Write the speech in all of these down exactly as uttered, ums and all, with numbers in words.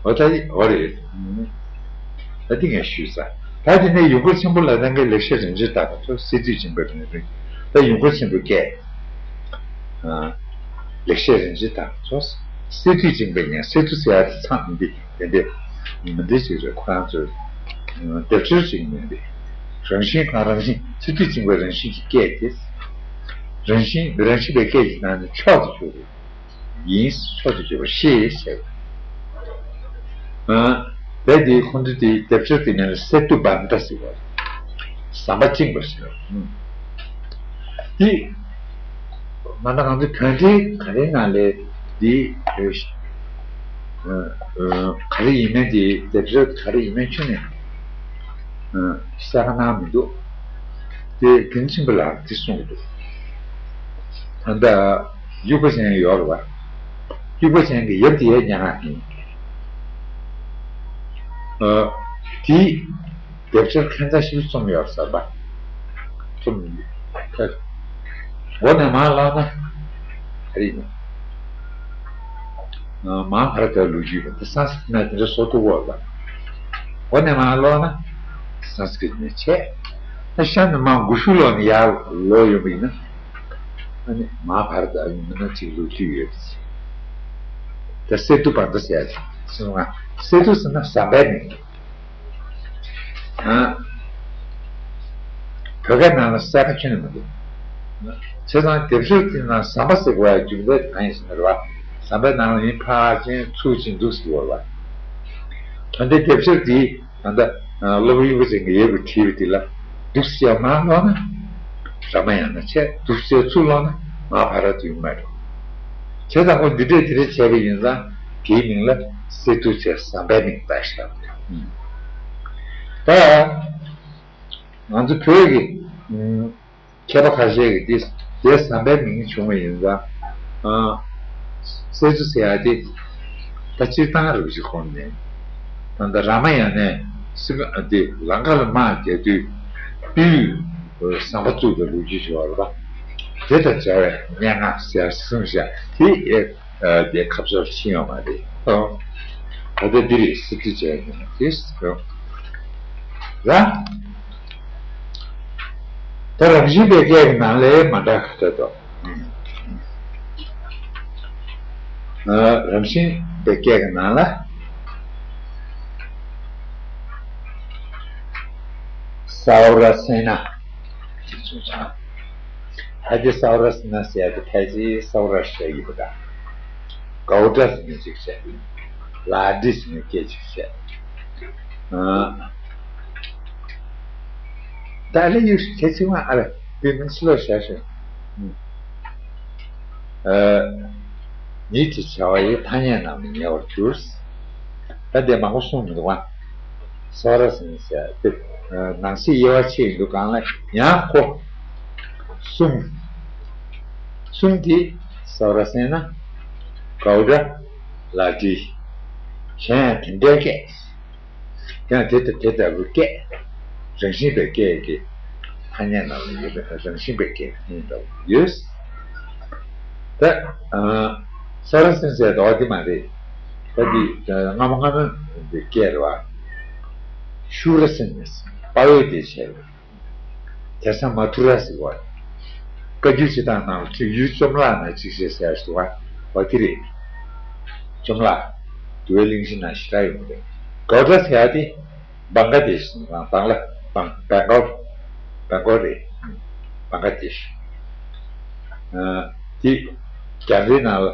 འོ་ད་འོ་རེད། ད་འདི་ངས་ཞུས་ས། ད་དེ་ནས་ཡུལ་འཁོར་ཆེན་པོ་ལ་ལྡན་མཁན་ལེགས་བཤད་རིན་ཆེན་བདག་དང་ཚོ་སི་ཏུ་སྦྱིན་པའི་རིན་རིན། ད་ཡུལ་འཁོར་ཆེན་པོའི་སྐད། ལེགས་བཤད་རིན་ཆེན་བདག་དང་ཚོ་སི་ཏུ་སྦྱིན་པའི་ཉན། སི་ཏུ་ཟེར་ཡ་དེ་ཚང་མི་འདི་དེ་འདྲས་མི་འདི་ཅིག་རེད། ཁོ་རང་ཚོའི་སྡེབ་སྦྱོར་ཅིག་མིན་པས། རང་བཞིན་གང་རང་བཞིན་སི་ཏུ་སྦྱིན་པའི་རང་བཞིན་གྱི་སྐད་དེ། རང་བཞིན་རང་བཞིན་པའི་སྐད་ཀྱི་ནང་ནས་མཆོག་ཏུ་གྱུར་པའི། ཡིན། མཆོག་ཏུ་གྱུར་པ་ཤེས་ཟེར། ཨ། དེ་དེ་ཁོང་ཚོ་དེ་སྡེབ་སྦྱོར་དེ་ནང་ལ་སེ་ཏུ་བྷན་ཏ་ཟེར་བ། ཟམ་པ་བཅིངས་པ་ཟེར་བ། ཨུམ། དེ་མ་ད་ང་ཚོ་བོད་འགྲེལ་ག་རེ་ནང་ལས་དེ་ཨ་ཨ་ག་རེ་ཡིན་མིན་དེ་སྡེབ་སྦྱོར་ག་རེ་ཡིན་མིན་ཁྱོན་ནས་ཨ་གསལ་ཁ་གནང་མི་འདུག་དེ་རྒྱུན་ཆེན་པོ་ལ་དེ་གསུངས་འདུག་ད་ལྟ་དབྱུག་པ་ཅན་ཡོད་རེད་བ། དབྱུག་པ་ཅན་གྱི་ཡབ་དེ་ཡང་སྙན་ངག་ཡིན། ཨ། དེ་སྡེབ་སྦྱོར་ཁྱད་མཚར་ཞིག་རྩོམ་ཡོད་ཟེར་བ། རྩོམ་ཡོད། འོ་ནས་མར་ཀློག་ན་ག་རེ་ཡིན། མ་ཧཱ་བྷ་ར་ཏའི་ལོ་རྒྱུས་པ་དེ་སཾ་སྐྲྀཏ་ནས་དེ་འདྲ་བཟོ་ཐུབ་ཀྱི་ཡོད་རེད་བ། འོ་ནས་མར་ཀློག་ན་སཾ་སྐྲྀཏ་ནས་བྱས། ད་གཤམ་ནས་མར་མགོ་མཇུག་ཀློག་ནས་ཡར་ཀློག་ཡོང་བ་ཡིན་ན། ཨ་ནི་མ་ཧཱ་བྷ་ར་ཏ་ཡིན་ན་གཅིག་ལོ་རྒྱུས་ཡོད་རེད། ད་སེ་ཏུ་བྷན་ཏ་ཟེར་ཡ་ཟེར་ང་། སེ་ཏུ་ཟེར་ན་ཟམ་པའི་མིང་། ཨ། བོད་སྐད་ནང་ལ་གསལ་ཁ་ཁྱོན་ནས་མི་འདུག་བྱས་ཙང་སྡེབ་སྦྱོར་དེ་ནང་ཟམ་པ་ཟེར་དགོས་ཡ་རྒྱུ་མཚན་གང་ཡིན་ཟེར་ན་རེད་བ། ཟམ་པའི་ནང་ལ་ཡིན་ཕར་ཕྱིན་ཚུར་ཕྱིན་འདུག་ཟེར་དགོས་རེད་བ། ད་ལྟའི་སྡེབ་སྦྱོར་དེ། ད་ལྟ་སློབ་དཔོན་དབྱུག་པ་ཅན་གྱི་ཡབ་ཀྱིས་བྲིས་པ་འདི་ལ་འདུག་སེ་མར་ཀློག་ན་རཱ་མ་ཡ་ན་བྱས། འདུག་སེ་ཚུར་ཀློག་ན་མ་ཧཱ་བྷ་ར་ཏ་ཡོང་མ་རེད། བྱས་ཙང་ཁོ་འདི་འདྲས་འདི་འདྲས་བྱས་པ་ཡིན་ཙང་དེའི་མིང་ལ་སེ་ཏུ་བྱས་ཟམ་པའི་མིང་བཏགས་ཤག་ད་ང་ཚོ་བོད་ཀྱི་མཁས་པ་ཁ་ཤས་ཀྱིས་འདི་དེ་ཟམ་པའི་མིང་བྱུང་བ་ཡིན་ཙང་། ཨ། སེ་ཏུ་ཟེར་ཡ་དེ་ད་སྤྱིར་བཏང་རུ་ཅིག་ཁོང་ནས། ད་ལྟ་རཱ་མ་ཡ་ནས་སི་ཀ་དེ་ལང་ཀ་ལ་དམག་རྒྱག་དུས་སྤེལ་ཡུལ་ཟམ་པ་བཙུགས་པའི་ལོ་རྒྱུས་ཅིག་ཡོད་རེད་པ། དེ་དང་འབྲེལ་བའི་སྙན་ངག་ཟེར་གསུངས་ཤག་དེ་ཨེ། ཨ། དེ་ཁ་ཕྱོགས་ཕྱིན་ཡོད་མ་རེད། ཨོ། ད་ལྟ་འདི་རེད། སི་ཏུ་བྱས་ནས་དེ་ཨོ། ར། ད་རང་བཞིན་པའི་སྐད་ཀྱི་ནང་ལས་མ་འདྲ་ག་ཚོད་དོ། ཨ། རང་བཞིན་པའི་སྐད་ཀྱི་ནང་ལ། ས་ཨོ་ར་སེ་ན། ཅིག་བྱུང་ཙང་། ད་དེ་ས་ཨོ་ར་སེ་ན་ཟེར་ཡ་དེ་ཕལ་ཆེར་ས་ཨོ་ར་ཞེས་ཡིན་པ་འདྲ། གའུ་ཏྲ་ཟེར་ནས་ཅིག་བྱས། ལ་དྲི་ཟེར་ནས་སྐད་ཅིག་བྱས། ཨ། ད་ལེ་ཡུ་ཁྱེད་ཚོས་ང་ཨ་རེ་དེ་མིན་ཕྱི་ལོགས་བཞག་ཤོག་ཨ། ཉིད་ཀྱི་བྱ་བ་ཡི་ཐ་སྙད་རྣམས་ལས་ཉེ་བར་གྱུར། ད་དེ་མང་པོ་གསུངས་མི་འདུག་ཨ། ས་ཨོ་ར་སེ་ན་ཟེར་ཡ་དེ་ནང་གསེས་དབྱེ་བ་ཕྱེ་ཡི་འདུག་གང་ལ་ཡང་ཁོ་གསུམ། གསུམ་དེ་ས་ཨོ་ར་སེ་ན། གའུ་ཏྲ། ལ་དྲི། གཞན་ཡང་དེ་འདྲའི་སྐད། ཡང་དེ་ལྟ་དེ་ལྟ་བུའི་སྐད། རང་བཞིན་པའི་སྐད་ཀྱི་ཐ་སྙད་རྣམས་ལ་ཡོད་པའི་རང་བཞིན་པའི་སྐད་ཐ་སྙད་ལྟ་བུ་ཡོད། ད་ཨ། ས་ཨོ་ར་སེ་ན་ཟེར་དོ་དེ་མ་རེད། ད་འདི་སྔ་མོ་སྔ་མོ་འདི་སྐད་རེད་བ། ཤུ་ར་སེ་ན་དཔའ་བོས་དེ་བྱས། དེང་སང་མ་ཐུ་ར་ཟེར་བ། བཀའ་འགྱུར་སྤྱི་དང་ནང་ལ་ཡུལ་བཅོམ་བརླག་ན་གཅིག་བྱས་ཟེར་ཡ་ཞིག་འདུག་བ། འོ་དེ་རེད། བཅོམ་བརླག་འདུལ་བའི་གླེང་གཞི་ནང་ཞེ་དྲག་ཡོད་མ་རེད། གའུ་ཏྲ་ཟེར་ཡ་དེ་བང་ག་དེ་ཤི་བང་ལ་བང་བེང་གོལ་བེང་གོལ་རེད། བང་ག་དེ་ཤི། དེ་རྒྱ་མཚོའི་ནང་ལ་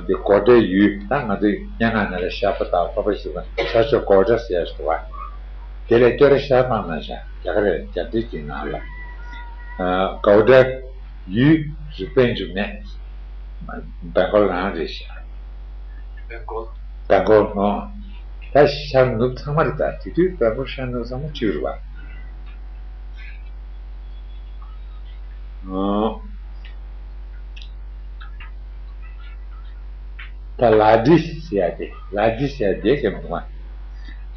དེ་གོ་ཏྲའི་ཡུལ། ད་ང་ཚོའི་སྙན་ངག་ནང་ལ་ཤར་པ་དང་ལྷོ་པ་ཞེས་པ་ཤར་ཕྱོགས་གོ་ཏྲ་ཟེར་ཡ་ཞིག་འདུག་བ། དེ་ལས་སྟོད་ར་ཤར་སྤང་ན་ཤ་རྒྱ་གར་རྒྱ་མཚོའི་དེའི་ནང་ལ། གའུ་ཏྲ་ཡུལ་རི་པིན་ཇུ་མེད། བེང་གོལ་རང་རེད་ཤག་བེང་གོལ། བེང་གོལ་ནོ། ད་ཤར་ནུབ་ཚང་མ་རེད། ད་དེ་དུས་བེང་གོལ་ཤར་ནུབ་ཚང་མ་གཅིག་རེད་བ། ཨོ། ད་ལ་དྲི་ཟེར་ཡ་དེ། ལ་དྲི་ཟེར་ཡ་དེ་ག་མི་འདུག་ཨ།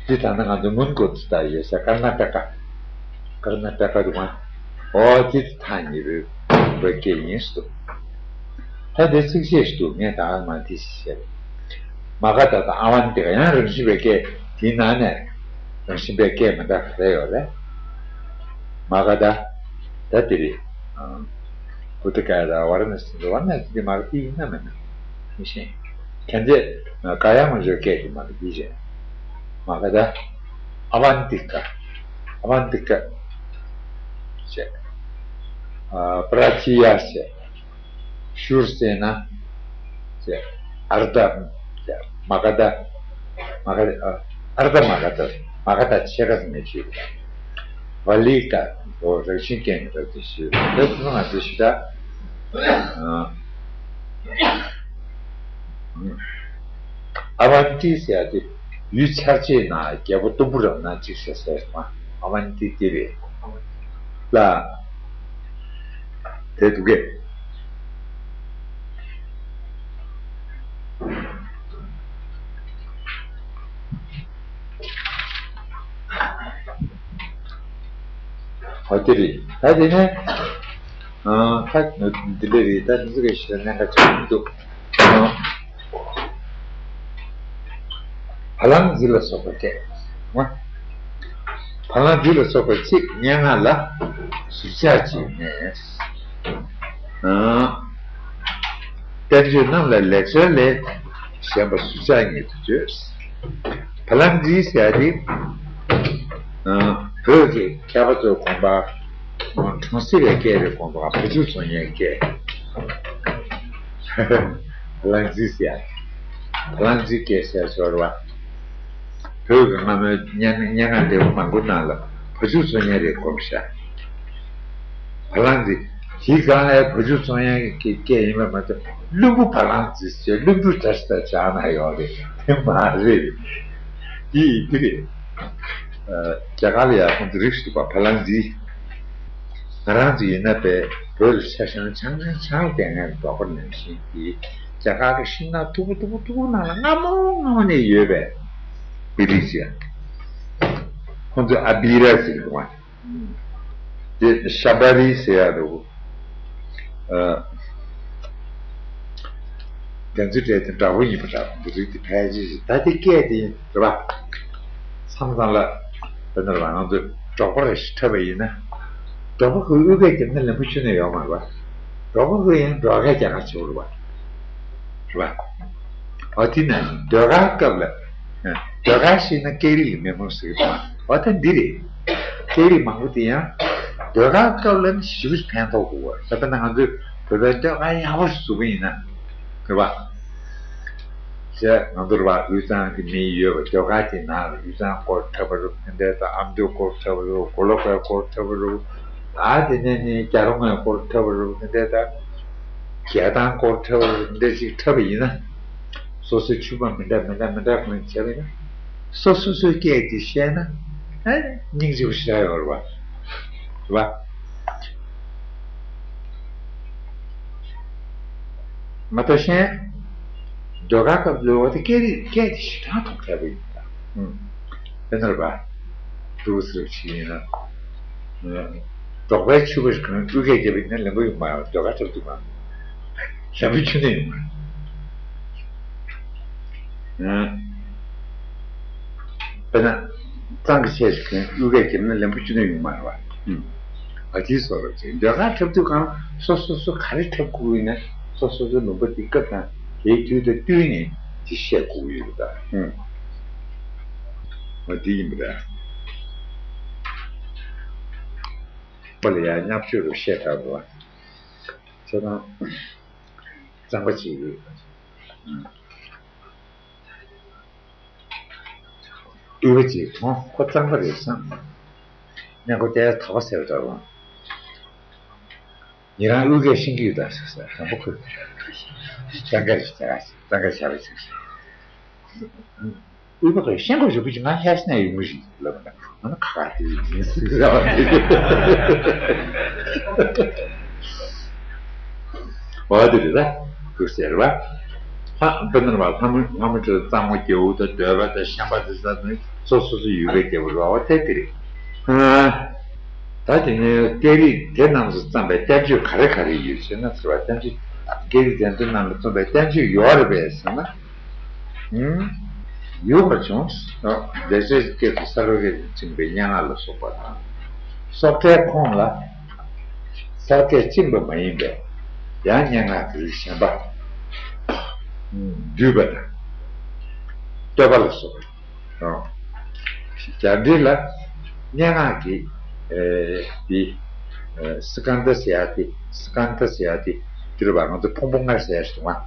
འདི་ད་ནི་ང་ཚོ་མོན་གྷོ་དུ་ད་ཡོད་ས་ཀར་ན་ཊ་ཀ་ཀར་ན་ཊ་ཀ་འདུག་ཨ། ཨོ་དེ་ཐག་ཉེ་བའི་བོད་སྐད་ཡིན་སུ། ད་དེ་ཚིགས་བཅད་ཞིག་འདུག་ངས་ད་མ་དེ་ཞིག་བཤད། མ་ག་དྷ་དང་ཨ་བན་ཏི་ཀ་ཡང་རང་བཞིན་པའི་སྐད་དེའི་ནང་ནས་རང་བཞིན་པའི་སྐད་མི་འདྲ་ག་ཚད་ཡོད་རེད། མ་ག་དྷ་ད་དེ་རེད། བུ་ཏི་ཀ་ཡ་དང་ཝཱ་ར་ཎ་སི་དང་ཝཱ་ར་ཎ་སི་དེ་མ་ག་དྷ་ཡིན་ན་མིན་ན་མི་ཤེས། གན་ཇི་ག་ཡ་ང་ཚོའི་སྐད་དེ་མ་ག་དྷ་རེད། མ་ག་དྷ་ཨ་བན་ཏི་ཀ་ཨ་བན་ཏི་ཀ་བྱས། པྲ་ཏི་ཡ་བྱས། ཤུར་སེ་ན། ཅེས། ཨརྡ། མ་ག་དྷ། མ་ག་ཨརྡ་མ་ག་དྷ། མ་ག་དྷ་ཕྱེད་ཀ་ཟིན་ནས་བྱས། བ་ལི་ཀ། འོ་རང་བཞིན་སྐད་ནི་རབ་ཏུ་ཞུས། དེ་ཚོ་ང་ཚོས་ཞུ་ད། ཨ་བན་ཏི་ཟེར་ཡ་དེ་ཡུལ་ཆར་ཆའི་ནང་རྒྱལ་པོ་གཏུམ་པོ་རབ་སྣ་གཅིག་ཟེར་ཟེར་མ་ཨ་བན་ཏི་དེ་རེད། ལ། དེ་འདུག་གས། ཨོ་དེ་རེད། ད་དེ་ནས་ཨ་ཁ་འདི་འདྲ་རེད། ད་འདི་ཚོ་གས་ཞེ་དྲག་གནད་འགག་ཆེན་པོ་མི་འདུག་བ་ལང་རྫི་ལ་སོགས་པའི་སྐད། བ་ལང་རྫི་ལ་སོགས་པའི་ཚིག་སྙན་ངག་ལ་ཟུར་ཆག་ཅིག་ནས། བསྟན་བཅོས་རྣམས་ལ་ལེགས་སྦྱར་ལས་གཞན་པ་ཟུར་ཆག་ཉིད་དུ་བརྗོད། བ་ལང་རྫི་ཟེར་ཡ་དེ་བོད་ཀྱི་མཁས་པ་ཚོའི་དགོངས་པ། གྲོང་གསེབ་པའི་སྐད་རེད། དགོངས་པ་བ་ཕྱུགས་ཚོ་ཉའི་སྐད། བ་ལང་རྫི་ཟེར་ཡ། བ་ལང་རྫི་སྐད་ཟེར་ཞོར་བ། བོད་ཀྱི་སྔ་མོའི་སྙན་སྙན་ངག་འབྲས་བུ་མང་པོའི་ནང་ལ་བ་ཕྱུགས་ཚོ་ཉའི་རེད་གོ་བཞག་བ་ལང་རྫི། དེའི་སྒང་ལ་བ་ཕྱུགས་ཚོ་ཉའི་སྐད་ཡིན་པ་མ་ཚད་བླུན་པོ་བ་ལང་རྫི་ཟེར་བླུན་པོ་འདྲ་ཞིག་དང་སྦྱར་ན་ཡོད་རེད། དེ་མ་རེད། དེ་ཡིན་གྱི་རེད། རྒྱ་གར་ལ་ཡང་ཁོང་ཚོ་རིགས་ཞིག་པ་བ་ལང་རྫི། ང་རང་ཚོ་ཡིན་ན་པས་བོད་ལ་ཆ་བཞག་ན་ཆང་ཆང་ཆང་བསྟེན་མཁན་འབྲོག་པ་ནང་བཞིན་གྱི་རྒྱ་གར་གྱི་ཤིང་ནགས་མཐུག་པོ་མཐུག་པོ་མཐུག་པོ་ནང་ལ་སྔ་མོ་སྔ་མོ་ནས་ཡོད་པའི་དཔེ་རིས་ཅིག་ཁོང་ཚོས་ཨ་བི་ར་ཟེར་གྱི་འདུག་བ། དེ་ཤ་བ་རི་ཟེར་ཡ་འདུག་ཨ། དེ་ཚོའི་གྲས་དེ་འདྲ་པོ་ཡིན་པ་འདྲ། འདི་རིགས་དེ་ཕལ་ཆེར་ཞིག་ད་དེ་སྐད་དེ་རེད་པ། མཚམས་མཚམས་ལ་དཔེར་ན་རང་ཚོས་འབྲོག་པ་རེ་ཞིག་འཁྲབ་པ་ཡིན་ན། འབྲོག་པ་ཁོས་དབུས་སྐད་རྒྱབ་ན་ལན་པོ་ཆུ་ནས་ཡོང་མ་རེད་པ། འབྲོག་པ་ཁོས་ཡང་འབྲོག་སྐད་རྒྱག་ག་བྱེད་པ་རེད་པ། རེད་པ། འོ་དེ་ན་ཟློས་གར་སྐབས་ལ། ཟློས་གར་ཤེས་ན་སྐད་རིགས་ལ་མི་ཕོད་ཟེར་གྱི་འདུག་འོ་ད་འདི་རེད། སྐད་རིགས་མང་པོ་དེ་ཡང་ཟློས་གར་སྐབས་ལ་ཞེ་པོ་ཕན་ཐོགས་དགོས་པ་རེད། ད་དཔེར་ན་ང་ཚོས་བོད་པའི་ཟློས་གར་ཡག་པོ་ཞིག་བཟོ་གི་ཡིན་ན། རེད་པ། ཅེས་ང་ཚོར་བ་དབུས་གཙང་གི་མི་ཡོད་པ་ཟློས་གར་གྱི་ནང་ལ་དབུས་གཙང་སྐོར་འཁྲབ་པ་རུ་དེ་འདྲའི་དང་ཨ་མདོའི་སྐོར་འཁྲབ་པ་རུ་མགོ་ལོག་པའི་སྐོར་འཁྲབ་པ་རུ། ཨ་དེ་ནས་ནི་རྒྱ་རོང་བའི་སྐོར་འཁྲབ་པ་རུ་དེ་འདྲའི་དང་རྒྱལ་ཐང་སྐོར་འཁྲབ་པ་རུ་དེ་འདྲ་ཅིག་འཁྲབ་པ་ཡིན་ན། སོ་སོའི་ཕྱུ་པ་མི་འདྲ་མི་འདྲ་མི་འདྲ་གང་བྱས་པ་ཡིན་ན། སོ་སོ་སོའི་སྐད་དེ་བཤད་ན། ཨ་སྙིང་རྗེ་པོ་ཞེ་དྲག་ཡོད་རེད་པ། རེད་པ། མ་གཏོགས་གཞན། ཟློས་གར་སྐབས་ལ་འོ་དེ་སྐད་རིགས་སྐད་དེ་ཞེ་དྲག་ཐོག་ཁྱད་པར་ཡོད་པ། ཨུམ། དཔེར་ན་རེད་པ། འདུག་ཟེར་བ་ཞིག་ཡིན་ན། ཨུམ། འབྲོག་པའི་ཕྱུ་པ་ཞིག་གང་དབུས་སྐད་རྒྱབ་པ་ཡིན་ན་ལན་པོ་ཡོང་མ་ཡོང་ཟློས་གར་འཁྲབ་དུས་མ། ལན་པོ་ཆུ་ནས་ཡོང་མ། ཨུམ། དཔེར་ན། གཙང་གི་ཆས་ཞིག་གང་དབུས་སྐད་རྒྱབ་ན་ལན་པོ་ཆུ་ནས་ཡོང་མ་རེད་པ། ཨུམ། ཨ་དེའི་བཟོ་འདྲ་ཅིག་ཟློས་གར་འཁྲབ་དུས་གང་སོ་སོ་སོ་ག་རེ་འཁྲབ་དགོས་ཡིན་ན་སོ་སོ་སོའི་ལུང་པ་དེ་སྐབས་དང་དེའི་དུས་དང་བསྟུན་ནས་དེ་བཤད་དགོས་ཀྱི་ཡོད་པ་དང་། ཨུམ། ཨ་དེ་ཡིན་པ་རེད། པ་ལ་ཡང་བརྙས་བཅོས་རུ་བཤད་དྲགས་འདུག་པ། ཁྱེད་རང་གཙང་པ་ཅིག་ཡོད། ཨུམ། དབུས་པ་ཅིག་མཐོང་ཁོ་གཙང་པ་རེད་བསམ། སྔོན་ཁོ་ལྟས་དག་པ་ཟེར་བ་འདྲ་བ། ཉེ་རང་དབུས་སྐད་ཤེས་ཀྱི་ཡོད་ད་ཟེར་ཟེར་དང་པོ་ཁོས་གཙང་སྐད་ཞིག་བྱ་ག་ཞིག་གཙང་སྐད་བྱ་བ་ཅིག་དབུས་པ་ཁོས་ཤེས་ཁོ་ཞུ་བུ་ཅིག་ང་ལྷས་ནས་ཡོང་གི་ཞིག་ལབ་ན་ང་ན་ཁ་ཁ་དེ་ཡིན་ཟེར་བ་རེད། འོ་དེ་རེད་ད། ཁོས་ཟེར་བ། ལྷ་དཔེར་ན་བ་ལྷ་མོ་ལྷ་མོ་ཁྲི་གཙང་མོ་རྒྱལ་པོ་དང་འདོད་པ་དང་ཤན་པ་དེ་ས་ནི་སོ་སོ་སོ་ཡུལ་པའི་རྒྱལ་པོ་རེད་བ། འོ་དེ་དེ་རེད། ཨ། ད་དེ་ནས་སྐད་རིགས་དེ་རྣམས་སུ་བརྩམས་པའི་བསྟན་བཅོས་ག་རེ་ག་རེ་ཡོད་ཟེར་ན་ཟེར་བ་བསྟན་བཅོས་སྐད་རིགས་དེ་ཚོ་རྣམས་ལ་བརྩམས་པའི་བསྟན་བཅོས་ཡོད་རེད་པས་ཟེར་ན། ཡོད་པ་བྱུང་། ལེགས་བཤད་སྐད་དུ་གསལ་བའི་སྐད་དུ་བཅིངས་པའི་སྙན་ངག་ལ་སོགས་པ་དང་། སོགས་གྲྭའི་ཁོངས་ལ་གསལ་སྐད་བཅིངས་པ་མ་ཡིན་པའི་ཡང་སྙན་ངག་གི་རིགས་གཞན་པ། འདུས་པ་དང་། བསྟོད་པ་ལ་སོགས་པ། རྒྱ་འགྲེལ་ལ་སྙན་ངག་གི་འདི་སི་ཀན་ད་ཟེར་ཡ་དེ། སི་ཀན་ད་ཟེར་ཡ་དེ་འདི་རེད་པ། ང་ཚོ་ཕུང་པོ་ལྔ་ཟེར་ཡ་ཞིག་འདུག་ག་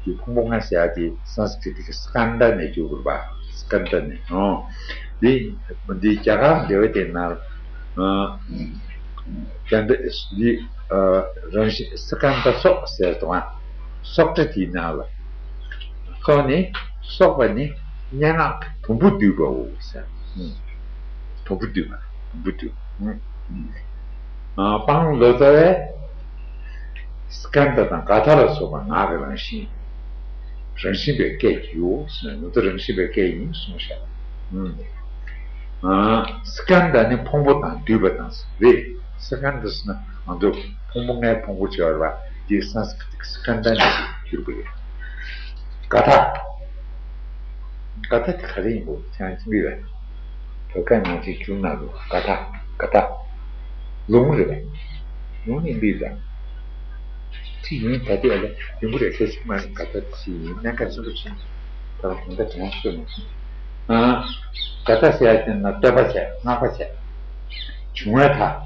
འདི་ཕུང་པོ་ལྔ་ཟེར་ཡ་དེ་སཾ་སྐྲྀ་ཏ་གི་སི་ཀན་ད་ནས་བསྒྱུར་དགོས་རེད་པ། སི་ཀན་ད་ནས། འོ། འདི་འདི་རྒྱ་གར་འགྲེལ་པ་དེ་ནང་ལ། ཨ། ཀན་ད་འདི་ཨ། རང་བཞིན་སི་ཀན་ད་སོགས་ཟེར་དང་། སོགས་གྲྭ་དེའི་ནང་ལ། སོགས་ནི། སོགས་པ་ནི་སྙན་ངག་གི་དུམ་བུ་བསྡུས་པའོ་ཟེར། ཨུམ། དུམ་བུ་བསྡུས་པ། དུམ་བུ་བསྡུས། ཨུམ། ཨ། དཔང་ལོ་ཙཱ་བས་སི་ཀན་ད་དང་ག་ཐ་ལ་སོགས་པ་ངག་གི་རང་བཞིན། རང་བཞིན་པའི་སྐད་ཀྱིའོ་ཟེར། ང་ཚོ་རང་བཞིན་པའི་སྐད་ཡིན་གསུངས་ཤག་ཨུམ། ཨ། སི་ཀན་ད་ནི་ཕུང་པོ་དང་འདུས་པ་དང་རེད། སི་ཀན་ད་ཟེར་ན་ང་ཚོ་ཕུང་པོ་ལྔའི་ཕུང་པོ་ཅིག་ཡོད་རེད་པ། འདི་སཾ་སྐྲྀ་ཏ་གི་སི་ཀན་ད་ནས་བསྒྱུར་དགོས་རེད། ག་ཐ། ག་ཐ་དེ་ག་རེ་ཡིན་པོ་ཁྱེད་རང་ཁྱིམ་པས་བོད་སྐད་ནང་ཅིག་བསྒྱུར་ན་རུ་ག་ཐ། ག་ཐ། ལུང་རེད་པ། ལུང་ཡིན་པས་ར། ཅི་ཡིན་ད་ལྟའི་ཨ་ལ་ཡིན་པོ་རེད། ཁྱེད་ཅིག་མ་ག་ཐ་ཅི་ཡིན་གནད་འགག་ཆེན་པོ་ཆེ། ད་ལ་གོང་ད་དྲན་ཤོར་མ་སོང་། ཨ། ག་ཐ་ཟེར་ཡ་དེ་ན་བསྟོད་པ་བྱས། བསྔགས་པ་བྱས། བྱུང་བའི་མཐའ།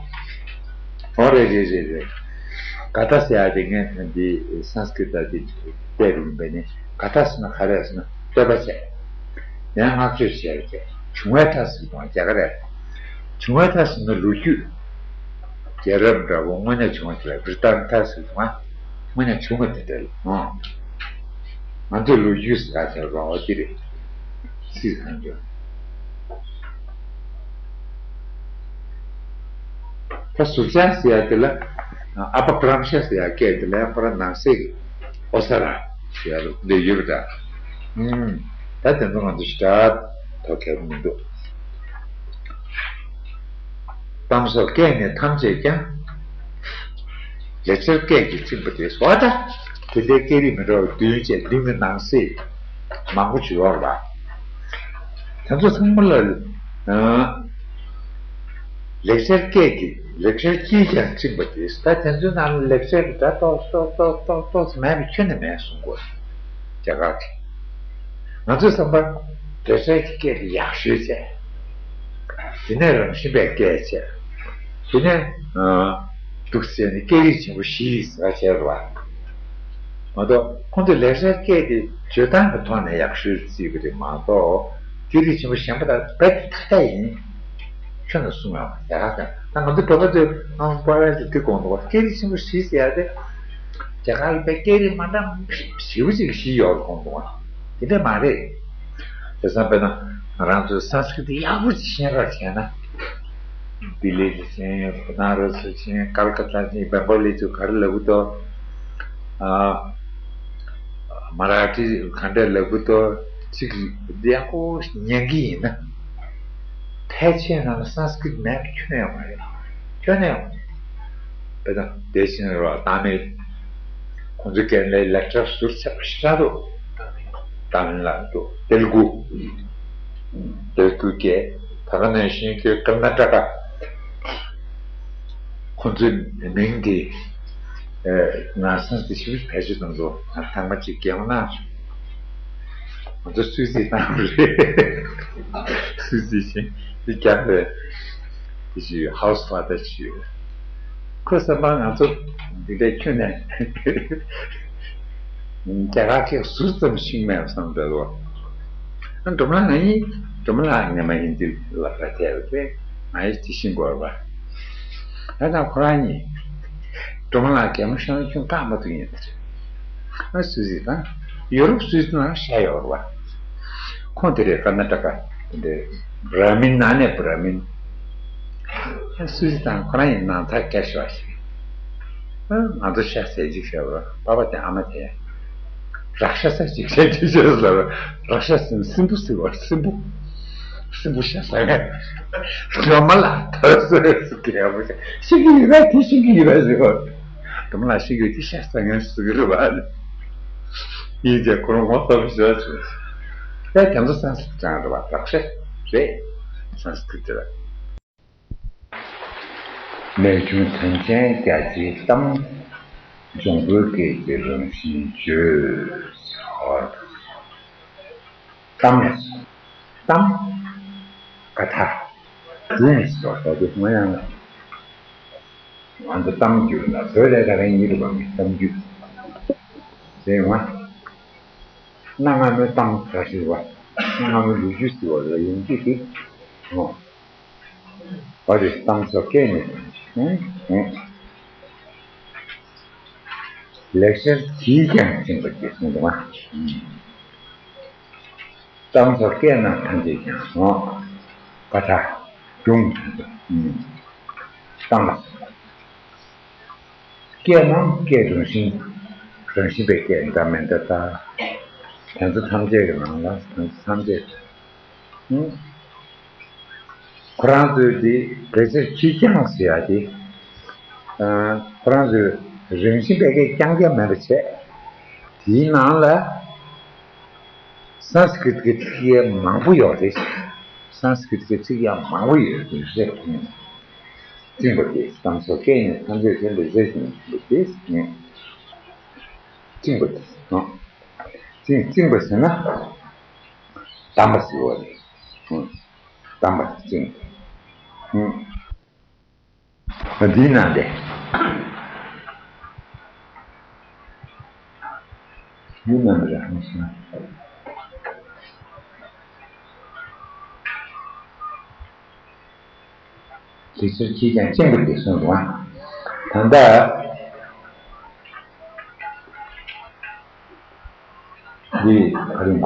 འོ་རེད་རེད་རེད་རེད། ག་ཐ་ཟེར་ཡ་དེ་ངས་འདི་སཾ་སྐྲྀ་ཏ་དེ་བལྟས་རུང་བས་ནི་ག་ཐ་ཟེར་ན་ག་རེ་ཟེར་ན་བསྟོད་པ་བྱས། ཡང་བསྔགས་བརྗོད་བྱས་རེད། བྱུང་བའི་མཐའ་ཟེར་དང་རྒྱ་གར་རེད། བྱུང་བའི་མཐའ་ཟེར་ན་ལོ་རྒྱུས། རྒྱལ་རབས་འདྲ་པོ་དངོས་གནས་བྱུང་བ་དེ་ལ་བྲི་ཏ་མཐའ་ཟེར་དང་། དངོས་གནས་བྱུང་བ་དེ་འདྲ་ལ། ཨང་། ང་ཚོས་ལོ་རྒྱུས་ཟེར་བ་དེ་རེད། སྲིད་གང་འགྱུར། ད་ཟུར་བྱང་ཟེར་ཡ་དེ་ལ། ཨ་པ་བྲམ་ཤ་ཟེར་ཡ་སྐད་དེ་ལ་ཡང་ཁོ་རང་ནང་གསེས་ཀྱི་ཨོ་ས་ར་ཟེར་ཡ་ལ་འདི་ཡོད་པ་འདྲ། ཨུམ། ད་དེ་ཚོ་ང་ཚོ་ཞེ་དྲག་ཐོག་ཁེལ་མི་འདུག་གཏམ་སོགས་སྐད་ནི་ཐམས་ཅད་ཀྱང་། ལེགས་སྦྱར་སྐད་ཀྱིས་བཅིངས་པ་དེ་སོགས། ད་དེ་འདྲའི་སྐད་རིགས་མི་འདྲ་བ་བདུན་བཅས་བདུན་གྱི་ནང་གསེས་མང་པོ་ཅིག་ཡོད་རེད་པ། དེ་ཚོ་ཚང་མ་ལ། ཨ། ལེགས་སྦྱར་སྐད་ཀྱིས། ལེགས་སྦྱར་གྱིས་ཀྱང་བཅིངས་པ་དེ། ད་དེ་ཚོའི་ནང་ལ་ལེགས་སྦྱར་གྱི་སྒྲ་ཏོག་ཏོག་ཏོག་ཏོག་ཏོག་ཙམ་མེད་པ་ཁྱོན་ནས་མེད་གསུང་གི་ཡོད་རེད། རྒྱ་གར་གྱི། ང་ཚོའི་བསམ་པར་ལེགས་སྦྱར་གྱི་སྐད་དེ་ཡག་ཤོས་བྱས། དེ་ནས་རང་བཞིན་པའི་སྐད་བྱས། དེ་ནས། ཨ། འདུག་ཟེར་ནས་སྐད་རིགས་ཆེན་པོ་བཞི་ཟེར་བ་བྱས་རེད་པ། མ་གཏོགས་ཁོང་ཚོས་ལེགས་སྦྱར་སྐད་དེ་བརྗོད་སྟངས་ཀྱི་ཐོག་ནས་ཡག་ཤོས་བརྩིས་པ་རེད་མ་གཏོགས། སྐད་རིགས་ཆེན་པོ་གཞན་པ་དག་རྦད་དེ་ཐ་དད་ཡིན། ཁྱོན་ནས་གསུང་ཡག་པ་ཡག་ག་ཀྱང་། ད་ང་ཚོ་བོད་པ་ཚོས་ཨང་པ་ར་ཅིག་དེ་དགོངས་འདུག་པ། སྐད་རིགས་ཆེན་པོ་བཞི་ཟེར་ཡ་དེ། རྒྱ་གར་གྱི་སྐད་རིགས་མ་འདྲ་ཞེ་པོ་ཅིག་བཞི་ཡོད་དགོངས་འདུག་པ། དེ་འདྲ་མ་རེད། དེང་སང་དཔེར་ན་ང་རང་ཚོས་སཾ་སྐྲྀ་ཏ་ཡག་པོ་ཅིག་ཤེས་རོགས་བྱས་ན། ལྡི་ལི་ལ་ཕྱིན། བ་ན་ར་སི་ཕྱིན། ཀལ་ཀ་ཏ་ཕྱིན། བེང་གོ་ལི་ཚོས་ག་རེ་ལབ་ཀྱི་འདུག་ཨ། མ་ར་ཊི་ག་འདྲ་ལབ་ཀྱི་འདུག་ཅིག་འདི་ཡག་པོ་ཉན་གྱི་ཡིན་ན། ཕལ་ཆེར་ནང་ལ་སཾ་སྐྲྀ་ཏ་མེད་པ་ཁྱོན་ནས་ཡོད་མ་རེད། ཁྱོན་ནས་ཡོད་མ་རེད། དཔེར་ན་དེ་བཞིན་རོ་ཏཱ་མིལ། ཁོང་ཚོའི་སྐད་ལ་ལེགས་སྦྱར་ཟུར་ཆག་ཞེ་དྲག་འདུག་ཏཱ་མིལ་ནཱ་ལུ་འདུག་ཏེ་ལུ་གུ། ཏེ་ལུ་གུ་སྐད། ད་ག་ནང་བཞིན་གྱི་ཀར་ན་ཊ་ཀ། ཁོང་ཚོའི་མིང་དེ། ཨ། ང་སེམས་དེ་ཞིབ་ཕལ་ཆེར་དང་དུ་ང་ཐང་མ་གཅིག་རྒྱལ་ནང་ང་ཚོ་སུད་སི་བཏང་རེད། སུད་སི་ཞིག་དེ་རྒྱག་རེད། དེ་ཞིག་ཧའུ་སི་ཕ་ཏར་ཞིག་ཡོད། ཁོས་བསམ་པ་ང་ཚོ་འདི་འདྲའི་ཁྱོན་ནས་རྒྱ་གར་སྐད་ཟུར་ཙམ་ཤེས་མེད་བསམ་འདུག་ཨ། འབྲོམ་ལགས་ང་ཡིན། འབྲོམ་ལགས་ངས་མ་ཡིན་འདི་ལབ་ར་བྱས་པ་དེ་ང་ཡིས་དེ་ཤེས་དགོས་པ། ད་ལྟ་ཁོ་རང་གཉིས། འབྲོམ་ལགས་གད་མོ་ཤོར་ན་ཁྱོད་བཀག་མ་ཐུབ་ཡིན་ད། ཨ། སུད་སི་དང་ཡོ་རོབ་སུད་སི་ནང་ཤར་ཡོད་རེད་པ། ཁོང་དེ་རེད། ཀར་ན་ཊ་ཀ་དེ་འདྲའི་བྷྲ་མིན་ནང་ནས་བྷྲ་མིན། ཨ། སུད་སི་དང་ཁོ་རང་ཡིན་ནང་ཚ་སྐད་ཤོར་ཞིག་ཨ། ང་ཚོ་ཤ་ཟ་ཅིག་ཤོར་བ་པ་པ་དེ་ཨ་མ་དེ། རག་ཤ་ཟ་ཅིག་ཤ་ཅིག་ཤོར་ལ་རག་ཤ་ཟིན་སྲིན་པོ་ཟེར་བ་སྲིན་པོ། སྲིན་པོ་ཤ་ཟ་མཁན། ལོ་མ་ལ་ཐོས་སོ་ཟེར་གི་ཡ་མོ་ཤ་ཤི་གི་ཡོད་པས་དེ་ཤི་གི་ཡོད་པས་ཟེར་བ། དུམ་ལ་ཤི་གི་དེ་ཤ་ཟ་མཁན་ཟེར་གི་རེད་བ། ཡིན་ཀྱང་ཁོ་རང་ངོ་ཚ་པོ་ཞེ་དྲག་བྱུང་། དེ་དེ་ཚོ་སན་སི་ཀྲིཏ་ཙང་རེད་བ། དག་ཆ་རེད། སན་སི་ཀྲིཏ་དེ་ལ། རྨད་བྱུང་དོན་ཆེན་རྒྱ་ཆེའི་གཏམ། འབྱུང་པོའི་སྐད་ཀྱི་རང་བཞིན་བརྗོད། གཏམ་ལ་སོགས། གཏམ། ཀ་ཐ། སྒྲུང་སོགས་ད་དེ་སྔ་ཡང་ང་ཚོ་གཏམ་རྒྱུད་ལ་བོད་ལས་ཀ་རང་ཡིན་རུང་བ་མི་གཏམ་རྒྱུད་ཟེར་བ། གནའ་སྔ་མོའི་གཏམ་ཁ་ཤས་བ། གནའ་སྔ་མོའི་ལོ་རྒྱུས་ཟེར་བ་ལ་ཡོང་རྒྱུ་དེ། འོ། བ་རེ་གཏམ་སོགས་སྐད་ནས། ཨུ། ཨུ། ལེགས་སྦྱར་གྱིས་ཀྱང་བཅིངས་པ་སྟེ་གསུངས་འདུག་བ། གཏམ་སོགས་སྐད་རྣམས་ཐམས་ཅད་ཀྱང་། འོ། ཀ་ཐ། སྒྲུང་། ཨུ། གཏམ་ལ་སོགས་པ། སྐད་རྣམས་སྐད་རང་བཞིན། རང་བཞིན་པའི་སྐད་འདྲ་མི་འདྲ་ལྟར། དེ་ཚོ་ཐམས་ཅད་ཀྱི་ནང་ལ་དེ་ཚོ་ཐམས་ཅད། ཨུ། ཁོ་རང་ཚོའི་དེ་ལེགས་སྦྱར་གྱིས་ཀྱང་ཟེར་ཡ་དེ། ཨ། ཁོ་རང་ཚོའི་རང་བཞིན་པའི་སྐད་རྐྱང་རྐྱང་མིན་པ་བྱས། དེའི་ནང་ལ་སན་སི་ཀྲིཏ་ཀྱི་ཚིག་ཡ་མང་པོ་ཡོད་རེད། སན་སི་ཀྲིཏ་ཀྱི་ཚིག་ཡ་མང་པོ་ཡོད་རེད། བཅིངས་པ་སྟེ། གཏམ་སོགས་སྐད་ནི་ཐམས་ཅད་ཀྱང་ལེགས་སྦྱར་གྱིས་བཅིངས་པ་སྟེ། བཅིངས་པ་སྟེ། བཅིངས། བཅིངས་པ་ཟེར་ན། བསྡམས་པ་ཟེར་བ་རེད། བསྡམས་པ་བཅིངས། འདིའི་ནང་ལས། འདིའི་ནང་ལས་རང་བཞིན། ལེགས་སྦྱར་གྱིས་ཀྱང་བཅིངས་པ་སྟེ་གསུངས་འདུག་ཨ། ད་ལྟ་འདི་ག་རེ་ཡིན།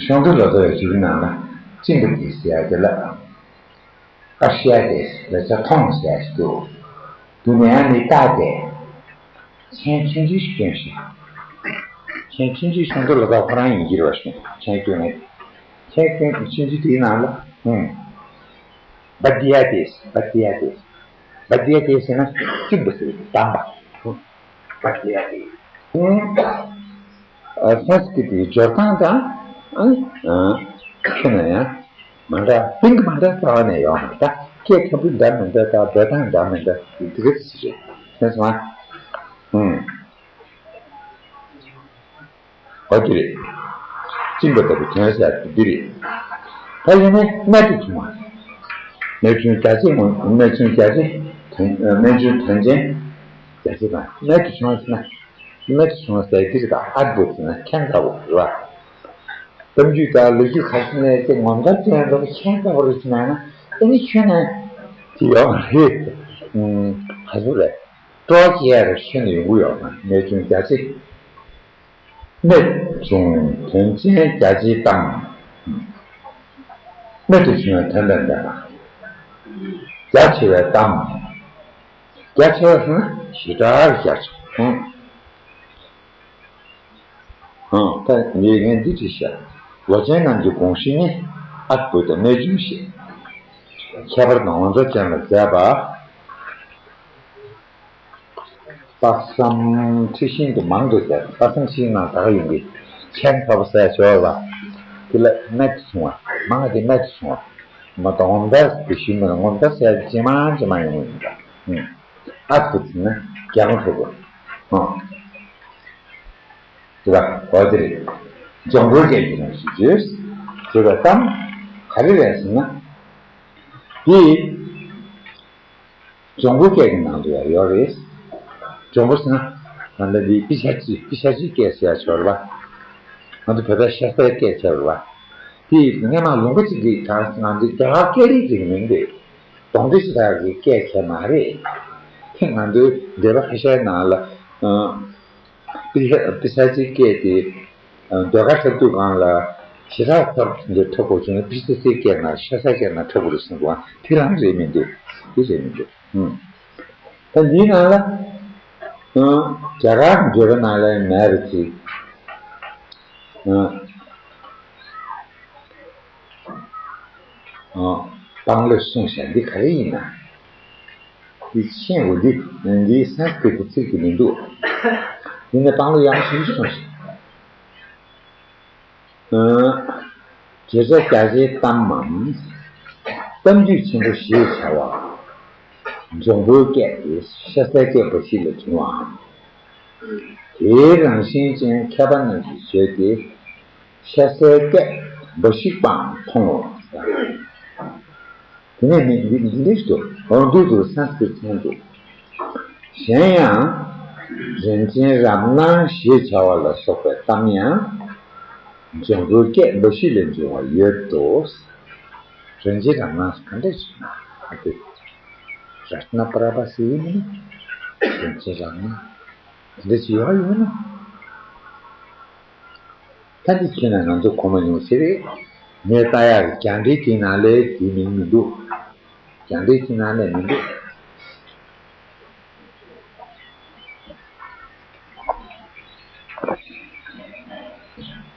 ཤོང་ཐོན་ལོ་ཙཱ་བའི་ཞུ་གི་ནང་ལ་བཅིངས་པ་སྟེ་ཟེར་ཡ་དེ་ལ། ཨ་ཤ་དེ་ལ་ཆ་མཐོང་ཟེར་ཞིག་འདུག་དུ་ནས་ཨ་ནི་ལྟ་དེ། མཚན་མཐུན་ཚུལ་ཞིག་སྟོན་ཞིག་མཚན་མཐུན་ཚུལ་ཤོང་ཐོན་ལོ་ཙཱ་བ་ཁོ་རང་ཡིན་གྱི་རེད་བ། ཤོང་མཚན་སྐྱོན་ནི། མཚན་སྐྱོན་གྱི་མཚན་ཚུལ་དེའི་ནང་ལ། ཧུམ། བ་དི་ཡ་དེ། བ་དི་ཡ་དེ། བ་དི་ཡ་དེ་ཟེར་ན་བཅིངས་པ་ཟེར། བསྡམས་པ། བ་དི་ཡ་དེ། ཧུམ། ཨ། སན་སི་ཀྲིཏ་ཀྱི་སྦྱོར་སྟངས་དང་། ཨ། ཨ། ཁྱོད་ན་ཡང་། མ་འདྲ། སྟེང་གི་མ་འདྲ་རྩ་བ་ནས་ཡོད་མ་རེད། ད་སྐད་ཁ་འབུ་འདྲ་མི་འདྲ་དང་འབོད་སྟངས་འདྲ་མི་འདྲ་འདི་ག་ཙི་རེད། མཁྱེན་སོང་ཨ། ཧུམ། འོ་དེ་རེད། བཅིངས་པ་ལྟ་བུ་དོན་ཟེར་དེ་འདི་རེད། ད་ཡིན་ནའི་རྨད་དུ་བྱུང་བ། རྨད་བྱུང་རྒྱ་ཆེ། རྨད་བྱུང་རྒྱ་ཆེ། དོན། རྨད་བྱུང་དོན་ཆེན་རྒྱ་ཆེ་དང་། རྨད་དུ་བྱུང་བ་ཟེར་ན། རྨད་དུ་བྱུང་བ་ཟེར་དེ་རེད། ད་ཨ་བོ་ཟེར་ན་ཁྱད་མཚར་བོ་རེད་བ། གཏམ་རྒྱུད་དང་ལོ་རྒྱུས་ཁ་ཤས་ནས་དེ་ངོ་མཚར་ཅན་འདྲ་བོ་ཁྱད་མཚར་བོ་རེད་ཟེར་ན། ཨ་ནི་ཁྱོན་ནས་དེ་ཡོད་མ་རེད། ཨུམ། ག་ཚོད་རེད། སྤྲོ་བ་སྐྱེ་ཡ་རེད། ཁྱོན་ནས་ཡོང་གི་ཡོད་མ་རེད། རྨད་བྱུང་རྒྱ་ཆེ། རྨད་བྱུང་དོན་ཆེན་རྒྱ་ཆེའི་གཏམ། རྨད་དུ་བྱུང་བའི་དོན་དང་ལྡན་པ། རྒྱ་ཆེ་བའི་གཏམ། རྒྱ་ཆེ་བ་ཟེར་ན་ཞེ་དྲག་རྒྱ་ཆེ། ཨང་། ཨང་། ད་ངས་ངས་འདི་བྲིས་ཤག་ལོ་ཆེན་རྣམས་ཀྱི་དགོངས་གཞི་ནི། ཨ་བོ་དང་རྨད་བྱུང་ཞེས། ཁྱད་པར་དུ་ངོ་མཚར་ཅན་ལ་མཛད་པ། དཔག་བསམ་འཁྲི་ཤིང་དུ་མང་དུ་མཛད། དཔག་བསམ་འཁྲི་ཤིང་ནང་ད་ག་ཡོང་གི། ཁྱད་མཚར་བོ་ཟེར་ཞོར་ལ། དེ་ལ་རྨད་དུ་བྱུང་བ། མང་དེ་རྨད་དུ་བྱུང་བ། མ་གཏོགས་ངོ་མཚར་དེ་ཞུས་མིན་ལ། ངོ་མཚར་ཟེར་ཇེ་མང་ཇེ་མང་ཡོང་གི་ཡིན་པ། ཨ་བོ་ཟེར་ན་རྒྱལ་པོ་ཧྲིལ་པོ། ཨ། དེ་ལ་འོ་དེ་རེད། འབྱུང་པོའི་སྐད་ཀྱི་རང་བཞིན་བརྗོད། ཞེས་པའི་གཏམ་ག་རེ་རེད་ཟེར་ན། དེ། འབྱུང་པོའི་སྐད་ཀྱི་ནང་དུ་ཡང་ཡོད་རེད། འབྱུང་པོ་ཟེར་ན། ད་ལྟ་འདི་པི་ཤ་ཅི། པི་ཤ་ཅིའི་སྐད་ཟེར་ཡ་ཅིག་ཡོད་རེད་པ། ང་ཚོ་བོད་པའི་ཤ་ཟའི་སྐད་ཟེར་བ། དེ་སྔན་མ་ལུང་པ་ཅིག་གིས། ད་ང་ཚོའི་རྒྱ་གར་སྐད་རིགས་ཅིག་མིན་ཏེ། གདོན་འདྲེ་ཞེ་དྲག་གི་སྐད་ཟེར་མ་རེད། དེ་ང་ཚོའི་འདས་པ་ཁ་ཤས་ནང་ལ། ཨ། པི་ཤ། པི་ཤ་ཅིའི་སྐད་དེ། ཨ། ཟློས་གར་འཁྲབ་དུས་སྒང་ལ་ཞེ་དྲག་འཁྲབ་འདི་འཁྲབ་དགོས་བྱུང་ན། པི་ཤ་ཅིའི་སྐད་ནང་། ཤ་ཟའི་སྐད་ནང་འཁྲབ་དགོས་རེད་གསུངས་འདུག་ཨ། དེ་རང་རེད་མི་འདུག་དེ་རེད་མི་འདུག་ཨུམ། ད་འདིའི་ནང་ལ། ཨ། རྒྱ་གར་འགྲེལ་པ་ནང་ལ་མེད་པ་ཅིག་ཨ། ཨ། སྤང་ལོས་གསུངས་ཤག་འདི་ག་རེ་ཡིན་ན། དེ་ཤེས་དགོས། འདི་འདི་སན་སི་ཀྲིད་ཀྱི་ཚིག་ཅིག་མི་འདུག་འདི་ནི་སྤང་བླང་ཡག་པོ་ཞིག་གསུངས་ཤིང་། བརྗོད་བྱ་རྒྱ་ཆེའི་གཏམ་མམ། གཏམ་རྒྱུད་ཆེན་པོ་ཞེས་བྱ་བ། འཇོང་པོའི་སྐད་དེ་ཤ་ཟའི་སྐད་འབའ་ཞིག་ལས་བྱུང་བའམ། དེའི་རང་བཞིན་ཅན་མཁས་པ་རྣམས་ཀྱིས་བརྗོད་དེ། ཤ་ཟའི་སྐད་འབའ་ཞིག་པའང་མཐོང་ངོ་། དེ་ནས་ནི་འདི་འདི་འདྲ་ཞིག་འདུག་འོ་འདུག་འདུག་སན་སི་ཀྲིད་མཚན་འདུག་གཞན་ཡང་། རིན་ཆེན་རབ་སྣང་ཞེས་བྱ་བ་ལ་སོགས་པའི་གཏམ་ཡང་། འཇོང་པོའི་སྐད་འབའ་ཞིག་ལས་འབྱུང་བ་ཡོད་དོ། རིན་ཆེན་རབ་སྣང་ག་འདྲ་ཞིག་ན་ཨ་ཏི། རཏྣ་པྲ་བྷ་ཟེར་ཡིན་ནི། རིན་ཆེན་རབ་སྣང་། དེ་འདྲ་ཞིག་ཡོད་ཡོད་ན། ད་འདི་ཁྱེད་ན་ང་ཚོ་གོ་མ་མྱོང་ཟེར་རེད། ངས་ལྟ་ཡག་གི་རྒྱང་འགྲེལ་གྱི་ནང་ལས་དེ་མིང་མི་འདུག་རྒྱང་འགྲེལ་གྱི་ནང་ལས་མི་འདུག་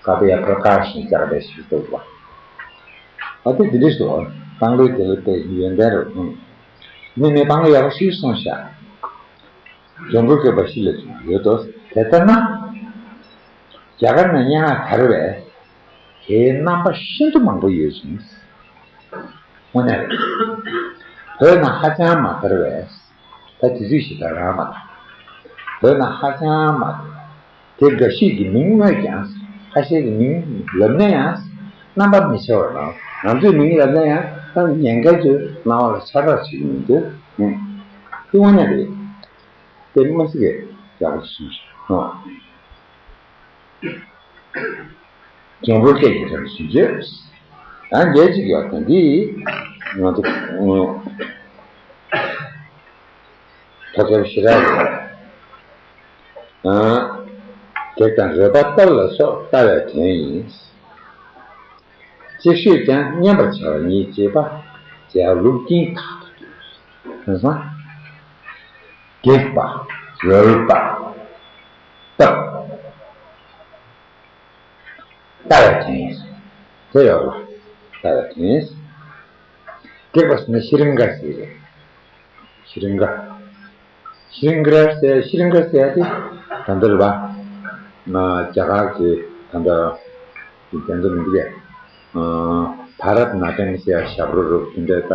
ཀ་པི་ཡ་པྲ་ཀ་ཤི་ཟེར་བའི་ཞིག་འདུག་པ། ཨ་དེ་འདི་འདྲ་ཞིག་འདུག་སྤང་བླང་དེ་ལ་དཔེ་ཡོན་ཏན་རེད། ཨང་། མི་མི་སྤང་བླང་ཡག་པོ་ཞིག་གསུངས་ཤག་འཇོང་པོའི་སྐད་འབའ་ཞིག་ལས་བྱུང་བ་ཡོད་དོ། དེ་ལྟར་ན། རྒྱ་གར་ན་སྙན་ངག་དར་བས། དེའི་རྣམ་པ་ཤིན་ཏུ་མང་པོ་ཡོད་ཅིང་། དངོས་གནས་རེད། བོད་ན་ཧ་ཅང་མ་དར་བས། ད་དེ་དུས་ཤིག་ད་རང་མ་དར། བོད་ན་ཧ་ཅང་མ་དར། དེ་འགའ་ཞིག་གི་མིང་སྨོས་ཀྱང་། ཁ་ཤས་ཀྱི་མིང་ལབ་ན་ཡང་། རྣམ་པ་མི་འཆར་བར་སྣང་། ང་ཚོའི་མིང་ལབ་ན་ཡང་། ད་ཉན་མཁན་ཚོའི་སྣང་བ་ལ་ཆར་པ་བྱེད་ཀྱི་མི་འདུག་ཨུ། དེ་དངོས་གནས་རེད། དེ་མ་སྲིད་ཀྱི་ཡག་པོ་གསུངས་ཤག་ཨོ། འཇོང་པོའི་སྐད་ཀྱི་རང་བཞིན་བརྗོད། ཡང་རྒྱལ་གཅིག་ཡོད་དང་འདི། ང་ཚོ་ཐོག་ཁེར་ཞེ་དྲག་རེད། ཨ། གེགས་དང་རོལ་པ་བཏབ་ལ་སོགས་ལྟ་བའི་དོན་ཡིན། གཅིག་ཤོས་ཀྱང་བསྙེན་པར་བྱ་བ་ཉིད་ཅེས་པ། རྒྱལ་བ་ལུགས་ཀྱིས་དག་ཏུ་བསྟན། དེང་སང་། གེགས་པ། རོལ་པ། བཏབ། ལྟ་བའི་དོན་ཡིན། དེ་ཡོད་ལ། ལྟ་བའི་དོན་ཡིན། གེགས་པ་ཟེར་ན་ཤྲིང་ག་ཟེར་རེད། ཤྲིང་ག་ཤྲིང་ག་ཟེར། ཤྲིང་ག་ཟེར་ཏེ་ད་འདིར་བ། ང་རྒྱ་གར་གྱི་ད་འདི་དེ་ཚོ་མི་འདུག་གས། ཨ། བྷ་རཏ་ནཱ་ཊམ་ཟེར་ཞབས་བྲོ་རུ་དེ་འདྲ་ད།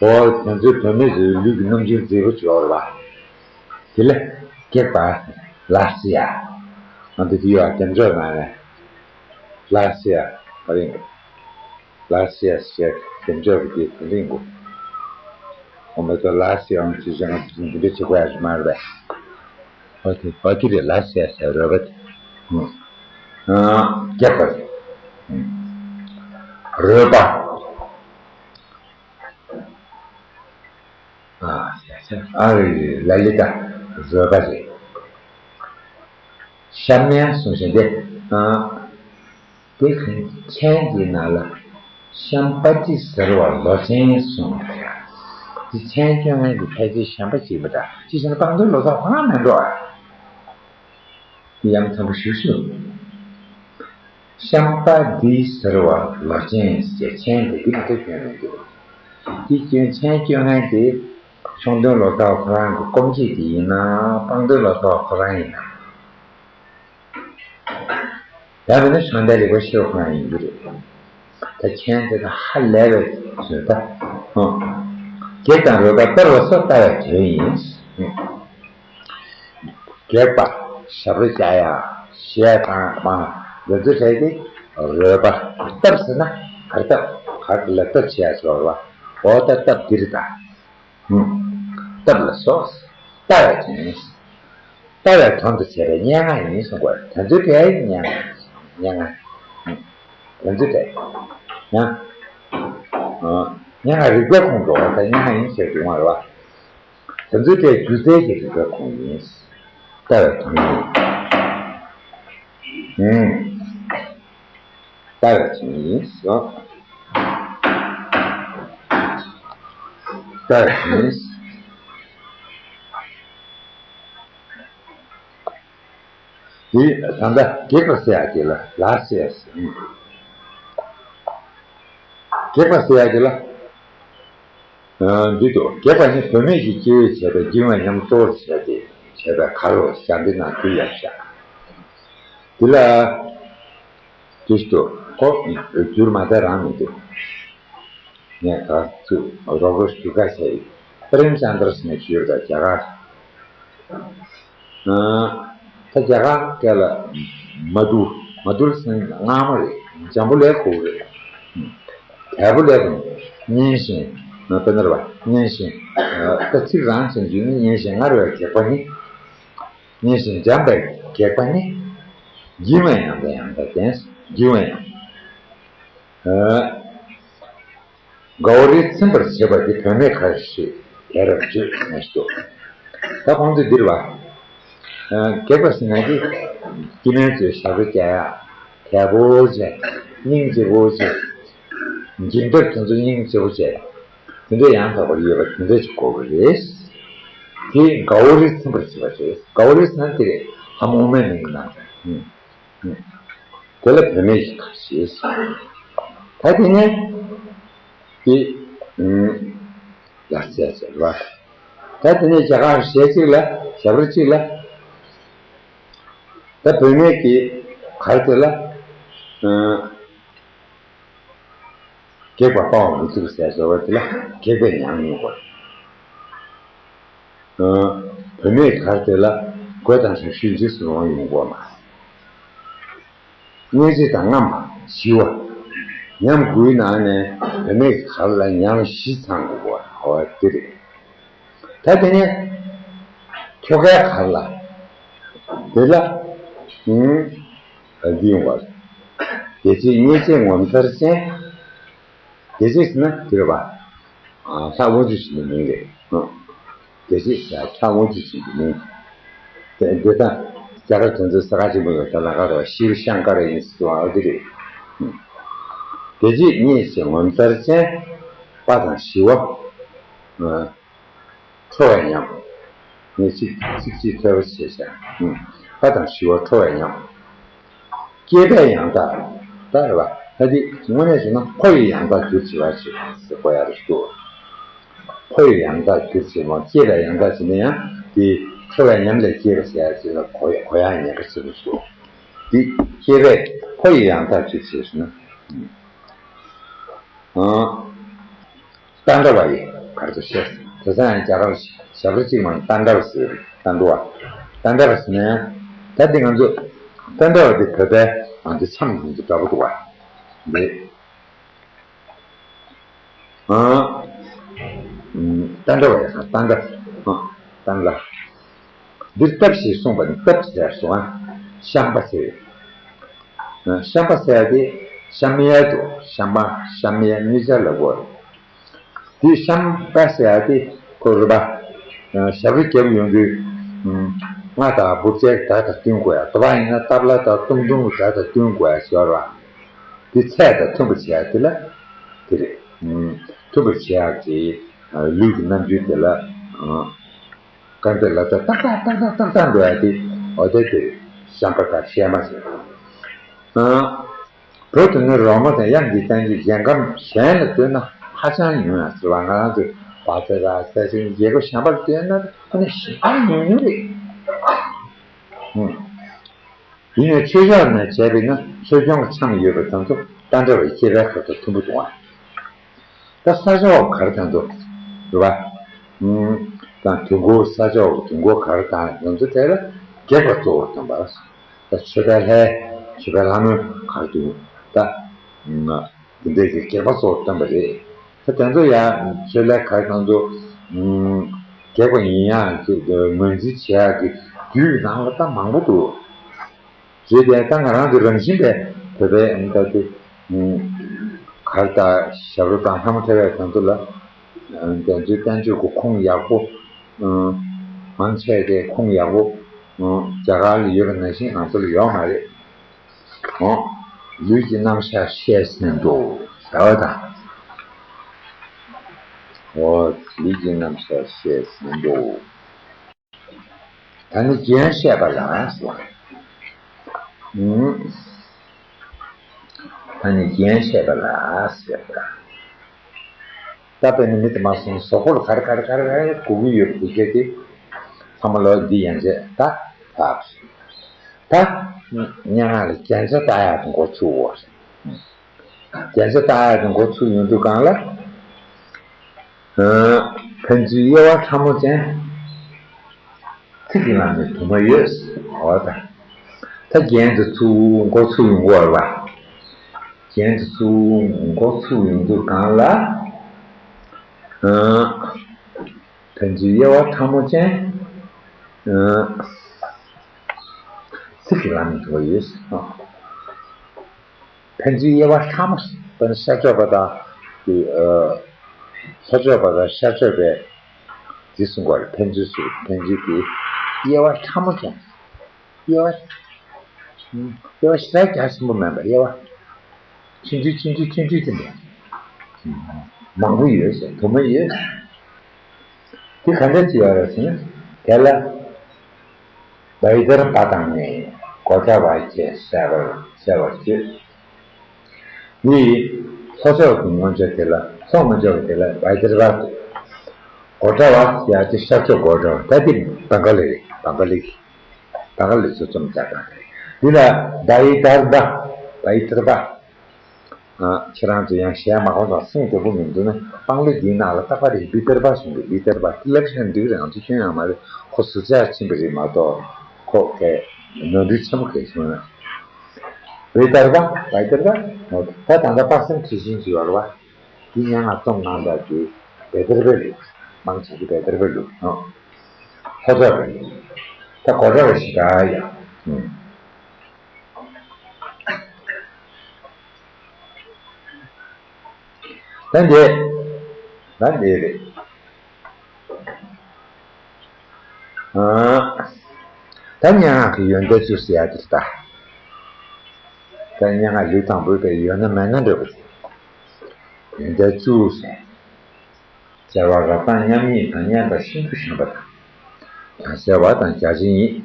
འོ་དེ་ཚོའི་བུད་མེད་ཚོའི་ལུས་ཀྱི་རྣམ་འགྱུར་མཛེས་པོ་བྱོས་ར་བ། དེ་ལ་གེགས་པ། ལ་སི་ཡ། ང་ཚོ་དེ་ཡོད་དེ་འདྲ་ན་ནས། ལ་སི་ཡ། ག་རེ་ཡིན། ལ་སི་ཡ་ཟེར་དེ་འདྲ་གི་དེ་དེ་རིང་གོ། ཨོ་མེ་ཏོ་ལ་སི་ཡ་ཅི་ཞིག་ང་ཚོ་འདི་འདྲ་བྱེད་དགོས་ཡ་ཞིག་མ་རེད་པས། ཨོ་དེ་ཨོ་དེ་རེད། ལ་སི་ཡ་ཟེར་རོལ་པ་དེ། ཨ། རྒྱག་པ་རེད། རོལ་པ། ཨ། ལ་ལི་ཏ་རོལ་པ་རེད། ཤམ་ཡང་གསུངས་ཤིང་དེ། ཨ། དེ་མཚན་གྱི་ནང་ལ་ཤམ་པ་ཏི་ཟེར་བ་ལོ་ཆེན་གསུངས། དེ་མཚན་སྐྱོན་ངན་གྱི་ཕལ་ཆེར་ཤམ་པ་ཅིག་པ་འདྲ། ཅི་ཟེར་ན་སྤང་བདུན་ལོ་ཙཱ་བ་ཁོ་རང་མིན་འགྲོ་ཨ། ཡང་མཚན་པོ་ཞུ་ཞུ། ཤམ་པ་ཏི་ཟེར་བ་ལོ་ཆེན་ཟེར་མཚན་དེ་འདི་མ་གཏོགས་སྐྱོན་མི་འདུག་དེ་སྐྱོན་མཚན་སྐྱོན་ངན་དེ་ཤོང་དོན་ལོ་ཙཱ་བ་ཁོ་རང་གི་སྐོམ་བྱེད་དེ་ཡིན་ན། སྤང་དོན་ལོ་ཙཱ་བ་ཁོ་རང་ཡིན་ན། ཡང་མིན་ན་བྱང་བདག་ལེགས་པར་ཤེས་པ་ཁོ་རང་ཡིན་གྱི་རེད། ད་མཚན་དེ་དང་ཧ་ལས་པའི་བཟོས་ད། ཨོ། གེགས་དང་རོལ་པ་བཏབ་ལ་སོགས་ལྟ་བའི་དོན་ཡིན། གེགས་པ། ཞབས་བྲོ་རྒྱག་ཡ། གཞས་བཏང་བ། འདི་ཚོ་བྱས་ཏེ། རོལ་པ། བཏབ་ཟེར་ན་གར་བཏབ། གར་ལ་བཏབ་བྱས་ཡ་ཟེར་བ། འོ་ད་བཏབ་འདིར་ད། བཏབ་ལ་སོགས། ལྟ་བའི་དོན་ཡིན། ལྟ་བའི་དོན་དུ་བྱས་པའི་སྙན་ངག་ཡིན་གསུང་དགོས། དོན་ཚུལ་འབྲེལ་སྙན་ངག་སྙན་ངག་དོན་ཚུལ་འབྲེལ། ཡང་། སྙན་ངག་རིག་པའི་ཁོངས་སུ་འོ་ད་སྙན་ངག་ཡིན་ཟེར་གྱི་ཡོང་བ་རེད་བ། དོན་ཚུལ་འབྲེལ་སྒྱུ་རྩལ་གྱི་རིག་པའི་ཁོངས་ཡིན། ལྟ་བའི་དོན་ཡིན། ལྟ་བའི་དོན་ཡིན་སོ། ལྟ་བའི་དོན་ཡིན། དེ་ད་ལྟ་གེགས་པ་ཟེར་ཡག་དེ་ལ་ལ་ཟེར་ཡག་ཟེར། གེགས་པ་ཟེར་ཡག་དེ་ལ། འདི་དུ་གེགས་པ་ནི་བུད་མེད་ཀྱི་སྐྱེ་བོས་བྱས་པའི་སྦྱིན་པ་ཉམས་གཙོ་བོར་བྱས་ཏེ་བྱས་པའི་གར་རོ་ཞབས་འདི་ན་དུ་ཡར་བཞག་འདི་ལ། དེ་ཞུ་ཁོ་བསྒྱུར་མ་བསྡད་རང་མི་འདུག་ངས་ག་ཚུ་རོགས་རོགས་ཞུ་ཁ་བྱས་ཡིན། པྲེམ་ཅན་དར་ཟེར་ནས་ཞུ་ཡོད་ད་རྒྱ་གར། ད་རྒྱ་གར་སྐད་ལ་མ་དུར་མ་དུར་ཟེར་ན་མངར་མོ་རེད། འཇམ་པོ་ལས་ཁོག་རེད། དལ་པོ་ལས་ཁོག་སྙན་ཞིང་དཔེར་ན་རེད་པ། སྙན་ཞིང་ད་ཚིག་རང་བྱས་ནས་བརྗོད་ན་སྙན་ཞིང་མངར་བའི་གེགས་པ་ནི། སྙན་ཞིང་འཇམ་པའི་གེགས་པ་ནི། སྦྱིན་པ་ཡང་དང་ཡང་དག་ལྡན། སྦྱིན་པ་ཡང་། གའོ་རི་ཚིམ་པར་བྱེད་པ་དེ་བུད་མེད་གར་ཞེས་དེ་རབ་བརྗོད་ནས་སོ། ད་ཁོང་ཚོས་འདིར་བ། གེགས་པ་ཟེར་ན་དེ་སྐྱེ་དམན་ཚོའི་ཞབས་བྲོ་རྒྱག་ཡ། དལ་པོ་བྱས། སྙིང་རྗེ་པོ་བྱས། སྦྱིན་བདག་དེ་ཚོ་སྙིང་རྗེ་པོ་བྱས། དེ་འདྲ་ཡང་དག་པར་ཡོད་པ་དེ་འདྲ་ཞིག་དགོས་པ་རེད། དེ་གའོ་རི་ཚིམ་པར་བྱེད་པ་རེད། གའོ་རི་ཟེར་ན་དེ་རེད། ལྷ་མོ་དབུ་མའི་མིང་གི་ནང་དུ། དེ་ལ་བུད་མེད་ཀྱི་གར་ཞེས། ད་དེ་ནས་དེ་ལ་བྱས་བྱས་ར། ད་དེ་ནས་རྒྱ་གར་གཞས་གཅིག་ལ་ཞབས་བྲོ་གཅིག་ལ། ད་བུད་མེད་ཀྱི་གར་དེ་ལ། གེགས་པ་སྤང་བ་མི་ཚུགས་ཟེར་བཟོ་བ་དེ་ལ་གེགས་པས་ཉམས་མྱོང་བ། བུད་མེད་གར་དེ་ལ་དགོད་དང་ཞབས་ཞུ་འཇིགས་སུ་རུང་ཡོང་གོ་མ། སྙིང་རྗེ་དང་རྔམ་པ་ཞི་བ། ཉམས་དགུའི་ནང་ནས་བུད་མེད་གར་ལ་ཉམས་བཞི་ཚང་དགོས་པ་འོ་དེ་རེད། ད་དེ་ནས་ཁྱོ་གའི་གར་ལ། དེ་ལ། ཨུམ། འདི་ཡོང་བ། བདེ་སྐྱིད་ཉེར་གཅིག་ངོ་མཚར་ཅན། བདེ་སྐྱིད་ཟེར་ན་དེ་རེད་པ། ལྷ་དབང་ཕྱུག་ཆེན་པོའི་མིང་རེད། བདེ་སྐྱིད་ཟེར་ལྷ་དབང་ཕྱུག་ཆེན་པོའི་མིང་། དེ་འདི་ལྟ་རྒྱ་གར་དེ་ཚོའི་ས་ཁ་ཆེན་པོ་ཡོད་ད་ལ་ཁ་རོ་ཤིབ་ཤང་ཀ་ར་ཡིན་ཟེར་བ་འོ་དེ་རེད། བདེ་སྐྱིད་ཉེར་གཅིག་ངོ་མཚར་ཅན། དཔའ་དང་ཞི་བ། ཁྲོ་བའི་ཉམས། ངས་གཅིག་གཅིག་གཅིག་ཐོས་པ་བྱས་ཤག་དཔའ་དང་ཞི་བ་ཁྲོ་བའི་ཉམས། སྐྱེས་པའི་ཡང་དག་ད་རེད་བ། ད་འདི་དངོས་གནས་བྱས་ན་ཕོ་ཡི་ཡང་དག་གྱུར་ཅིག་བ་ཞིག་ཟེར་གོ་ཡ་རེད་འདུག་ཕོ་ཡི་ཡང་དག་གྱུར་ཅིག་མ་སྐྱེས་པའི་ཡང་དག་བྱས་ན་ཡང་དེ་ཁྲོ་བའི་ཉམས་ལས་སྐྱེས་པ་ཟེར་ཡ་ཅིག་ལ་གོ་ཡ་གོ་ཡ་ཉེན་ཁ་ཆེ་རུ་སོང་། འདི་སྐྱེས་པའི་ཕོ་ཡི་ཡང་དག་གྱུར་ཅིག་ཟེར་ན། ཏན་ཏྲ་བ་ཡི་གར་དུ་བཤད། དེ་ཙང་ཡང་རྒྱ་གར་ཞབས་བྲོ་གཅིག་མ་ཏན་ཏྲ་བ་ཟེར། ཏན་ཏྲ་བ། ཏན་ཏྲ་བ་ཟེར་ན་ད་འདི་ང་ཚོ་ཏན་ཏྲ་བ་འདི་བོད་པའི་ང་ཚོ་འཆམ་ང་ཚོ་འདྲ་པོ་འདུག་བ། འདི་ཨ་ཏན་ཏྲ་བ་ཡ་ས་ཏན་ཏྲ་ཨ་ཏན་ཏྲ། འདིར་སྟབས་ཞེས་གསུངས་པ་ནི་སྟབས་ཟེར་སོང་ཨ། བཤམས་པ་ཟེར། བཤམས་པ་ཟེར་ཏེ་བཤམས་ཡས་དོ། བཤམས་པ་བཤམས་ཡས་གཉིས་ཆ་ལ་གོ། དེ་བཤམས་པ་ཟེར་ཏེ་ཁོ་རུ་བ། ཞབས་བྲོ་རྒྱབ་ཡོང་དུས། རྔ་དང་འབུབ་ཆའི་སྒྲ་དང་བསྟུན་དགོས་ཡ། དོ་བ་ཡིན་ན་ཏབ་ལ་དང་ཏུང་ཏུང་གི་སྒྲ་དང་བསྟུན་དགོས་ཡ་ཞོར་བ། དེ་ཚད་དང་མཐུན་པར་བྱེད་ཡ་དེ་ལ། དེ་རེད། མཐུན་པར་བྱེད་ཡ་གི་ལུས་ཀྱི་རྣམ་འགྱུར་དེ་ལ། རྐང་པའི་ལག་པ་ཏག་ཏག་ཏག་ཏག་ཏག་ཏག་འགྲོ་ཡ་དེ་འོ་དེ་དེ་བཤམས་པ་དང་བཤད་མ་ཟེར། བོད་དུ་ནི་རོལ་མོ་དང་དབྱངས་ཀྱི་བསྟན་བཅོས་གཞན་ཁམས་གཞན་ལ་ལྟོས་ན་ཧ་ཅང་ཉུང་ཡང་ཟེར་བ། ང་རང་ཚོའི་བ་ཚ་ར་ས་ཞིང་རྒྱལ་ཁབ་གཞན་པར་ལྟོས་ན་ཨ་ནི་ཞེ་དྲག་ཉུང་ཉུང་རེད། ཡིན་ནའི་ཆོས་ཕྱོགས་ནས་བྱས་པས་ན་ཆོས་སྐྱོང་གི་འཆམ་ཡོད་པ་དང་ཚོ་ཏན་ཏྲ་བའི་སྐྱེས་པའི་ཁ་དང་མཐུན་པོ་འདུག་ཨ། ད་ས་ཕྱོགས་གར་དང་དུ། རེད་བ། ཨུམ། དང་དུས་འཁོར་ས་ཕྱོགས་དུས་འཁོར་གར་དང་དང་དུ་དེ་ལ་རྒྱས་པར་གཙོ་བོར་སྟོན་པ། ད་མཆོད་པའི་ལྷའི་མཆོད་པའི་ལྷ་མོའི་གར་དུ། ད། འདི་འདྲའི་གི་རྒྱས་པར་གཙོ་བོར་སྟོན་པ་རེད། ད་དེ་ཚོ་ཡང་མཆོད་ལྷའི་གར་དང་དུ། ཨུམ། རྒྱས་པ་ཡིན་ཡང་ངོས་འཛིན་བྱེད་ཡག་གི་རྒྱུད་ནང་ལ་ད་མང་པོ་འདུག་རེད་དེ་ད་ང་རང་གི་རང་བཞིན་པའི་བོད་པའི་ཨང་ད་དེ་གར་དང་ཞབས་བྲོ་དང་ལྷ་མོ་ཐེ་བའི་དང་དུ་ལ་དེ་ཚོའི་བསྟན་བཅོས་ཀྱི་ཁུངས་ཡག་པོ་མང་ཆེ་དེ་ཁུངས་ཡག་པོ་རྒྱ་གར་ལ་ཡོད་པ་ནང་བཞིན་ང་ཚོ་ལ་ཡོད་མ་རེད། ལུས་ཀྱི་རྣམ་གཞག་བཤད་ཟིན་ཏོ་ཟེར་བ་དང་། ལུས་ཀྱི་རྣམ་གཞག་བཤད་ཟིན་ཏོ། ད་ནི་རྒྱན་བཤད་པ་ལ་ཟེར། ཨུམ། ད་ནི་རྒྱན་བཤད་པ་ལ་ཟེར། ད་དཔེར་ན་མི་དེ་མ་སོང་གཟུགས་པོ་ལ་ག་རེ་ག་རེ་ག་རེ་ག་རེ་དགོས་ཀྱི་ཡོད་དགོས་ཀྱི་དེ་ཚང་མ་ལོ་འདི་ཡན་ཆད་ད་ཕབ། ད་སྙན་ངག་ལ་རྒྱན་ཆ་བཏགས་ཡག་དེ་འགོ་ཚུགས་འོ། རྒྱན་ཆ་བཏགས་ཡག་དེ་འགོ་ཚུགས་ཡོང་དུས་གང་ལ། ཨ། ཕན་ཚུན་དབྱེ་བ་ཕྲ་མོ་ཅན། ཚིག་གི་ལམ་ནས་དུ་མ་ཡོད། འོ་ད། ད་རྒྱན་དེ་ཚུགས་འགོ་ཚུགས་ཡོང་གི་ཡོད་རེད་པ། རྒྱན་དེ་ཚུགས་འགོ་ཚུགས་ཡོང་དུས་གང་ལ། ཨ། ཕན་ཚུན་དབྱེ་བ་ཕྲ་མོ་ཅན། ཨ། ཚིག་གི་ལམ་ནས་དུ་མ་ཡོད། ཕན་ཚུན་དབྱེ་བ་ཕྲ་མོ། དཔེར་ན་ཤར་ཕྱོགས་པ་དང་། ཨ། ལྷོ་ཕྱོགས་པ་དང་ཤར་ཕྱོགས་པའི་འདི་གསུང་གི་ཡོད་རེད། ཕན་ཚུན་སུ་ཕན་ཚུན་གྱི་དབྱེ་བ་ཕྲ་མོ་ཅན། དབྱེ་བ། དབྱེ་བ་ཞེ་དྲག་རྒྱ་ཆེན་པོ་མེད་པ། དབྱེ་བ་ཆུང་ཆུང་ཆུང་ཆུང་ཆུང་ཆུང་དེ་འདྲ་མང་པོ་ཡོད་ཟེར། དུ་མ་ཡོད། དེ་ག་འདྲ་ཅིག་ཡོད་རེད་ཟེར་ན། དེ་ལ་བའི་དར་བ་དང་ནི་དགོད་བྲ་བ་བཅས་གསལ་བར་གསལ་བར་བརྗོད། འདི་ལྷོ་ཕྱོགས་ཀྱི་མངོན་བརྗོད་དེ་ལ། ལྷོ་མངོན་བརྗོད་དེ་ལ་བའི་དར་བ། དགོད་བྲ་བ་ཡ་དེ་ཤར་ཕྱོགས་དགོད་བྲ་བ། ད་དེ་བེང་ག་ལི་རེད། བེང་ག་ལི། བེང་ག་ལི་ཚོ་རྩོམ་རྒྱག་སྟངས་རེད། འདི་ལ་བའི་དར་བ། བའི་དར་བ། ཨ། ཁྱེད་རང་ཚོ་ཡང་གཞས་མ་གོ་དང་གསུང་དོད་པོ་མི་འདུག་ན། པང་ལེབ་འདིའི་ནང་ལ་རྟག་པར་རེད། བི་དར་བ་གསུང་གི། བི་དར་བ་དེ་ལབ་ཤག་འགྲིག་རེད། ང་ཚོ་སྐྱོན་ཡང་མ་རེད། ཁོ་ཟུར་ཆག་ཕྱིན་པ་རེད་མ་གཏོགས། ཁོ་གས་ནོར་འཁྲུལ་ཆེན་པོ་གས་བྱུང་ན། བི་དར་བ། བི་དར་བ། ད་ད་ལྟ་དཔག་བསམ་འཁྲི་ཤིང་ཅིག་ཡོད་རེད་པ། འདི་སྙན་ངག་རྩོམ་གནང་སྟངས་དེ་བི་དར་བའི་ལུགས། མང་ཆེ་གིས་བི་དར་བའི་ལུགས། ཨོ། ལྷོ་ཕྱོགས་པའི་ལུགས། ད་དགོད་བྲ་བ་ཞེ་དྲག་ཡ། ཨུམ། ད་འདི། ད་འདི་རེད། ཨ། ད་སྙན་ངག་གི་ཡོན་ཏན་བཅུ་ཟེར་ཡ་དེ་རེད་ད། ད་སྙན་ངག་ལུས་དང་པོའི་པའི་ཡོད་ན་མེད་ན་འདྲ་བོ་ཞིག། ཡོན་ཏན་བཅུ་ཟེར། བྱ་བ་རབ་དང་མཉམ་ཉིད་དང་། སྙན་པ་ཤིན་ཏུ་གཞོན་པ་དང་། དང་བྱ་བ་དང་རྒྱ་ཆེ་ཉིད།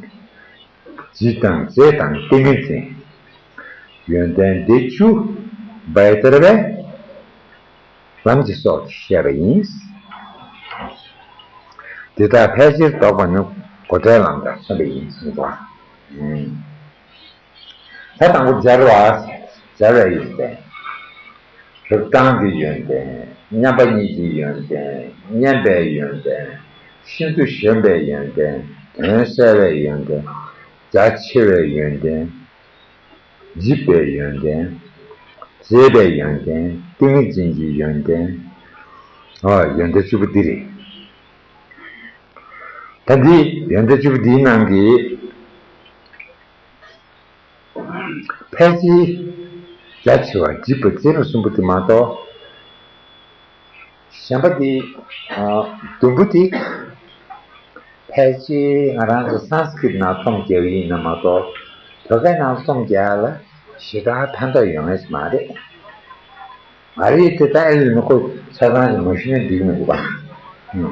བྱིས་དང་མཛེས་དང་ཏིང་ངེ་འཛིན། ཡོན་ཏན་འདི་བཅུ་བའི་དར་བའི་ལམ་གྱི་སྲོག་ཏུ་བཤད་པ་ཡིན། འདི་དག་ཕལ་ཆེར་བཟློག་པ་ནི་དགོད་བྲའི་ལམ་དང་མཚོན་པ་ཡིན་གསུངས་སོ། ཨུམ། ད་དང་པོ་སྦྱར་བ། སྦྱར་བའི་ཡོན་ཏན། རིགས་དང་གི་ཡོན་ཏན། མཉམ་པ་ཉིད་ཀྱི་ཡོན་ཏན། སྙན་པའི་ཡོན་ཏན། ཤིན་ཏུ་གཞོན་པའི་ཡོན་ཏན། དོན་གསལ་བའི་ཡོན་ཏན། རྒྱ་ཆེ་བའི་ཡོན་ཏན། འཇིགས་པའི་ཡོན་ཏན། མཛེས་པའི་ཡོན་ཏན། ཏིང་ངེ་འཛིན་གྱི་ཡོན་ཏན། ཨོ། ཡོན་ཏན་བཅུ་པོ་འདི་རེད། ད་འདི་ཡོན་ཏན་བཅུ་པོ་འདིའི་ནང་གི་ཕལ་ཆེར་རྒྱ་ཆེ་བ་འཇིགས་པ་མཛེས་པ་གསུམ་པོ་དེ་མ་གཏོགས། གཞན་པ་དེ། ཨ། བདུན་པོ་དེ་ཕལ་ཆེར་ང་རང་ཚོ་སཾ་སྐྲྀཏ་ནང་རྩོམ་རྒྱག་པ་ཡིན་ན་མ་གཏོགས། བོད་སྐད་ནང་རྩོམ་རྒྱག་ཡ་ལ་ཞེ་དྲག་ཕན་ཐོགས་ཡོད་མཁན་ཞིག་མ་རེད། མ་རེད་དེ། ད་ཨེ་ཡིན་ན་ཁོ་ཆ་ཚང་ཞིག་མ་ཤེས་ན་འགྲིག་མི་འདུག་པ། ཨུ།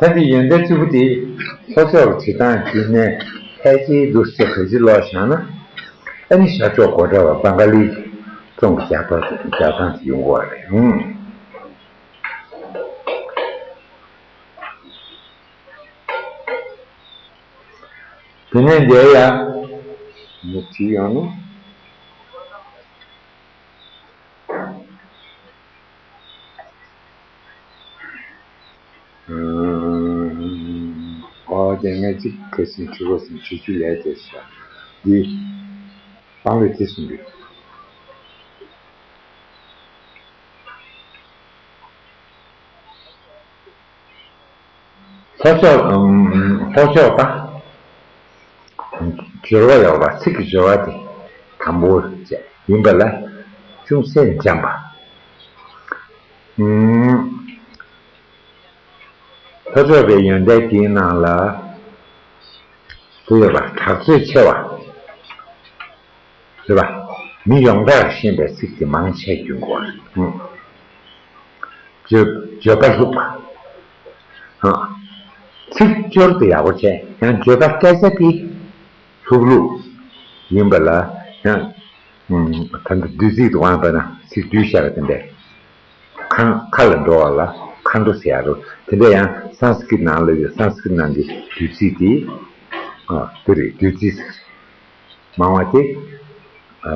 ཨུ། ད་འདི་ཡོན་ཏན་བཅུ་པོ་དེ་ལྷོ་ཕྱོགས་ཀྱི་བྲིས་སྟངས་བརྒྱུད་ནས་ཕལ་ཆེར་འདུག་ཟེར། ག་ཅི་ལོག་བཞག་ན། ཨ་ནི་ཤར་ཕྱོགས་དགོད་བྲ་བ་བེང་ག་ལིའི་རྩོམ་གྱི་རྒྱག་ཐབས་རྒྱག་སྟངས་དེ་ཡོང་གི་ཡོད་རེད། ཨུམ། དེ་ནས་འདིར་ཡང་མི་བྲིས་ཡོང་ནས། ཨོ། དེ་ངས་གཅིག་ག་ཟིན་ཁྲི་གོ་ཟིན་ཁྲི་ཆུ་ལས་དེ་ཤ་འདི་སྤང་ལོས་དེ་གསུངས་འདུག། ལྷོ་ཕྱོགས། ལྷོ་ཕྱོགས་པ། སྦྱོར་བ་ཡོད་པ། ཚིག་གི་སྦྱོར་བ་དེ་དང་པོ་བྱས་ཡིན་པ་ལ་ཅུང་ཟད་འཇམ་པ། ལྷོ་ཕྱོགས་པའི་ཡོན་ཏན་དེའི་ནང་ལ་དེ་ཡོད་པ། གྲགས་ཚོད་ཆེ་བ། རེད་པ། མི་ཡོངས་གྲགས་ཤེས་པའི་ཚིག་དེ་མང་ཆེ་རྒྱུན་གོ་བ་རེད། བརྗོད། བརྗོད་པ་ལྷུག་པ། ཚིག་སྦྱོར་དེ་ཡག་པོ་བྱས། ཡང་བརྗོད་པ་སྐད་ཆ་དེ་ལྷུག་ལྷུག་ཡིན་པ་ལ་ཡང་ ད་ལྟ་བསྡུས་ཚིག་ཏུ་དབང་བས་ན་ཚིག་བསྡུས་བཤད་པ་དེ་འདྲས། མཁའ་མཁའ་ལ་འགྲོ་བ་ལ་མཁའ་འགྲོ་ཟེར་ཡ་རུ་དེ་འདྲ་ཡང་སཾ་སྐྲྀཏ་ནང་ལ་ཡོད། སཾ་སྐྲྀཏ་ནང་གི་བསྡུས་ཚིག་དེ་ཨ་དེ་རེད། བསྡུས་ཚིག་མང་བ་དེ་ཨ་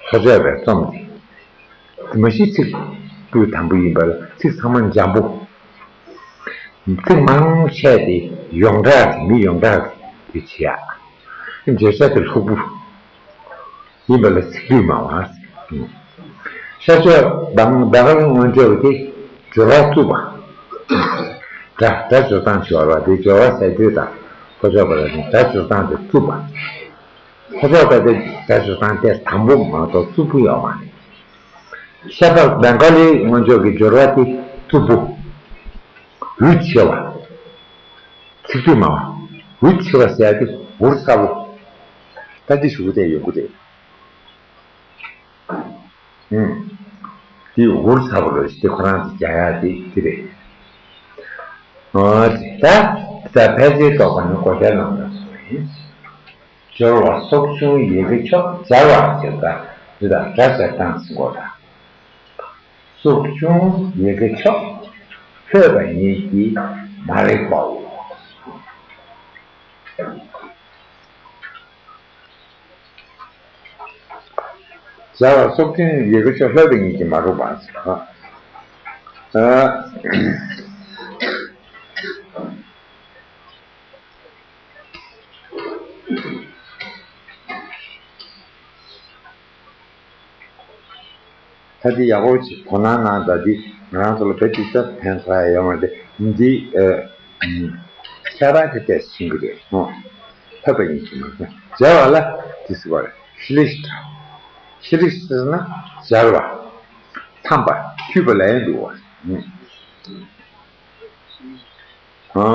ལྷོ་ཕྱོགས་པའི་རྩོམ་དེ་མ་གཞི་ཚིག་སྤུས་དམ་པོ་ཡིན་པ་ལ་ཚིག་ཚང་མ་འཇམ་པོ། ཚིག་མང་ཆེ་དེ་ཡོངས་གྲགས་མི་ཡོངས་གྲགས་དེ་བྱེད་ཡ། བརྗོད་བྱ་དེ་ལྷུག་པོ། ཡིན་པ་ལ་ཚིག་སྡུད་མང་བ། ཤར་ཕྱོགས་བང་བང་ག་ལ་སྔོན་ཕྱོགས་ཀྱི་སྦྱོར་བ་རྩུབ་པ། སྒྲ་སྒྲ་སྦྱོར་སྟངས་སྦྱོར་བ་དེ་སྦྱོར་བ་ཟེར་དུས་དང་ལྷོ་ཕྱོགས་པ་ལ་ནི་སྒྲ་སྦྱོར་སྟངས་དེ་རྩུབ་པ། ལྷོ་ཕྱོགས་པ་དེ་སྒྲ་སྦྱོར་སྟངས་དེ་དམ་པོ་མ་གཏོགས་རྩུབ་པོ་ཡོད་མ་རེད། ཤར་ཕྱོགས་བང་ག་ལའི་སྔོན་ཕྱོགས་ཀྱི་སྦྱོར་བ་དེ་རྩུབ་པོ། འུད་ཆེ་བ། ཚིག་སྡུད་མང་བ། འུད་ཆེ་བ་ཟེར་ཡ་དེ་འུར་ཚ་པོ། ད་འདི་ཞུ་གི་དེ་ཡོང་གི་རེད། ཨུམ། དེ་འུར་ཚ་པོ་རེད། དེ་ཁོ་རང་དེ་རྒྱག་ཡ་དེ་དེ་རེད། ཨོ་དེ་ད་ད་ཕལ་ཆེར་རྟོགས་པ་ནི་གོ་ཆ་ནང་ལ་སོང་ཡིན། སྦྱོར་བ་སོགས་ཆུང་ཡི་གེ་མཆོག་སྦྱར་བ་ཟེར་ད་འདི་དང་སྒྲ་སྦྱར་སྟངས་ཟེར་གོ་ད། སོགས་ཆུང་ཡི་གེ་མཆོག་ལྷོད་པ་ཉིད་ཀྱིས་མ་རིག་པའོ། སྦྱར་བ་སོགས་ཆུང་ཡི་གེ་མཆོག་ལྷོད་པ་ཉིད་ཀྱིས་མ་རིག་པ། ཨ། ད་དེ་ཡག་པོ་ཅིག་དོ་སྣང་གནང་དང་། འདི་ང་རང་ཚོ་ལ་བོད་ཀྱི་སྐད་ཕན་ཐོགས་ཡ་ཡོད་མ་རེད། འདི་ཨ་ཁྱད་པར་དེ་ལྟས་ཤིང་གི་རེད། ཧོ། ལྷོད་པ་ཡིན་གྱི་མ་རེད། སྦྱར་བ་ལ་དེ་ཟེར་བ་རེད། ཤི་ལིཤ་ཏྲ། ཤི་ལིཤ་ཟེར་ན་སྦྱར་བ། འཚམས་པ། འཁྱུད་པ་ལ་ཡང་འདུག་བ། ཨ།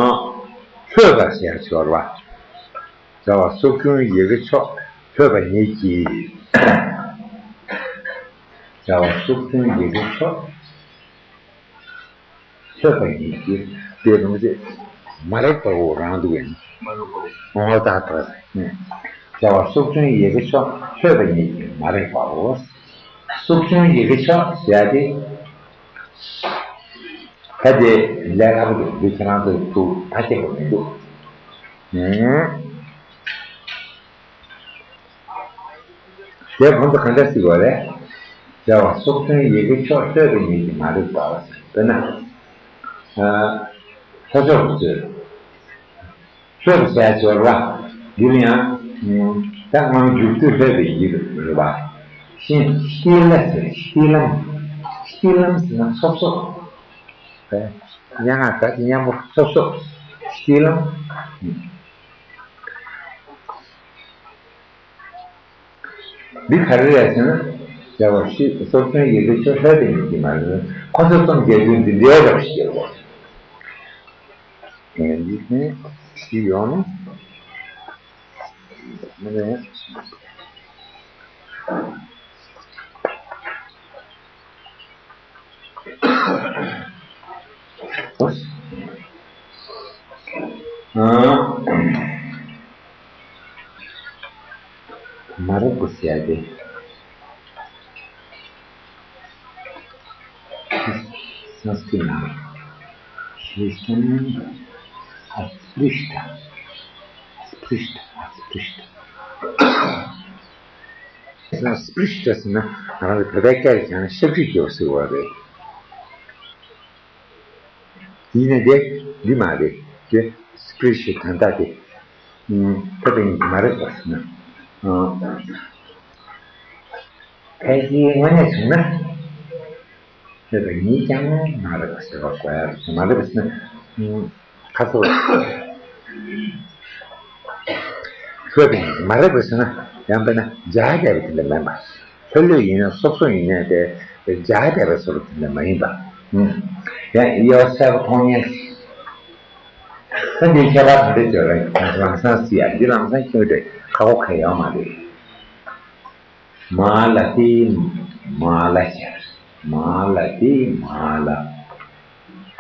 ལྷོད་པ་ཟེར་ཡ་སྦྱོར་བ། སྦྱར་བ་སོགས་ཆུང་ཡི་གེ་མཆོག་ལྷོད་པ་ཉིད་ཀྱིས། སྦྱར་བ་སོགས་ཆུང་ཡི་གེ་མཆོག་ལྷོད་པ་ཉིད་ཀྱིས། དེ་རུང་ཚེ་མ་རིག་པའོ་རང་འདུག་ཡིན། ངོ་ད་ད། སྦྱར་བ་སོགས་ཆུང་ཡི་གེ་མཆོག་ལྷོད་པ་ཉིད་ཀྱིས་མ་རིག་པའོ། སོགས་ཆུང་ཡི་གེ་མཆོག་ཟེར་ཡ་དེ། ད་དེ་ལས་སླ་པོ་འདུག་འདི་ཁྱེད་རང་ཚོས་ཐུགས་ཐག་བཅད་དགོས་མི་འདུག་ཨུམ། དེ་ཁོང་ཚོ་ག་འདྲ་ཟེར་དགོས་རེད། སྦྱར་བ་སོགས་ཆུང་ཡི་གེ་མཆོག་ལྷོད་པ་ཉིད་ཀྱིས་མ་རིག་པ། དཔེར་ན། ཨ། ལྷོ་ཕྱོགས་ཀྱི་ཚུལ། ལྷོད་པ་ཟེར་སྦྱོར་བ། འདི་ལ་ཡང་། ད་སྔོན་འཇུག་ཚུལ་ལྷོད་པའི་ཡིད་རེད་པ། ཤིང་ཤྟི་ལ་ཟེར། ཤྟི་ལམ། ཤྟི་ལམ་ཟེར་ན་སོབ་སོབ། སྙན་ངག་ད་ཅི་སྙན་པོ་སོབ་སོབ། ཤྟི་ལམ། འདི་ག་རེ་རེད་ཟེར་ན། སྦྱར་བ་ཤི་སོགས་ཆུང་ཡི་གེ་མཆོག་ལྷོད་པའི་ཉིད་ཀྱིས་མ་རིག་ཁོ་ཚོ་རྩོམ་རྒྱག་དུས་འདི་འདྲའི་རབ་ཞིག་ཡོད་རེད། འདི་ནི་ཞིག་ཡོང་ནས། མ་རིག་པ་ཟེར་ཡ་དེ། སཾ་སྐྲྀ་ཏ་ནང་ཤི་ལིཤ་ཏྲ་ནི་ཨ་སྤྲིཤ་ཏྲ། སྤྲིཤ་ཏྲ། ཨ་སྤྲིཤ་ཏྲ། སྤྲིཤ་ཏྲ་ཟེར་ན་ང་རང་ཚོ་བོད་པའི་སྐད་ཀྱི་བྱས་ན་ཤབ་ཤུབ་རྒྱག་པ་ཟེར་བ་རེད། ཡིན་ནའི་དེ་འདི་མ་རེད། དེ་སྤྲིཤ་ཏྲ་དེ། ཨུམ། ད་དེ་མ་རེད་པ་ཟེར་ན། ཨ། ཕལ་ཆེར་དངོས་གནས་བྱུང་ན། ལྷོད་པ་ཉིད་ཀྱང་མ་རེད་པ་ཟེར་བ་གོ་ཡ་རེད། མ་རེད་པ་ཟེར་ན། ཨུམ། ཁ་ཚོ། ལྷོད་པ་ཉིད་མ་རེད་པ་ཟེར་ན་ཡང་དཔེར་ན་འཇགས་བསྡད་པ་དེ་འདྲ་མིན་པ། ལྷོད་ལྷོད་ཡིན་ན་སོབ་སོབ་ཡིན་ནའི་དེ་འཇགས་བསྡད་པའི་བཟོ་འདྲ་དེ་འདྲ་མ་ཡིན་པ། ཨུམ། ཡང་དབྱེ་བ་གསལ་པོ་མཐོང་ཉན། ད་འདིའི་ཁྱད་པར་ག་འདྲ་བརྗོད་རེད། ལམ་སང་ཟེར་ཡ་འདི་ལམ་སང་ཁྱོད་དེ་ཁ་ཁོ་ཁ་ཡོད་མ་རེད། མ་ལ་ཏི་མ་ལ་ཤར། མ་ལ་ཏི་མ་ལ།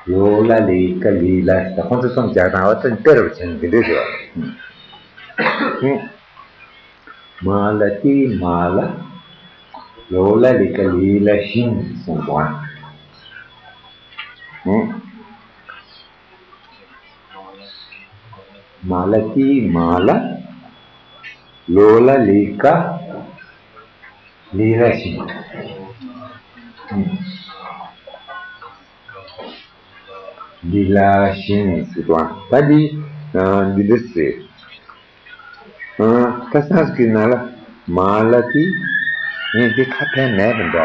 ལོ་ལ་ལི་ཀ་ལི་ལ་ཟེར། ཁོང་ཚོ་རྩོམ་རྒྱག་སྟངས་བ་ད་དཔེ་རུ་བྱས་ནས་འདི་འདྲས་བཟོས་པ་རེད། མ་ལ་ཏི་མ་ལ། ལོ་ལ་ལི་ཀ་ལི་ལ་ཤིན་གསུངས་པ། ཨང་། མ་ལ་ཏི་མ་ལ། ལོ་ལ་ལི་ཀ་ལི་ལ་ཤིན། ཨང་། ལི་ལ་ཤིན་ཟེར་བ། ད་འདི་ཨ་འདི་འདྲ་ཟེར། ཨ་ད་སངས་སྐྲིད་ནང་ལ་མ་ལ་ཏི། ངས་འདི་ཁ་ཕན་མེད་པ་འདྲ།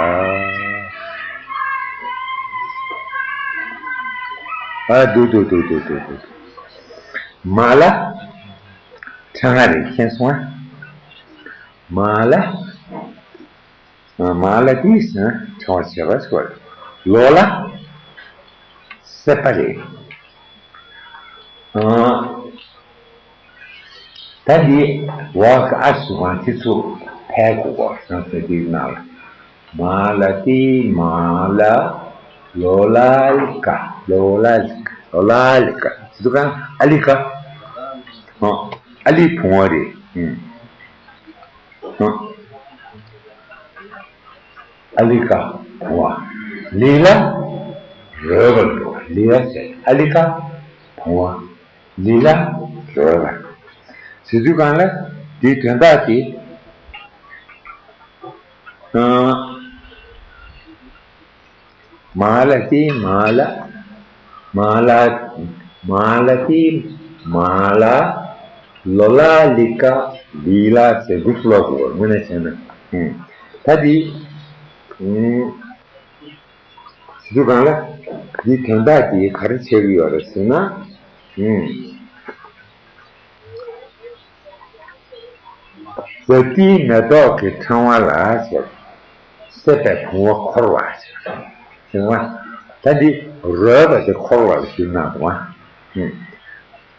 ཨ་འདུག་འདུག་འདུག་འདུག་འདུག་མ་ལ་ཕྲེང་བ་རེད། མཁྱེན་སོང་ཨ། མ་ལ། མ་ལ་ཏི་ཟེར་ན་ཕྲེང་བ་བྱེད་པ་ཟེར་བ་རེད། ལོ་ལ་སྲེད་པ་རེད། ཨ་ད་འདི་བ་ག་ཨ་ཟེར་བ་དེ་ཚོ་ཕལ་དགོས་པ། སངས་སྐྲིད་ནང་ལ་མ་ལ་ཏི་མ་ལ་ལོ་ལ་ལི་ཀ་ལོ་ལ་ལི་ཀ་ལོ་ལ་ལི་ཀ་ཟེར་དུས་གང་ཨ་ལི་ཀ་ཨ་ལི་བུང་བ་རེད། ཨ་ལི་ཀ་བུང་བ། ལི་ལ་རོལ་པ་འགྲོ་བ། ལི་ལ་ཟེར་ཨ་ལི་ཀ་བུང་བ། ལི་ལ་རོལ་པ། ཟེར་དུས་གང་ལ་དེའི་དོན་དག་དེ། ཨ། མ་ལ་ཏི་མ་ལ། མ་ལ། མ་ལ་ཏི་མ་ལ། ལོ་ལ་ལི་ཀ་ལི་ལ་ཟེར་དགུ་ཚུགས་ལ་དགོས་པར་དངོས་གནས་བྱས་ན། ད་དེ། དུས་གང་ལ་འདི་དོན་དག་དེ་ག་རེ་བྱེད་ཀྱི་ཡོད་རེད་ཟེར་ན། ཛ་ཏིའི་མེ་ཏོག་གི་ཕྲེང་བ་ལ་ཟེར། སྲེད་པའི་བུང་བ་འཁོར་བ་ཟེར། ཟེར་བ། ད་འདི་རོལ་པ་དེ་འཁོར་བ་ལ་ཞུགས་གནང་འདུག་བ།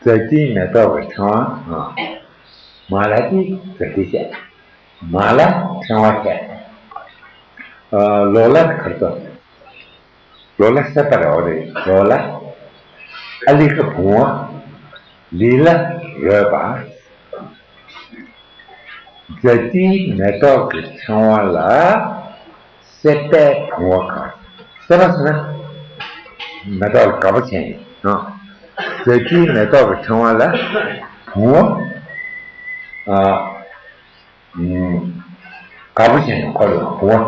ཛ་ཏིའི་མེ་ཏོག་གི་ཕྲེང་བ། མ་ལ་ཏི་ཛ་ཏི་བྱས། མ་ལ་ཕྲེང་བ་བྱས། ལོ་ལ་གར་ཏོ། ལོ་ལ་སྲེད་པ་རེད། འོ་རེད། ལོ་ལ་ཨ་ལི་ཀ་བུང་བ། ལི་ལ་རོལ་པ། ཛ་ཏིའི་མེ་ཏོག་གི་ཕྲེང་བ་ལ་སྲེད་པའི་བུང་བ་གང་། སྲེད་པ་ཟེར་ན་མེ་ཏོག་ལ་དགའ་པོ་བྱས་ནས། ཛ་ཏིའི་མེ་ཏོག་གི་ཕྲེང་བ་ལ་བུང་བ། ཨ། དགའ་པོ་བྱས་ནས་འཁོར་བའི་བུང་བ།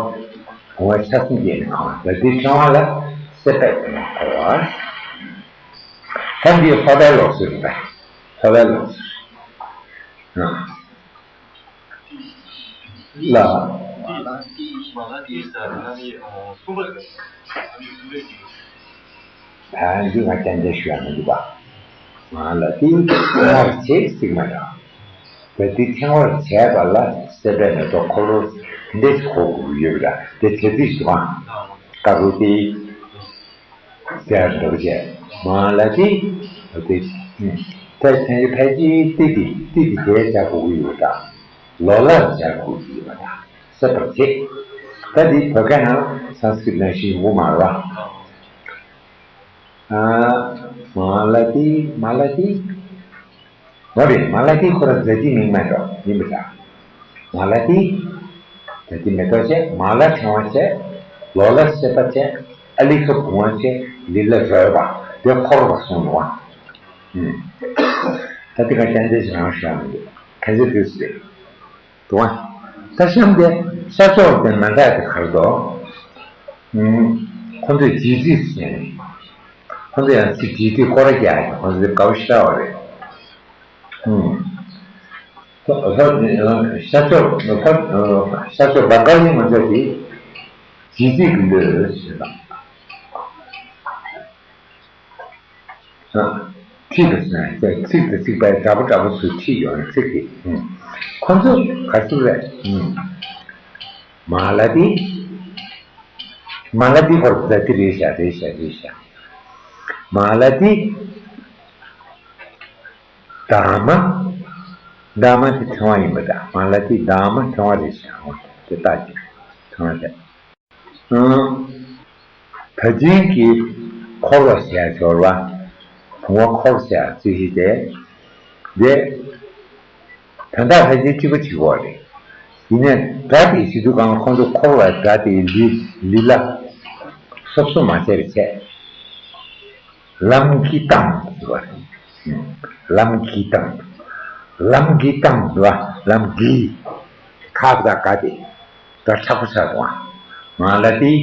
བུང་བ་ཆ་གསུམ་གྱིས་ནི་གང་། ཛ་ཏིའི་ཕྲེང་བ་ལ་སྲེད་པའི་བུང་བ་འཁོར་བ། ད་འདི་ལྷོ་པའི་ལུགས་སྲོལ་རེད་པ། ལྷོ་པའི་ལུགས་སྲོལ། ལ། ད་འདི་ང་སྐྱོན་བརྗོད་ཞུ་ཡ་མི་འདུག་པ། ང་ལ་ཏི་ཕྲེང་བར་བྱེད་ཟེར་མ་རེད། ད་ཏི་ཕྲེང་བར་བྱས་པ་ལ་སྲེད་པའི་མེ་ཏོག་འཁོར་ལོ་དེ་འདྲ་ཞིག་གོ་དགོས་ཀྱི་ཡོད་པ་འདྲ། དེ་བྱེད་ཚིག་ཞུ་གང་། ཀ་རུ་ཏི་ཟེར་འདུག་བྱས། མ་ལ་ཏི་ཏི་ཕལ་ཆེར་ཕལ་ཆེར་ཏི་ཏི་ཏི་ཏི་དེ་བྱ་དགོས་ཀྱི་ཡོད་པ་འདྲ། ལོ་ལ་བྱ་དགོས་ཀྱི་ཡོད་པ་འདྲ། སྲེད་པར་བྱེད། ད་འདི་བོད་སྐད་ནང་སཾ་སྐྲྀཏ་ནང་བཞིན་ཡོང་གི་མ་རེད་བ། ཨ། མ་ལ་ཏི། མ་ལ་ཏི། འོ་རེད། མ་ལ་ཏི་ཁོ་རང་ཛ་ཏིའི་མིང་མ་འགྲོ་ཡིན་པ་འདྲ། མ་ལ་ཏི། ཛ་ཏི་མེ་ཏོག་བྱས། མ་ལ་ཕྲེང་བ་བྱས། ལོ་ལ་སྲེད་པ་བྱས། ཨ་ལི་ཀ་བུང་བ་བྱས། ལི་ལ་རོལ་པ། དེ་འཁོར་བ་གསུངས་འདུག་བ། ཨུམ། ད་དེ་ག་ཅན་དེ་ཞིག་རང་ཤོད་མི་འདུག་ཁ་ཚིག་དུས་སུ་རེད། འདུག་བ། ད་གཤམ་དེ་ཤར་ཕྱོགས་དེ་ན་འདྲ་དེ་གར་འདུག་ཨུམ། ཁོ་ཚོས་བྱེད་ཚིག་ཟེར་ནས། ཁོ་ཚོ་ཡང་ཚིག་བྱེད་ཚིག་སྐོར་ར་རྒྱག་ཡ། ཁོ་ཚོ་དགའ་པོ་ཤར་བ་རེད། ཨུམ། ལྷོ་ལྷོ་ཤར་ཕྱོགས་ལྷོ་ཤར་ཕྱོགས་བང་ག་ལི་ང་ཚོ་དེ་བྱེད་ཚིག་གི་ལོས་ཟེར་དང་། ཁྲིད་པ་ཟེར་ན་ཚིག་དང་ཚིག་པའི་འདྲ་པོ་འདྲ་པོ་ཚུར་ཁྲིད་ཡོང་ཚིག་གི། ཁོ་ཚོ་ག་ཚོད་རེད། མ་ལ་ཏི། མ་ལ་ཏི་ཁོ་རང་ཛ་ཏི་རེད་ཤག་རེད་ཤག་རེད་ཤག་མ་ལ་ཏི། འདབ་མ། འདབ་མ་དེ་ཕྲེང་བ་ཡིན་པ་འདྲ། མ་ལ་ཏི་འདབ་མ་ཕྲེང་བ་རེད་ཤག་དེ་ལྟ་ཅིག་ཕྲེང་བ་རེད། ད་ཅིང་གི་འཁོར་བ་ཟེར་ཡ་སྦྱོར་བ། བུང་བ་འཁོར་ཟེར་ཡ་རྩོད་གཞི་དེ། དེ། དོན་དག་ཕལ་ཆེར་གཅིག་པ་གཅིག་པ་རེད། ཡིན་ནའི་སྒྲ་དེ་བྱེད་དུས་གང་འཁོར་འདུ་འཁོར་བའི་སྒྲ་དེ་ལི་ལི་ལ་སོབ་སོབ་མ་བྱས་པའི་ཆེད། ལམ་གྱི་སྟངས་ཟེར་བ་རེད། ལམ་གྱི་སྟངས། ལམ་གྱི་སྟངས་ཟེར་བ་ལམ་གྱི། ཁ་བ་ག་དེ། ད་ཁྲག་པོ་ཆགས་འདུག་ཨ། མ་ལ་ཏི་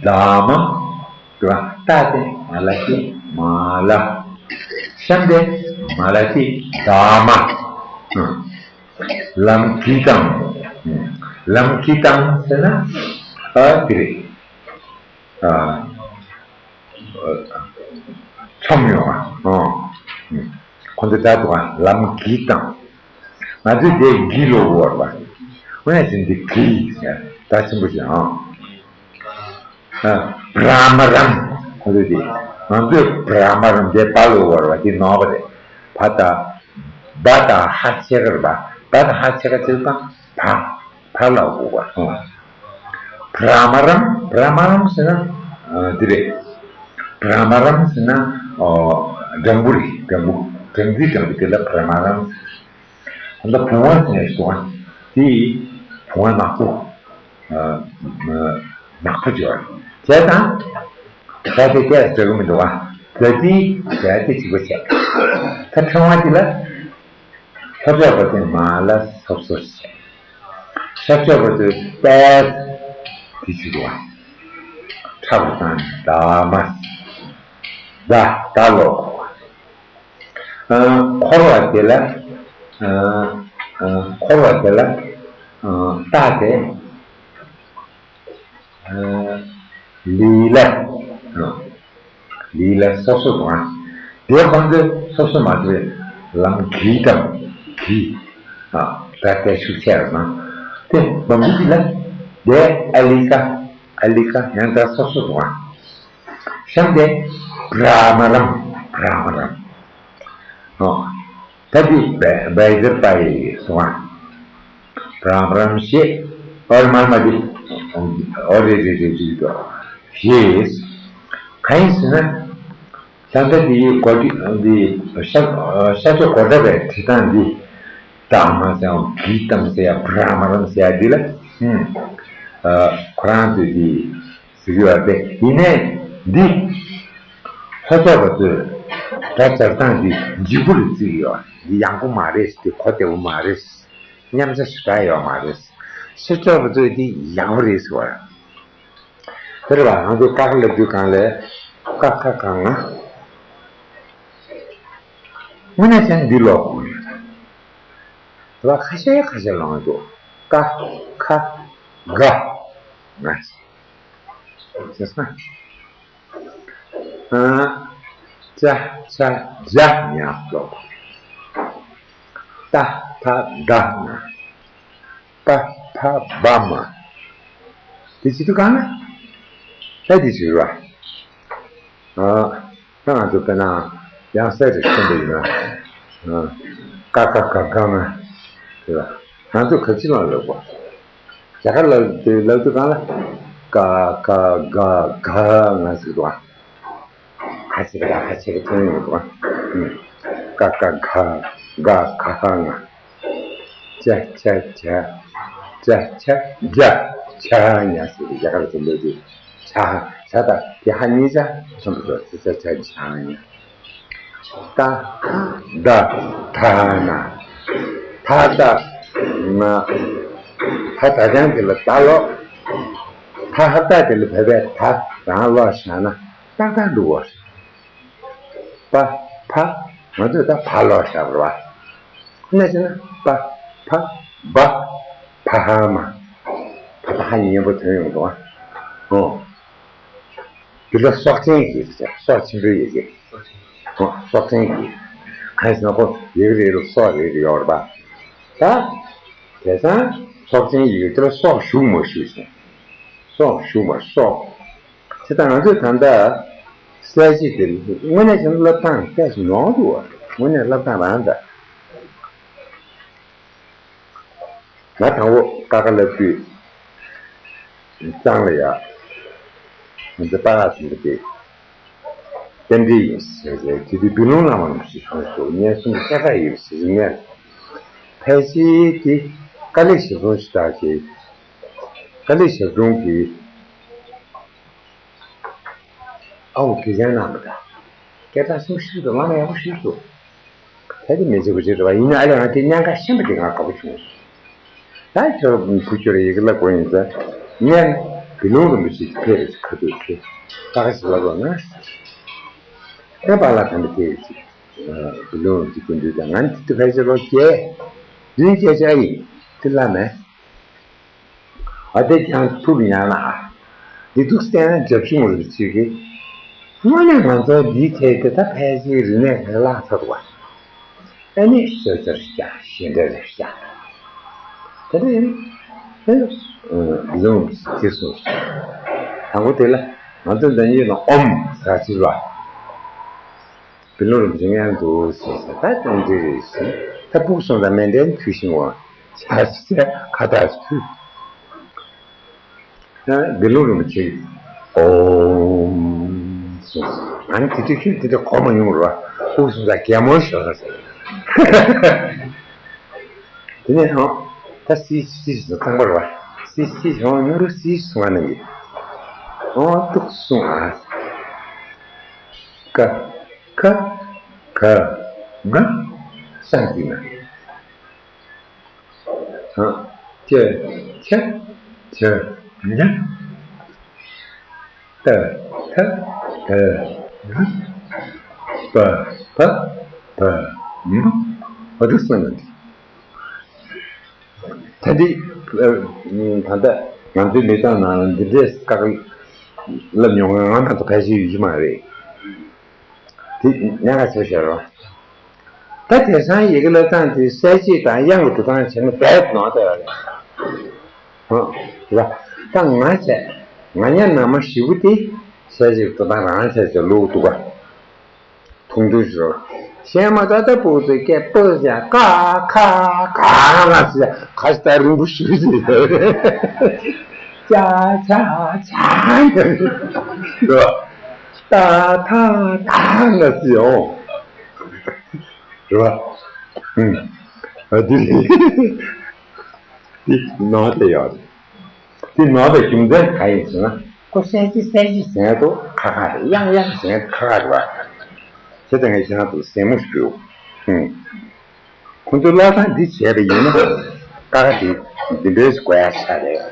ད་མ། དུ་བ་ཏ་ཏེ་མ་ལ་ཏི་མ་ལ། ཤམ་ཏེ་མ་ལ་ཏི་ད་མ། ལམ་གྱི་དང་། ལམ་གྱི་དང་ཟེར་ན་ཨ་དེ་རེད། ཨ་ཆོམ་ཡོང་ཨ། ཁོ་ཚོ་ད་དུ་ལམ་གྱི་དང་། ང་ཚོས་དེ་གི་ལོ་བོར་བ། འོ་ན་ཅིག་འདི་གི་ཟེར་ད་ཆེན་པོ་ཞིག་ཨང་། བྲ་མ་རམ། ཁོ་ཚོས་དེ་ང་ཚོས་བྲ་མ་རམ་དེ་བ་ལོ་བོར་བ་དེ་ནོར་བ་རེད། བ་ད་བ་ད་ཧ་ཆེ་གར་བ། བ་ད་ཧ་ཆེ་ག་ཅིག་དང་བ། བ་ལ་བོར་བ་སོང་། བྲ་མ་རམ། བྲ་མ་རམ་ཟེར་ན་འདི་རེད། བྲ་མ་རམ་ཟེར་ན་སྦྲང་བུ་རེད། སྦྲང་བུ། སྦྲང་རྩི་སྦྲང་བུ་དེ་ལ་བྲ་མ་རམ། ད་ལྟ་བུང་བ་ཟེར་ནས་སོང་བ་དེ་བུང་བ་ནག་པོ། ནག་པོ་བྱས་པ་བྱས་དང་། ད་དེ་སྐད་ཟེར་གི་མི་འདུག་བ། ད་དེ་ད་དེ་གཅིག་པ་བྱས། ད་ཕྲེང་བ་དེ་ལ། ལྷོ་ཕྱོགས་པ་དེ་མ་ལ་སོབ་སོབ་བྱས། ཤར་ཕྱོགས་པ་དེ་པད་དེ་བྱེད་དགོས། ཁྲ་བོ་དང་ཟླ་མ། ཟླ་ཟླ་ལོག་འཁོར་བ་དེ་ལ། འཁོར་བ་དེ་ལ། རྟགས་དེ། ལི་ལ། ལི་ལ་སོ་སོ་དང་། དེ་ཁོང་ཚོས་སོ་སོ་མ་བྱས་ལམ་གྱི་དང་གི། ད་ལྟའི་ཤུགས་ཆེ་ར་ན། དེ་མ་མི་དེ་ལ། དེ་ཨ་ལི་ཀ་ཨ་ལི་ཀ་ཡང་ད་སོ་སོ་དང་། གཤམ་དེ་བྲ་མ་རམ། བྲ་མ་རམ། ཨོ། ད་འདི་བེ་བེ་ཟེར་པ་ཡི་སོང་ཨ། བྲ་མ་རམ་ཞེས། ཨོ་རེ་མ་མ་འདི། ཨོ་རེ་རེ་རེ་རེ་དོ། ཞེས། གང་ཡིན་ཟེར་ན། ད་ལྟ་འདི་གོ་སྒྲིག་འདི་ཤ་ཤ་ཆོ་གོ་ད་བའི་བྲི་སྟངས་འདི། ད་མ་ཟེར་ཡང་གི་དམ་ཟེར་ཡང་བྲ་མ་རམ་ཟེར་ཡ་འདི་ལ། ཨུམ། ཁོ་རང་ཚོས་འདི། ཟེར་གྱི་ཡོད་པས། ཡིན་ནའི་འདི། ལྷོ་ཕྱོགས་པ་ཚོས་སྒྲ་སྦྱར་སྟངས་འདི་འཇིགས་པོ་རུ་བརྩི་གི་ཡོད། འདི་ཡག་པོ་མ་རེད། འདི་གོ་བདེ་པོ་མ་རེད། མཉམ་བྱ་ཞེ་དྲག་ཡོད་མ་རེད། ཤར་ཕྱོགས་པ་ཚོས་འདི་ཡག་པོ་རེད་ཟེར་བ། དེ་རེད་པ། ང་ཚོས་ཀ་ཁ་ལབ་དུས་སྒང་ལ། ཀ་ཁ་ག་ང་། དངོས་གནས་བྱས་ན་འདི་ལོག་དགོས་རེད། དེ་བ་ཁ་ཤས་ཁ་ཤས་ལོག་འདུག་ཀ་ཁ་ག་ང་། ཤེས་སོང་། ཨ། ཅ་ཆ་ཇ་ཉག་ཙོག་ཏ་ཐ་ད་ན། པ་ཕ་བ་མ། དེ་བྱེད་དུས་གང་ན། ད་དེ་བྱེད་ར། ཨ། ད་ང་ཚོ་དཔེར་ན་ཡང་སེ་རེ་ཤོད་པ་ཡིན་ན། ཀ་ཀ་ག་ག་ང་། དེ་ལ་ང་ཚོ་ག་ཅི་ལ་ལབ་པ། རྒྱ་གར་ལ་དེ་ལབ་དུས་གང་ལ། ཀ་ཀ་ག་ག་ང་ཟེར་དུས། ཁ་ཆེ་ག་ཁ་ཆེ་ག་ཐོན་ཡོང་དུས། ཀ་ཀ་ག་ག་ག་ང་། ཅ་ཆ་ཇ། ཅ་ཆ་ཇ། ཆ་ཉ་ཟེར་དུས་རྒྱ་གར་ལ་དེ་ལབ་དུས། ཆ་ཆ་ད་དེ་ཧ་ཉི་ཆ་ཆེན་པོ་འགྲོ། ཅ་ཆ་ཇ་ཆ་ཉ། ཏ་ད་ད་ན། ཐ་ད་ན། ཐ་ད་ཀྱང་དེ་ལ་ད་ལོག་ཐ་ཧ་ད་དེ་ལ་བོད་པས་ད་རང་ལོག་བཞག་ན་ཏག་ཏག་འགྲོ་གོ། པ་ཕ། ང་ཚོས་ད་ཕ་ལོག་བཞག་པ་རེད་པ། གནས་ཆེ་ན་པ་ཕ་བ་ཕ་ཧ་མ། ད་ད་ཧ་ཉན་པོ་ཐོན་ཡོང་འདུག་ཨ། ཨོ། འདི་ལ་སྲོག་ཆེན་གྱི་ཟེར། སྲོག་ཆེན་པོའི་ཡི་གེ། ཧོ། སྲོག་ཆེན་གྱི། གང་ཡིན་ཟེར་ན་ཁོ་ཡི་གེ་རེ་རེ་ལ་སྲོག་རེ་རེ་ཡོད་རེད་པ། ད། དེང་སང་སྲོག་ཆེན་ཡི་གེ་དེ་ལ་སྲོག་ཞུགས་མ་ཞུགས་ཟེར། སྲོག་ཞུགས་མ་སྲོག་དེ་ལྟར་ང་ཚོས་ད་ལྟ་གསལ་བྱེད་དེ་དངོས་གནས་བྱས་ན་བསླབ་སྟངས་དཔེ་ཉོག་འདུག་བ། དངོས་གནས་བསླབ་སྟངས་རང་འདྲ། ང་དང་པོ་ཀ་ཁ་ལབ་དུས། གཙང་ལ་ཡ། ང་ཚོ་པ་ལགས་ཟེར་འདུག་སྟེ། རྟེན་འབྲེལ་ཡིན་ཟེར་ཟེར་དེ་དུས་བི་ལུང་བླ་མ་རིན་པོ་ཆེ་བྱོན་སོང་། ངས་གསུང་གི་ཤ་ཁ་ཡིན་ཟེར་ཟེར་ངས། ཕལ་ཆེར་དེ། དཀའ་ལས་ཞབས་དྲུང་ཞིག་དག་གིས། དཀའ་ལས་ཞབས་དྲུང་གིས། ཨའོ་དགེ་རྒན་གནང་མི་འདྲ། སྐད་གྲགས་ཆེན་པོ་ཞིག་འདུག་བླ་མ་ཡག་པོ་ཞིག་འདུག་ད་དེ་མི་ཚེ་བུ་ཆེ་རེད་བ། ཡིན་ན་ཨ་ལས་ང་དེ་གནད་འགག་ཤེས་པ་དེ་ང་དགའ་པོ་བྱུང་། ད་ཁྱོད་བུ་ཁྱོད་ཡི་གེ་ལ་གོ་ཡིན་ཙང་། སྔོན་དགེ་སློང་རིན་པོ་ཆེ་ཕེབས་རེད། ཁ་ཐུག་ཁྱེད་ད་ག་ཞིག་ལབ་རོགས་གནང་། ད་པཱ་ལགས་ད་ནི་ཕེབས་རེད། དགེ་སློང་རིན་པོ་ཆེ་སྐུ་མདུན་དང་ང་ནི་དེ་ཕལ་ཆེར་ལོ་བརྒྱད་བདུན་བརྒྱད་ཅིག་ཨ་ཡིན། དེ་བླ་མས། ཨ་དེ་ཀྱང་ཐུགས་ཉར་ན་ཨ། འདི་ཐུགས་བསྟན་ན་རྒྱབ་ཆུང་རུ་ཅིག་གིས། དངོས་གནས་ང་ཚོ་འདིའི་ཐད་དེ་ད་ཕལ་ཆེར་རིག་གནས་ལས་ལྷག་ཚར་བ། ཨ་ནི་ཤོད་ཅར་བྱ་ཞེ་འདྲ་རེ་བྱ། དེ་ནས་ཨེ་ལུང་དེ་སོང་། དང་པོ་དེ་ལ་ང་ཚོ་འདི་ཡིན་ན་ཨོམ་ཟ་ཅིག་བ། བི་ལོ་རུ་འཇིང་ཡང་འདུག་ཟེར་ས་ད་དེ་འདྲ་རེད་ཟེར། ད་སྤུག་སོང་ཙང་མེ་འདྲེན་ཕུལ་ཤིང་བ། ཆ་ཆ་ཁ་བཏགས་ཕུལ། ད་དགེ་སློང་རིན་པོ་ཆེ་ཨོམ་གསུངས། ང་ནི་དེ་དུས་ཁྱོད་དེ་འདྲ་གོ་མ་མྱོང་ར། སྤུག་གསུངས་ས་གད་མོ་ཤོར་ས་ཟེར། དེ་ནས་ཧང་ད་སི་སི་ཟེར་ཚང་པ་ར། སི་སི་ཧང་ཉུ་རུ་སི་གསུང་བ་ནང་གི་ཧང་ཏུག་གསུང་ཨ། ཀ་ཁ་ག་ང་སང་གི་ན། ཧ། ཅ་ཆ་ཇ་ཉ། ཏ་ཐ་ད་རུ། པ་བ་བ་མ། བ་དུ་སོང་ན་འདི། ད་འདི་ད་ལྟ་ང་ཚོའི་མི་ཚང་ནང་འདི་འདྲའི་བཀག་ལབ་མྱོང་ང་ང་ད་ལྟ་ཕལ་ཆེར་ཡོད་ཀྱི་མ་རེད། དེ་གནད་འགག་ཆེ་ཤོས་རེད། ད་དེང་སང་ཡི་གེ་བསླབ་སྟངས་དེ་གསལ་བྱེད་དང་དབྱངས་ཀྱི་འགྲོ་སྟངས་བྱས་ན་རྦད་ནོར་བསྡད་ཡོད་རེད། ཧོ། ད་ང་བྱས་ང་ཉ་ན་མ་ཞེ་པོ་དེ་གསལ་བྱེད་ཀྱི་འགྲོ་སྟངས་རང་བྱས་བྱས་ལུགས་འདུག་ག་ཐུང་ཐུང་ཞིག་རེད། གཞན་མ་ད་ལྟ་སྤུ་གུ་ཚོས་སྐད་སྤུ་ཟེར་ཀ་ཁ་ག་ང་ཟེར་ག་ཞིག་ད་རིང་པོ་ཞུ་ཟེར། ཅ་ཆ་ཇ་ཡ་རེད། ཏ་ཐ་ད་ང་ཟེར་ཡོང་། རེད་བ། ཨུམ། ཨ་དེ་རེད། དེ་ནོར་བསྡད་ཡོད་རེད། དེ་ནོར་བའི་རྒྱུ་མཚན་གང་ཡིན་ཟེར་ན། ཁོ་གསལ་བྱེད་གསལ་བྱེད་ཟེར་དུས་ཁག་ཁག་རེད། དབྱངས་དབྱངས་ཟེར་དུས་ཁག་ཁག་རེད་བ། དེ་ལྟ་ངས་ཁྱེད་རང་ཚོར་གཟིགས་མོ་ཞུ། ཨུམ། ཁོང་ཚོས་བསླབ་སྟངས་འདི་བྱས་པ་ཡིན་ན། ཀ་ཁ་དེ་འདི་འདྲའི་དགོས་ཡ་ཆགས་རེད།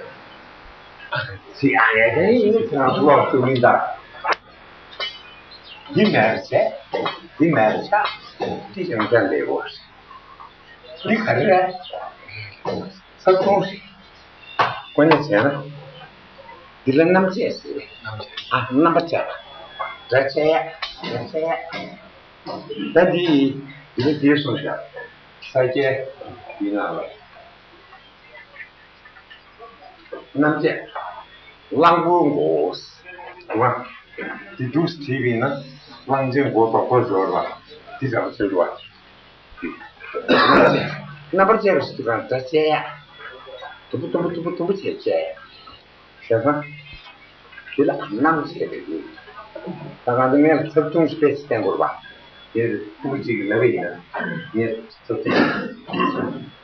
ཚིག་ཨ་ཡ་དེ་ཡིན་ཁྱེད་རང་ཚོ་ཀློག་ཐུབ་མིན་ད། འདི་མེད་པ་བྱས། འདི་མེད་པ་ཆགས། འདི་ཡང་བསྐྱར་ལས་དགོས། འདི་ག་རེ་རེད། ཚབ་ཐུང་རེད། དངོས་གནས་བྱས་ན། འདི་ལ་རྣམ་བཅད་ཟེར། ཨ་རྣམ་པ་བཅད་པ། སྒྲ་བཅད་ཡ། སྒྲ་བཅད་ཡ། ད་འདི་ཡིན། འདི་ལ་འདི་གསུངས་བཞག་ས་སྐྱའི་འདི་ནང་ལ། རྣམ་བཅད། གླང་པོའི་མགོ། བ། འདི་འདུག་བྲིས་པ་ཡིན་ན། གླང་ཆེན་མགོ་རྡོག་རྡོག་འབྱོར་བ། འདི་ཙམ་ཟེར་བ། རྣམ་པར་བཅད་པ་ཞིག་འདུག་ག་སྒྲ་བཅད་ཡ། དུམ་བུ་དུམ་བུ་དུམ་བུ་དུམ་བུ་བྱས་བཅད་ཡ། བྱས་ཙང་། འདི་ལ་རྣམ་བཅད་པའི་ལུགས། ད་གང་དུ་ངས་ལ་ཚབ་ཐུང་ཞིག་དཔེ་ཞིག་བསྟན་དགོས་པ། དེར་སྤུ་གུ་གཅིག་གིས་ལབ་པ་ཡིན་ན། ངས་ཚབ་ཐུང་།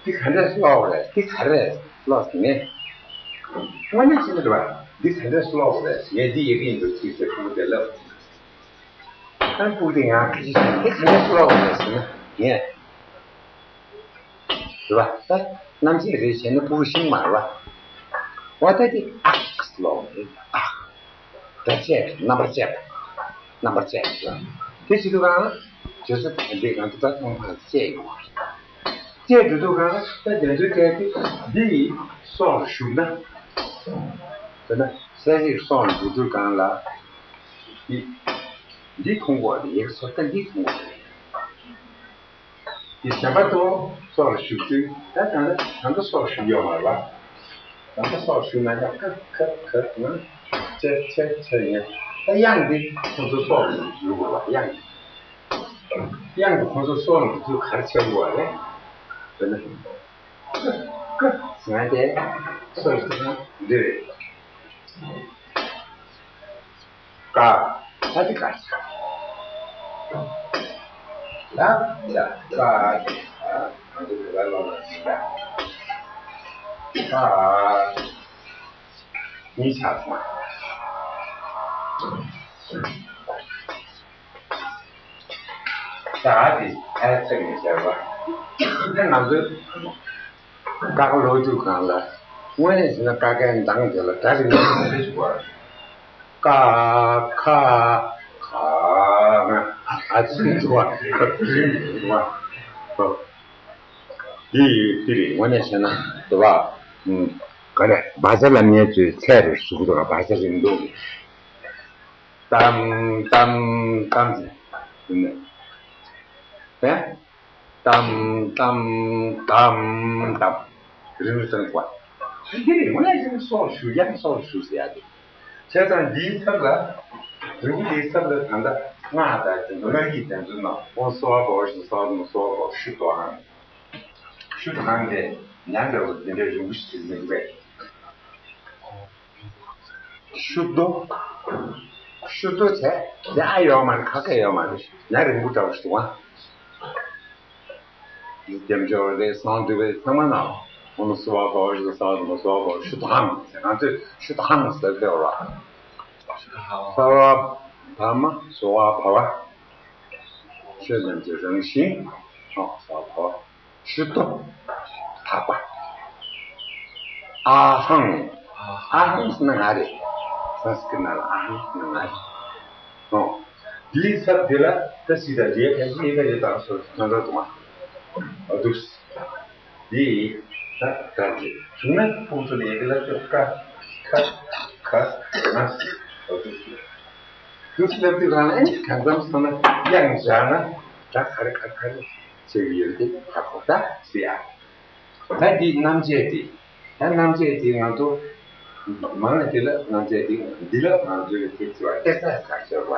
འདི་ག་འདྲས་ཀློག་རེད། འདི་ག་རེ་ཀློག་ཟེར་ནས། དངོས་གནས་ཅི་འདྲ་བ། འདི་ག་འདྲས་ཀློག་རེད། ངས་འདི་ཡི་གེ་ཡིན་འདུག་ཅིག་ཟེར་སྤུ་གུ་དེ་ལབ། ཨ་སྤུ་གུ་དེ་ང་ཁ་ཅིག་འདི་ག་འདྲས་ཀློག་རེད་ཟེར་ན་ངས། རེད་བ། ད་རྣམ་བཅད་རེད་བྱས་ན་སྤུ་གུ་ཤེས་མ་རེད་བ། འོ་ད་དེ་ཨག་ལོག་རེད། ཨག་སྒྲ་བཅད། རྣམ་པར་བཅད་པ། རྣམ་པར་བཅད་པ། དེ་བྱེད་དུས་གང་ལ་བརྗོད་ས་དེ་འདྲས་གང་དུ་ད་མཐོང་སྟངས་བཅད་ཡོང་བ་རེད། བཅད་འགྲོ་དུས་གང་ལ་ད་དེ་ཚོའི་གྲས་དེ་འདི་ཡི་སྲོག་ལ་ཞུགས་ན། དེ་ན་གསལ་བྱེད་སྲོག་ལ་འཇུག་དུས་གང་ལ། འདི་འདི་མཐོང་གོ་རེད། ཡག་སོ་ད་འདི་མཐོང་གོ་རེད། དེ་གཞན་པ་ཚོ་སྲོག་ལ་ཞུགས་དུས་ད་ད་ད་ད་སྲོག་ལ་ཞུགས་ཡོད་མ་རེད་བ། ད་ད་སྲོག་ལ་ཞུགས་ན་ཡང་ཀ་ཁ་ག་ང་ཆ་ཆ་ཆ་ཡིན། ད་དབྱངས་འདི་ཁོང་ཚོ་སྲོག་ལ་ཞུགས་དགོས་པ། དབྱངས་དབྱངས་འདི་ཁོང་ཚོ་སྲོག་ལ་འཇུག་ག་རེ་བྱེད་དགོས་པ་རེད། དཔེར་ན་ཀ་ཀ་ཟེར་ན་དེ་སྲོག་ལ་ཞུགས་ན་འདི་རེད། ཀ་ད་འདི་ཀ་ཆགས། ད་ད་ཀ་ད་གང་དུ་འགྲོ་བ་ལོ་ན་ཟིན་ད། ད་གཉིས་ཆགས་སོང་། ད་དེ་ཨ་ཚེག་ནས་བཤད་པ། ད་ང་ཚོས་ཀ་ཁ་ཀློག་དུས་སྒང་ལ། དངོས་གནས་བྱས་ན་ཀ་ཁའི་གདངས་དེ་ལ་སྒྲ་རིང་པོ་ཞིག་དགོས། ཀ་ཁ་ག་ང་ཨ་ཚེག་འདུག་པ། རིང་པོ་འདུག་པ། འདི་འདི་རེད། དངོས་གནས་བྱས་ན་འདུག་པ། ཨུམ། ག་རེ། བ་ཚ་ལ་མཉེས་ཚོས་ཚད་རེ་ཞུ་གི་འདུག་ག་བ་ཚ་རིང་འདུག། ཏམ་ཏམ་ཏམ་ཟེར། ཨེ། ཏམ་ཏམ་ཏམ་ཏམ། རིང་རུ་ཙམ་བ། འདི་རེད། དངོས་གནས་ཀྱི་སྲོག་ཞུ་ཡང་སྲོག་ཞུ་ཟེར་ཡ་དེ། བྱས་ཙང་འདིའི་ཚབ་ལ། རིང་པོ་འདིའི་ཚབ་ལ་ད་ལྟ་སྔགས་དང་དེ་ཚོ་སྔགས་ཡིག་དེ་ཚོ་ནང་ཨོཾ་སྭ་བྷཱ་ཝ་ཤུདྡྷ་སྭ་བྷཱ་ཏཱ་ནམ་སྭ་བྷཱ་བྷཱ་ཝ་ཤུདྡྷ་ཨཱཿ། ཤུདྡྷ་ཨཱཿ་དེ་ཉ་འདྲ་བོ་འདི་འདྲ་རིང་པོ་ཞིག་བྲིས་མི་འདུག་པས། ཤུ་དོ། ཤུ་དོ་བྱས། དེ་ཨ་ཡོད་མ་རེད། ཁ་ཁ་ཡོད་མ་རེད། ཉ་རིང་པོ་འདྲ་བོ་ཞིག་འདུག་ཨ། འདི་རྒྱབ་སྐྱོར་རེད། གསང་འདུས་པའི་ཚང་མ་ནང་ཨོཾ་སྭ་བྷཱ་ཝ་ཤུདྡྷ་སྭ་བྷཱ་ཏཱ་ནམ་སྭ་བྷཱ་བྷཱ་ཝ་ཤུདྡྷ་ཨཱཿ་ཟེར། ང་ཚོས་ཤུདྡྷ་ཨཱཿ་ཟེར་ཕེབས་རོགས། སརྦ་དྷརྨ་སྭ་བྷཱ་ཝ། ཆོས་རྣམས་ཀྱི་རང་བཞིན་སྭ་བྷཱ་ཝ། ཤུ་དོ། དག་པ། ཨ་ཧང་། ཨ་ཧང་ཟེར་ན་ང་རེད། སཾ་སྐྲྀཏ་ནང་ལ་ཨ་ཧང་ཟེར་ན་ང་རེད། ཨོ། འདིའི་ཚབ་འདི་ལ་ད་སི་ད་རེ་ཁ་ཤས་ཁ་ཡོད་དང་སོ་སོ་འདྲ་འདུག་མ། ཨ་འདུག། འདི་ད་ད་འདི་བྱུང་ན་ཕུགས་སུ་ལས་ཀྱི་ལ་ཅོ་ཀ་ཁ་ཁ་ང་ཨ་འདུག། འདུག་ལབ་དུས་གང་ལ་ཨེ་གང་འཚམ་སོང་ན་དབྱངས་སྦྱར་ན་ད་ག་རེ་ག་རེ་ག་རེ་བྱེད་ཀྱི་ཡོད་དེ་ཧ་གོ་ད་སི་ཨ། ད་འདི་རྣམ་བཅད་དེ། ད་རྣམ་བཅད་དེ་ང་ཚོ་མང་ལ་དེ་ལ་རྣམ་བཅད་དེ་འདི་ལ་ང་ཚོའི་དེ་ཚེ་བ་སྟེར་ས་ཟ་ཤོར་བ།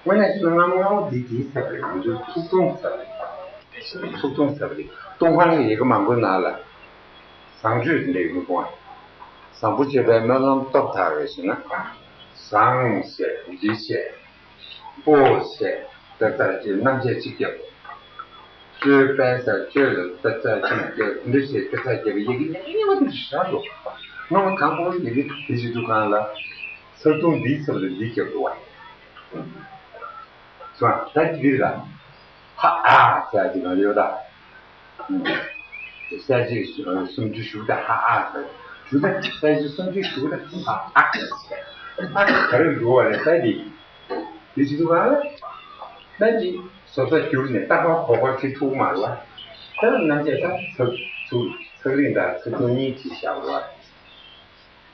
དངོས་གནས་བྱས་ན་རྔམ་ངའོ་འདི་དེའི་ཚབ་རེད། ང་ཚོའི་ཚུགས་ཐུང་ཚབ་རེད། ཚུགས་ཐུང་ཚབ་རེད། ཏུན་ཧོང་གི་ཡི་གེ་མང་པོའི་ནང་ལ་བཟང་སྤྱོད་འདི་འདྲ་ཡོང་གི་འདུག་ཨ། བཟང་པོ་སྤྱོད་པའི་སྨོན་ལམ་སྟོབས་དག་རེད་ཟེར་ན། བཟང་ཟེར་འདི་བྱས། པོ་ཟེར་ཏག་ཏག་ཅིག་རྣམ་བཅད་ཅིག་བརྒྱབ། སྤྱོད་པའི་སར་སྤྱོད་ལ་ཏག་ཏག་ཅིག་བརྒྱབ། འདི་ཟེར་ཏག་ཏག་བརྒྱབ། ཡི་གེ་ཡག་གི་སྙན་པོ་འདི་ཞིག་ཆགས་འདུག། སྔོན་མ་དང་པོ་ཡི་གེ་འདི་ཞིག་འདུག་གང་ལ། ཚིག་ཐུང་འདིའི་ཚབ་ལ་འདི་བརྒྱབ་འདུག་བ། སོང་ད་འདི་ལ། ཧ་ཨ་ཟེར་ཡ་ཅིག་གང་ཡོད་ད། གསལ་བྱེད་སུམ་ཅུ་ཞུགས་ད་ཧ་ཨ་ཟེར། ཞུགས་ད་གསལ་བྱེད་སུམ་ཅུ་ཞུགས་ད་ཧ་ཨ་ཟེར། ཨ་ག་རེ་འགྲོ་བ་རེད་ད་འདི། འདི་ཅི་འདུག་ག་ད་འདི་བཟོ་ལྟ་བསྒྱུར་ནས་རྟག་པར་གོ་བ་ཁྲིད་ཐུབ་མ་རེད་བ། ད་རྣམ་བཅད་ད་ཚག་ཚུགས་ཚག་རིང་དང་ཚིག་ཐུང་གཉིས་ཅིག་བཞག་རོགས།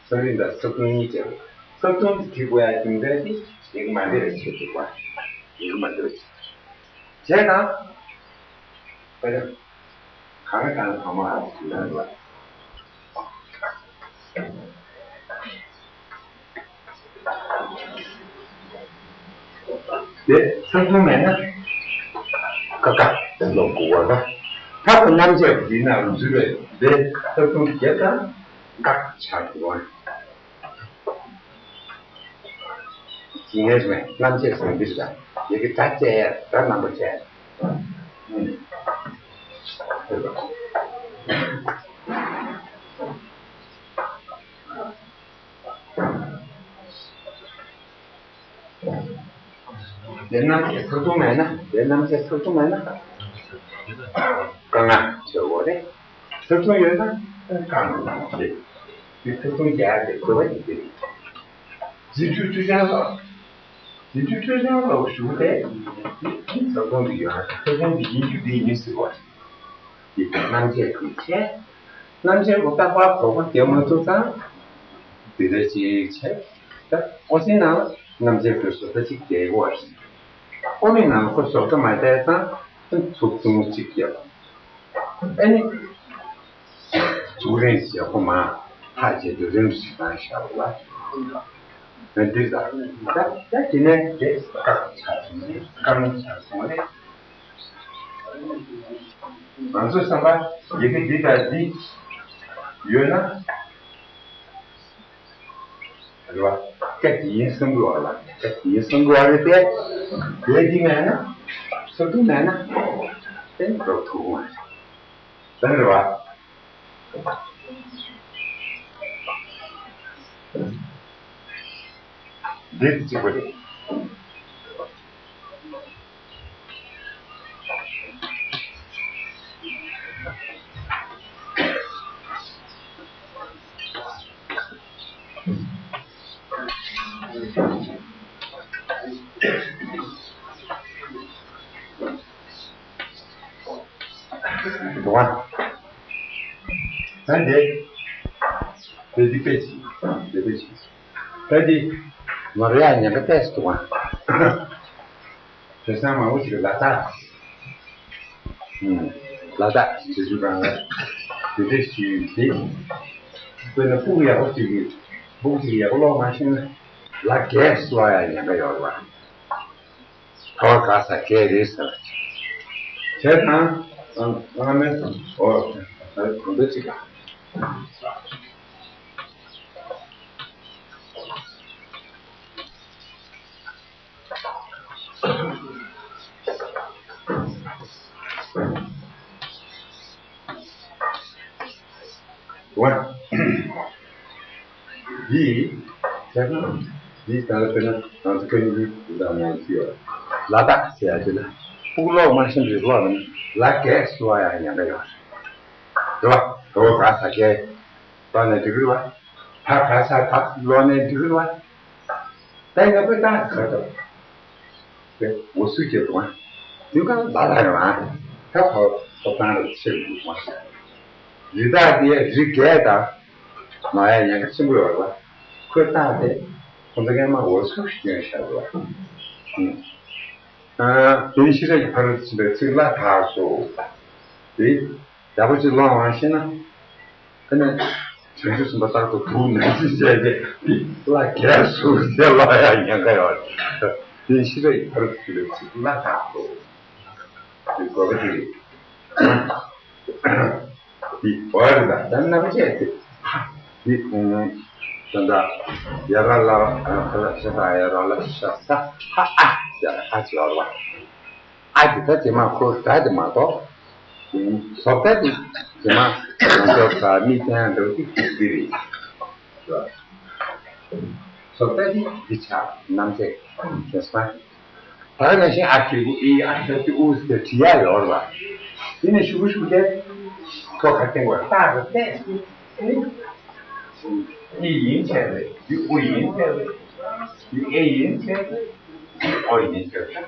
ཚག་རིང་དང་ཚིག་ཐུང་གཉིས་ཀྱང་། ཚིག་ཐུང་དེ་བྲིས་དགོས་ཡ་དེ་འདྲ་དེ་ཡི་གེ་མ་འདྲ་བའི་ཆེད་དུ་བ། ཡི་གེ་མ་འདྲ་བའི་ཆེད་དུ། བྱས་ཙང་། ད་ཡང་། གང་གང་ཐོག་མ་དེ་འདྲ་འདུག་བ། དེ་ཚིག་ཐུང་མེད་ན། ཀ་ཀ་ལོག་དགོས་པ་ལ། ད་ཁོ་རྣམ་བཅད་འདི་ན་འཛུལ་བས་དེ་ཚིག་ཐུང་བརྒྱབ་ཙང་ཀ་ཆགས་འགྲོ་བ། ངས་སྨྲས་རྣམ་བཅད་ཟེར་འདི་རེད་ད། ཡི་གེ་སྒྲ་བཅད་ཡ་སྒྲ་རྣམ་པ་བཅད་ཡ། དེ་རྣམ་བཅད་ཚིག་ཐུང་མེད་ན། དེ་རྣམ་བཅད་ཚིག་ཐུང་མེད་ན། དཀའ་ངལ་ཆེ་བོ་རེད། ཚིག་ཐུང་ཡོད་ན་དཀའ་ངལ་ཆེ། དེ་ཚིག་ཐུང་རྒྱག་དེ་དགོས་པ་ཡིན་གྱི་རེད། རྗེས་འཇུག་ཚུལ་ཅན་ལ། རྗེས་འཇུག་ཚུལ་ཅན་ལ་ཞུགས་ཏེ། ཚིག་ཐུང་དེ་ཡོད་ན་ཚིག་ཐུང་དེ་ཡིན་རྒྱུ་དེ་ཡིན་ཟེར་བ། དེ་རྣམ་བཅད་ཀྱི་ཆེད། རྣམ་བཅད་ཀྱི་རྟག་པར་གོ་བ་རྒྱབ་མ་ཐུབ་ཙང་། དེ་འདྲ་ཅིག་བྱས། ད་ཨོ་ཙི་ནང་ལ་རྣམ་བཅད་ཀྱི་བཟོ་ལྟ་ཅིག་བསྡད་ཡོད་རེད། ཨོ་མི་ནང་ལ་ཁོ་བཟོ་ལྟ་མ་བསྡད་ཙང་ཚུགས་ཐུང་ཅིག་བརྒྱབ། ཨ་ནི། ཚུགས་རིང་ཞེ་ཁོ་མ་ཐག་བཅད་དུས་རིང་རུ་ཞིག་བཏང་བཞག་པ། འདི་ལ་ད་ད་དེ་ནས་དེ་བཀག་ཆགས་སོང་ནས་བཀག་ཆགས་སོང་ནས། ང་ཚོའི་བསམ་པ་ཡི་གེ་འདི་དང་འདི་ཡོད་ན། རེད་བ། སྐད་ཀྱི་ཡིན་གསུང་གི་བ་ལ་སྐད་ཀྱི་ཡིན་གསུང་གི་བ་རེད་དེ། དེ་འདི་མེད་ན། ཚུལ་དུ་མེད་ན། དེ་འགྲོ་ཐུབ་མ་རེད། དེ་རེད་བ། འདི་གཅིག་པ་རེད། འདུག་ག་ད་འདི་འདི་འདི་དཔེ་ཆི་འདི་དཔེ་ཆི། ད་འདི་ང་རོ་ཡག་ཉེན་ཁ་ཏོག་ཙམ་འདུག་ག་དེང་སང་མང་པོ་ཞིག་ལ་དྭགས། ལ་དྭགས་ཞེས་ཞུ་གང་ལ་དེ་འདྲ་ཞིག་དེ། དཔེར་ན་སྤུ་གུ་ཡག་པོ་ཞིག་གིས་སྤུ་གུ་ཞིག་ཡག་པོ་ཀློག་མ་ཤེས་ན་ལ་རྒས་སུ་བ་ཡང་ཉེན་ཁ་ཡོད་རེད་བ། ཁ་བ་ག་ས་རྒས་རེད་ཟེར་བ་བྱས་དང་། ཨ་མའི་ཨོ་གང་འདྲ་ཅིག་ལ། འདི་ད་ལྟ་དཔེར་ན་ང་ཚོ་ཁ་ཉིན་དུ་དང་ངས་ཅི་ཡོད་ལ་དྭགས་ཟེར་ཡ་ཅི་ལ་ཕུག་ལོག་མ་ཤེས་པའི་ལོག་ནི་ལ་རྒས་སུ་བ་ཡང་ཉེན་ཁ་ཡོད་རེད་བ། ད་བ་ག་ས་རྒས་ལོག་ནས་འགྲིག་གི་རེད་བ། ད་ག་ས་ད་ལོག་ནས་འགྲིག་གི་རེད་བ། ད་ཡང་དཔེ་ད་ག་ད་དེ་འོ་སུ་སྐྱེ་དུ་བ་དུས་གང་ལ་ལ་ཡོད་ཨ། ད་ཁོ་ཐོབ་ཐང་རེ་ཆེ་རུ་འགྲོ་བ། རི་དྭགས་དེ་རི་རྒས་དང་། མ་ཡ་ཉེན་ཁ་ཆེན་པོ་ཡོད་རེད་བ། ཁོས་བཏང་སྟེ། ཁོ་ཚོ་སྔན་མ་འོ་ཚུགས་ཤིག་སྐྱོན་བཞག་རེད་བ། ཨ་དེ་ཤེས་རབ་ཀྱི་ཕ་རོལ་ཏུ་ཕྱིན་པའི་ཚིག་བླ་དྭགས་སོ། དེ་ཡག་པོ་ཅིག་ཀློག་འོང་ཤེས་ན། དེ་ནས་བྱང་ཆུབ་སེམས་དཔའ་རྟག་ཏུ་དུག་ནང་བཞིན་བྱས་ཏེ་དེ་བླ་རྒས་སོ་ཟེར་ཀློག་ཡ་ཉེན་ཁ་ཡོད་རེད། དེ་ཤེས་རབ་ཀྱི་ཕ་རོལ་ཏུ་ཕྱིན་པའི་ཚིག་བླ་དྭགས་སོ། དེ་གོ་བ་དེ་རེད། འདི་བ་རི་ལ་ད་རྣམ་བཅད་དེ། འདི་ཁོང་ད་ད་ཡ་ར་ལ་ཁ་ལ་ཤ་ས་ཡ་ར་ལ་ཤ་ས་ཧ་ཨ་ཡ་ར་ཨ་ཅི་བ་ར་བ། ཨ་དེ་ད་དེ་མ་ཁོ་ད་དེ་མ་གཏོགས། བཟོ་ལྟ་དེ་དེ་མ་ང་ཚོ་ད་མི་བསྟན་འགྲོ་དེ་དེ་རེད། བཟོ་ལྟ་དེ་འདི་ཆགས་རྣམ་བཅད་དེ་སོང་། ད་ནང་བཞིན་ཨ་ཁི་ཨུ་ཨི་ཨ་ཁི་ཨུ་ཟེར་བྲིས་ཡ་ཡོད་རེད་པ། དེ་ནས་ཞུ་གུ་ཞུ་གུ་དེ་ཐོ་ཁ་སྟེང་བར་རྟགས་རེ་བལྟས། ཨི་ཡིན་ཆད་རེད། འདི་ཨུ་ཡིན་ཆད་རེད། འདི་ཨེ་ཡིན་ཆད་རེད། འདི་ཨོ་ཡིན་ཆད་རེད།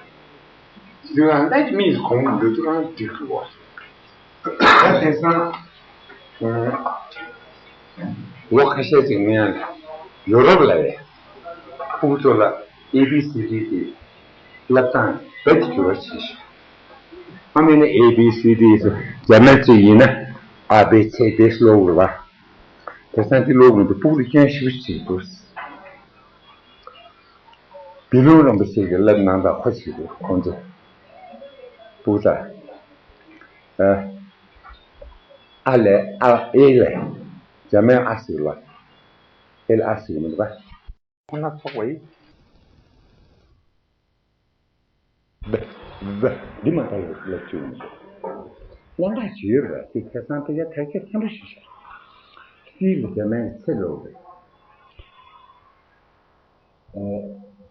དེ་ཡང་ད་མིས་གོང་འདི་ཚོ་རང་འགྲིག་གི་བ། ད་དེང་སང་ལོ་ཁ་ཤས་ཅིག་སྔོན་ཡོ་རོབ་ལ་ཡ་ཕྲུ་གུ་ཚོ་ལ་ཨེ་བི་སི་ཌི་དེ་བསླབ་སྟངས་རྦད་དེ་འགྱུར་བ་ཕྱིན་ཤག་ཨ་མ་ནི་ཨེ་བི་སི་ཌི་ཟེར་རྒྱ་མི་ཅིག་ཡིན་ན་ཨ་བེ་ཚེ་དེ་ཀློག་དགོས་པ། དེང་སང་དེ་ཀློག་མི་འདུག་ཕྲུ་གུ་ལ་སྐྱོན་ཞེ་པོ་ཅིག་འདུག་བི་ལུང་རིན་པོ་ཆེ་གིས་བསླབ་གནང་དང་ཁོ་བྱེད་དགོས་ཁོང་ཚོ། ཕྲུ་གུ་ད། ཨ་ལས་ཨ་ཨེ་ལས། རྒྱ་མིའི་ཨ་ཟེར་ལ། ཨེ་ལ་ཨ་ཟེར་མི་འདུག་པ། ཁོ་ན་ཚོགས་པ་ཡིན། འདི་མ་ལྟ་ཡོད་ལབ་བཅུག་མི་འདུག་གནད་འགག་ཅིག་ཡོད་རེད་པ། དེ་ཁ་སང་དེ་ག་ཐག་གཅོད་ཆེན་པོ་ཞིག་བྱས། སི་ལ་རྒྱ་མིའི་ཚེ་ལོ་རེད།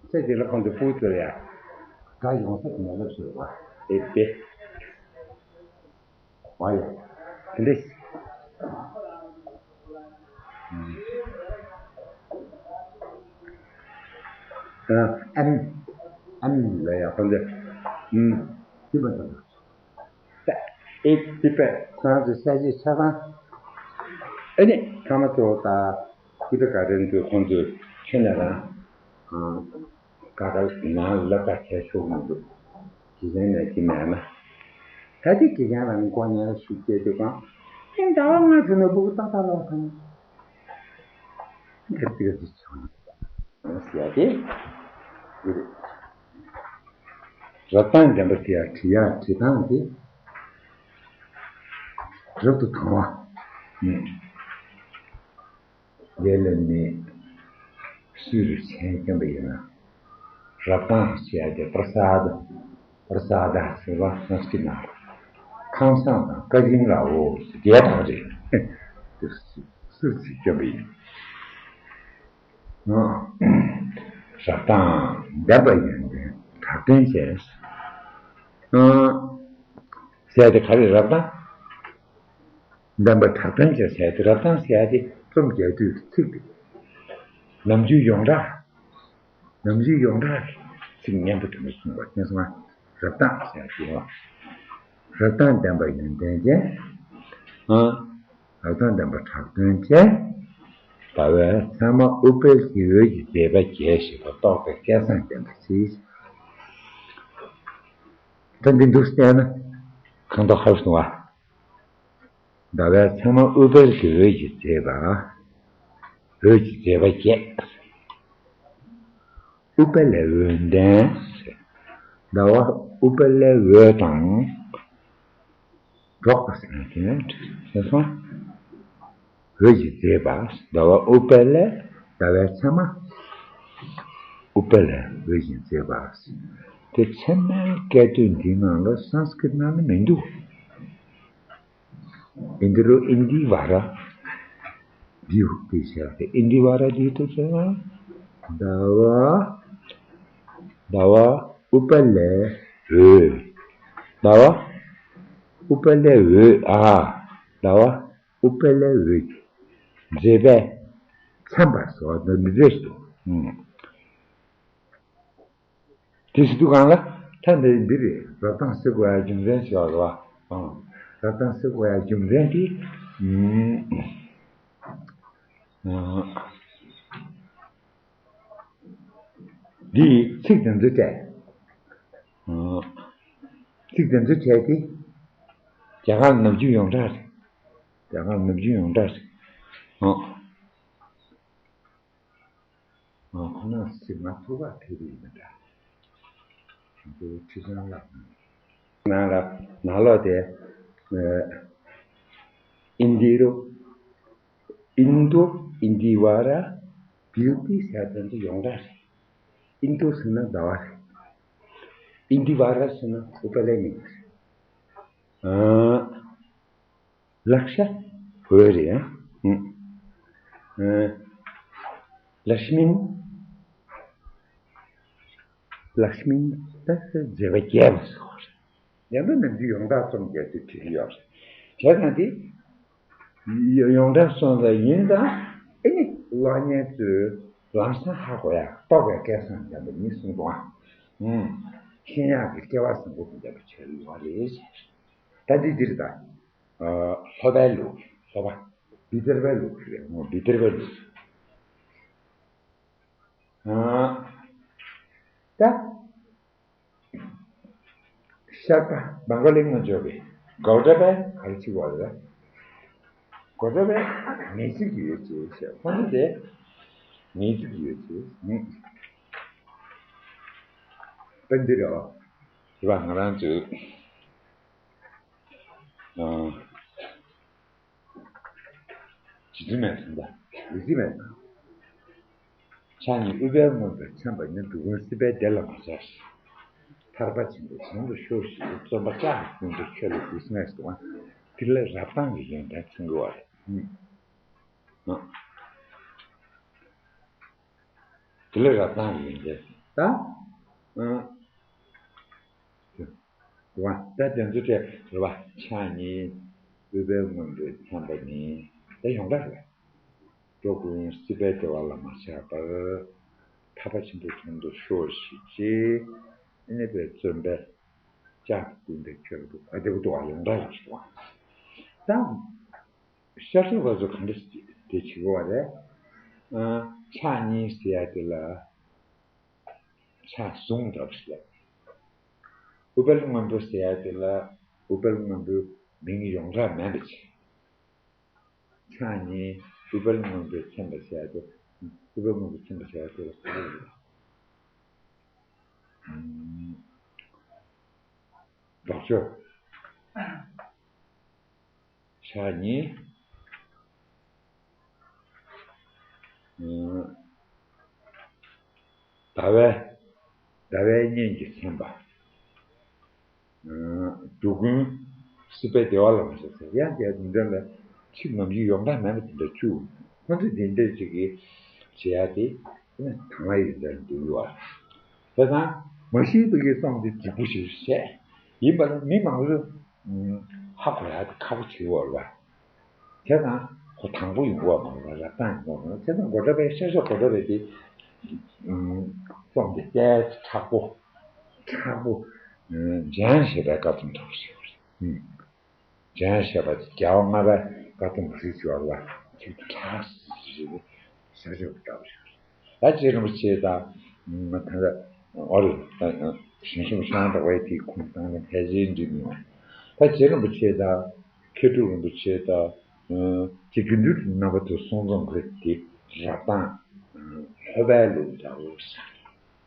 ཚེ་དེ་ལ་ཁོང་ཚོ་ཕྲུ་གུ་ཚོ་ལ་ཡ་དགའ་ཡོང་ས་གི་མེད་ལབ་ཟེར་བ་དེ་དེ། བ་ཡ། དེ་འདྲ་ཞིག་ཨ་ཨམ། ཨམ་ལ་ཡ་ཁོང་ཚོ། ཨམ། དེ་མ་ཐག་ད། ཨེ་དེ་པས་ཁོ་རང་ཚོའི་ས་གཞི་ཆ་ཚང་། ཨ་ནི་ཐ་མ་གཙོ་བོ་ད་ཀུ་ཏི་ག་རེ་འདུག་ཁོང་ཚོས་ཁྱོད་ནས་རང་ག་ག་ནང་ལ་ད་ཁྱད་ཆོས་མི་འདུག་དགེ་རྒན་ནས་ཅི་མེད་ན། ད་དེ་དགེ་རྒན་རང་མགོ་ཉལ་ལ་ཞུགས་བྱས་དུས་གང་ཨེ་ཟླ་བ་ལྔ་ཚུན་ནས་སྤུ་གུ་ཏག་ཏག་ལོག་སོང་། དེ་ཚིག་ག་ཚིག་བྱུང་ཟེར་ཡ་དེ། རབ་དང་འགྲན་པ་དེ་ཡང་བྲི་ཡ་བྲི་སྟངས་དེ་རབ་ཏུ་དང་བ། ལས་ལ་ནི་སུས་རུ་ཆེན་སྐྱོན་པ་ཡིན་ན། རབ་དང་ཞེས་ཏེ་པྲ་སཱ་དཱ། པྲ་སཱ་དཱ་ཟེར་བ་སཾ་སྐྲྀཏ་ནང་ཁང་བཟང་དང་ཀ་ཅིན་ལའོ་ཟེར་རྒྱས་པ་རེད། དེ་སུ་ཞིག་སྐྱོན་པ་ཡིན། རབ་དང་ལྡན་པ་ཡོན་ཏན་གྲགས་དོན་བཅས། ཟེར་ཏེ་ག་རེ་རབ་དང་ལྡན་པ་གྲགས་དོན་བཅས་ཟེར་ཏེ། རབ་དང་ཟེར་ཏེ་རྩོམ་རྒྱག་དུས་ཚིག་དེ་ནམ་རྒྱུན་ཡོངས་གྲགས། ནམ་རྒྱུན་ཡོངས་གྲགས་ཀྱི་ཚིག་སྙན་པོ་དེ་འདྲ་གསུངས་པ་དེ་ཚང་མ་རབ་དང་ཟེར་གྱི་ཡོད། རབ་དང་ལྡན་པ་ཡོན་ཏན་ཅན། ཨ། རབ་དང་ལྡན་པ་གྲགས་དོན་ཅན། ཟླ་བའི་མཚན་མ་ཨུཏྤལ་གྱི་འོད་ཀྱི་མཛེས་པ་རྒྱས་ཤིང་རྟོགས་པའི་སྐལ་བཟང་ལྡན་པ་ཞིག་ད་འདི་འདུག་བལྟས་ན་གང་དུ་ཧར་སོང་བ། ཟླ་བའི་མཚན་མ་ཨུཏྤལ་གྱི་འོད་ཀྱི་མཛེས་པ། འོད་ཀྱི་མཛེས་པ་རྒྱས། ཨུཏྤལ་ལའི་འོད་ལྡན། ཟླ་བ་ཨུཏྤལ་ལའི་འོད་དང་འགྲོགས་པ་ཟེར་ན་དེ་ནས་ཤེས་སོང་། འོད་ཀྱི་མཛེས་པ། ཟླ་བ་ཨུཏྤལ་ལའི། ཟླ་བའི་མཚན་མ་ཨུཏྤལ་ལའི་འོད་ཀྱི་མཛེས་པ། དེ་ཚད་མའི་སྐད་དོད་འདིའི་ནང་ལ་སཾ་སྐྲྀཏ་ནང་ལ་མི་འདུག། ཨིན་དྲོ་ཨིན་དྷི་ཝ་ར། འདི་ཧུ་དེ་བྱས་ཏེ་ཨིན་དྷི་ཝ་ར་འདི་ལྟ་ཚུལ། ཟླ་བ། ཟླ་བ་ཨུཏྤལ་ལའི་འོད། ཟླ་བ་ཨུཏྤལ་ལའི་འོད། ཨ། ཟླ་བ་ཨུཏྤལ་ལའི་འོད། མཛེས་པས་མཚན་པ་སོགས་འདི་འདྲ་ཞིག་འདུག། ཨང་། དེ་ཟེར་དུས་གང་ལ། ད་འདི་འདི་རེད། རབ་དང་ཟེར་དགོས་ཡ་རྒྱུ་མཚན་ཞིག་ཡོད་རེད་བ། ཨང་། རབ་དང་ཟེར་དགོས་ཡ་རྒྱུ་མཚན་དེ། ཨང་། འདི་ཚིག་དེ་ཚོ་བྲིས། ཨང་། ཚིག་དེ་ཚོ་བྲིས་ཏེ། རྒྱ་གར་ནམ་རྒྱུན་ཡོངས་གྲགས་རེད། རྒྱ་གར་ནམ་རྒྱུན་ཡོངས་གྲགས་རེད། ཨང་། ཁོ་ན་ཟིན་མ་ཐུབ་པ་ཕེབས་ཡིན་མི་འདྲ། ཁྱེད་ཚོའི་ཁྲི་བཙན་ལགས་ནང་ལ་ནང་ལོགས་དེ། ཨིན་དི་རོ། ཨིན་དོ། ཨིན་དི་ཝ་ར། བིའུ་ཊི་ཟེར་དེ་ཚོ་ཡོངས་གྲགས་རེད། ཨིན་དོ་ཟེར་ན་ཟླ་བ་རེད། ཨིན་དི་ཝ་ར་ཟེར་ན་ཨུཏྤལ་ལའི་མིང་རེད། ཨ། ལག་ཤ་འོད་རེད་ཡ། ཨུ། ཨ། ལཀྵྨིན། ལཀྵྨིན་ད་མཛེས་པ་རྒྱས་པ་ཟེར་བ་རེད། ཡང་ན་ནམ་རྒྱུན་ཡོངས་གྲགས་རྩོམ་རྒྱག་དུས་བྲིས་ཀྱི་ཡོད་རེད། བྱས་ཙང་དེ་ཡོངས་གྲགས་རྩོམ་པ་ཡིན་ཙང་ཨེ་ནི་གློག་བརྙན་ཚོས་ལམ་སང་ཧ་གོ་ཡ་རྟོགས་པའི་སྐལ་བཟང་ལྡན་པ་ཡིན་གསུངས་འདུག་ཨ། ཨུ། ཤེས་ཡག་གི་སྐལ་བ་བཟང་པོ་དེ་འདྲ་བྱས་ཡོད་རེད། ད་འདི་འདིར་ད། ཨ། སློབ་པའི་ལུགས། སློབ་པ། བི་དརྦྷའི་ལུགས་རེད། ཨོ། བི་དརྦྷའི་ལུགས། ཨ། ད། ཤར་པ་བྷང་ག་ལི་སྔོན་བྱོན་པའི་གོ་ཏ་པས་ག་རེ་བྱེད་པ་རེད། གོ་ཏ་པས་ངེས་ཤེས་ཀྱི་ཡོད་ཅེས་བཤད། ཁོང་ཚོ་དེ་ངེས་ཤེས་ཀྱི་ཡོད་ཅེས། ཨུ། ད་འདི་རེད་བ། རེད་བ། ང་རང་ཚོའི། ཨ། རྗེ་བཙུན་མའི་གསུངས་པ། རྗེ་བཙུན་མའི་གསུངས་པ། ཕྱག་གཉིས་ཨུཏྤལ་མངོན་པར་མཚན་པ་ནི། འགྲོ་ཀུན་སྲིད་པའི་བདེ་ལ་མ་ཆགས་ཤིང་། ཐར་པ་ཆེན་པོའི་དོན་དུ་ཤོག་ཅིག། རྩོམ་པ་ལྕགས་ཀྱི་ཀུན་ཏུ་ཁྱོད་ལ་གུས་ཟེར་ནས་གསུངས་པ། དེ་ལ་རབ་དང་གི་ཡོན་ཏན་མཚོན་གྱི་ཡོད་རེད། ཨ། དེ་ལ་རབ་དང་ཡིན་ཏེ། ད། ཨ། ད་དེ་ཚོ་དེ་རེད་བ། ཕྱག་གཉིས་ཨུཏྤལ་མངོན་པར་མཚན་པ་ནི། དེ་ཡོངས་གྲགས་རེད། འགྲོ་ཀུན་སྲིད་པའི་བདེ་བ་ལ་མ་ཆགས་པར། ཐར་པ་ཆེན་པོའི་དོན་དུ་ཤོག་ཅིག་ཅེས། ཨ་ནི་དཔེ་རྩོམ་པའི་ལྕགས་ཀྱི་ཀུན་ཏུ་ཁྱོད་ལ་གུས། ཨ། དེ་བོ་འདུག་བ། ཡོངས་གྲགས་ལ་ཞུ་བ། ད། ཤར་ཕྱོགས་པ་ཚོ་ག་འདྲ་དེ་བྱེད་དགོས་པ་རེད། ཨ། ཕྱག་གཉིས་ཟེར་ཡ་དེ་ལ་ཕྱག་ཟུང་འདྲ་པོ་ཞིག་ལ། ཨུཏྤལ་སྔོན་པོ་ཟེར་ཡ་དེ་ལ་ཨུཏྤལ་སྔོན་པོའི་མིང་ཡོངས་གྲགས་མེད་པ་བྱས། ཕྱག་གཉིས་ཨུཏྤལ་སྔོན་པོས་མཚན་པ་ཟེར་ཡ་དེ། ཨུཏྤལ་སྔོན་པོས་མཚན་པ་ཟེར་ཡ་དེ་ལ་ག་རེ་རེད། ཨུམ། ལྡོག་ཕྱོགས། ཕྱག་གཉིས། ཨ། ཟླ་བའི། ཟླ་བའི་གཉེན་གྱིས་མཚན་པ། ཨ། འགྲོ་ཀུན་སྲིད་པའི་བདེ་བ་ལ་མ་ཆགས་ཟེར། ཡང་དེ་འདྲ་ལ་ ཚིག་ནམ་རྒྱུན་ཡོངས་གྲགས་མེད་པ་དེ་འདྲ་བཅུག་ཁོ་ཚོས་དེ་འདྲ་ཅིག་གིས་བྱེད་ཡ་དེ་དེ་ནི་དང་བ་ཡིན་འདྲ་འདུག་ཡོད། དེ་དང་མ་ཤེས་པའི་གི་རྩོམ་དེ་འཇིགས་པོ་ཞིག་བཤད། ཡིན་པ་ལ་མི་མང་པོས་ཧ་གོ་ཡ་དེ་ཁག་པོ་བྱེད་ཡོད་རེད་པ། དེ་དང་ཁོ་དང་པོ་ཡོང་གི་མ་རེད་པ། རབ་དང་ཡོང་གི་མ་རེད། དེ་དང་སྒོ་གྲྭ་པའི་ཤར་ཕྱོགས་སྒོ་གྲྭ་པའི་དེ་རྩོམ་དེ་ལྟས་མཁྲེགས་པོ་མཁྲེགས་པོ་འཇམ་ཞེས་པའི་བཀའ་རྩོམ་ཐོག་ཞིག་རེད། འཇམ་ཞེས་པ་དེ་རྒྱལ་བ་ལྔ་པའི་བཀའ་རྩོམ་རིགས་ཡོད་ལ་ཚིག་ཐག་ཞིག་ས་ཆ་བཀྲ་བ་ཞིག་རེད། ད་རྗེ་རིན་པོ་ཆེ་དང་ད་ཨོ་རེད། ཞང་ཞུང་ཤང་འབྲོག་པའི་དེའི་ཁུངས་བཏང་ནས་ཕལ་ཆེར་འགྲིག་མི་འོང་། ད་རྗེ་རིན་པོ་ཆེ་དང་མཁས་གྲུབ་རིན་པོ་ཆེ་དང་རྗེ་དགེ་འདུན་རྣམ་པ་ཚོ་གསུང་རྩོམ་གྱི་དེ་རབ་དང་ལྷོད་པའི་ལུགས་འདྲ་བོ་ཞིག་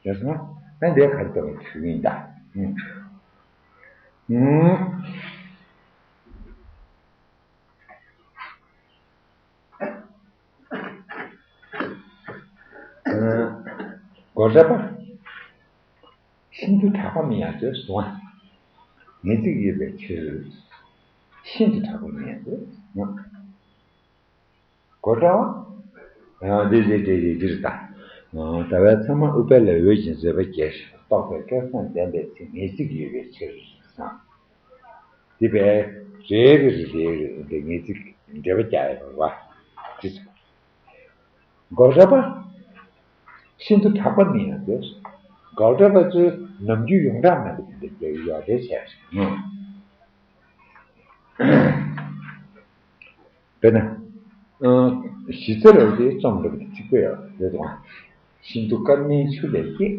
རེད་སོང་། ད་འདི་ག་རེ་ལྟ་བུ་དུས་ཡིན་ད། ཨུམ། སྒོ་གྲྭ་པ། ཤིན་ཏུ་གྲགས་པ་མིན་ཡང་དེ་གསུང་ང་། ངེས་ཚིག་ཡོད་པའི་ཕྱིར། ཤིན་ཏུ་གྲགས་པ་མིན་ཡང་དེ་གསུང་ང་། སྒོ་གྲྭ་པ། འདི་འདི་འདི་འདི་འདིར་ད། ཟླ་བའི་མཚན་མ་ཨུཏྤལ་ལ་འོད་ཀྱི་མཛེས་པ་རྒྱས། རྟོག་པའི་སྐལ་བཟང་ལྡན་པའི་ཚེ། ངེས་ཚིག་ཡོད་པའི་ཕྱིར་གསུང་། འདི་པའི་རེ་རེ་རེ་རེ་རེ་ངེས་ཚིག་འགྲེལ་པ་རྒྱག་ཡོད་པ། འདི་སྒོ་གྲྭ་པ། ཤིན་ཏུ་གྲགས་པ་མིན་ཡང་དེ། སྒོ་གྲྭ་པ་ཚོས་ནམ་རྒྱུན་ཡོངས་གྲགས་མེད་པ་དེ་འདྲ་རྒྱག་གི་ཡོད་རེད་བྱས། དཔེར་ན། གཞི་རྩ་ར་བ་དེ་རྩོམ་འདྲ་པོ་དེ་གཅིག་པ་ཡོད་རེད་དང་། ཤིན་ཏུ་དཀར་མིན་ཆུ་ལས་སྐྱེས།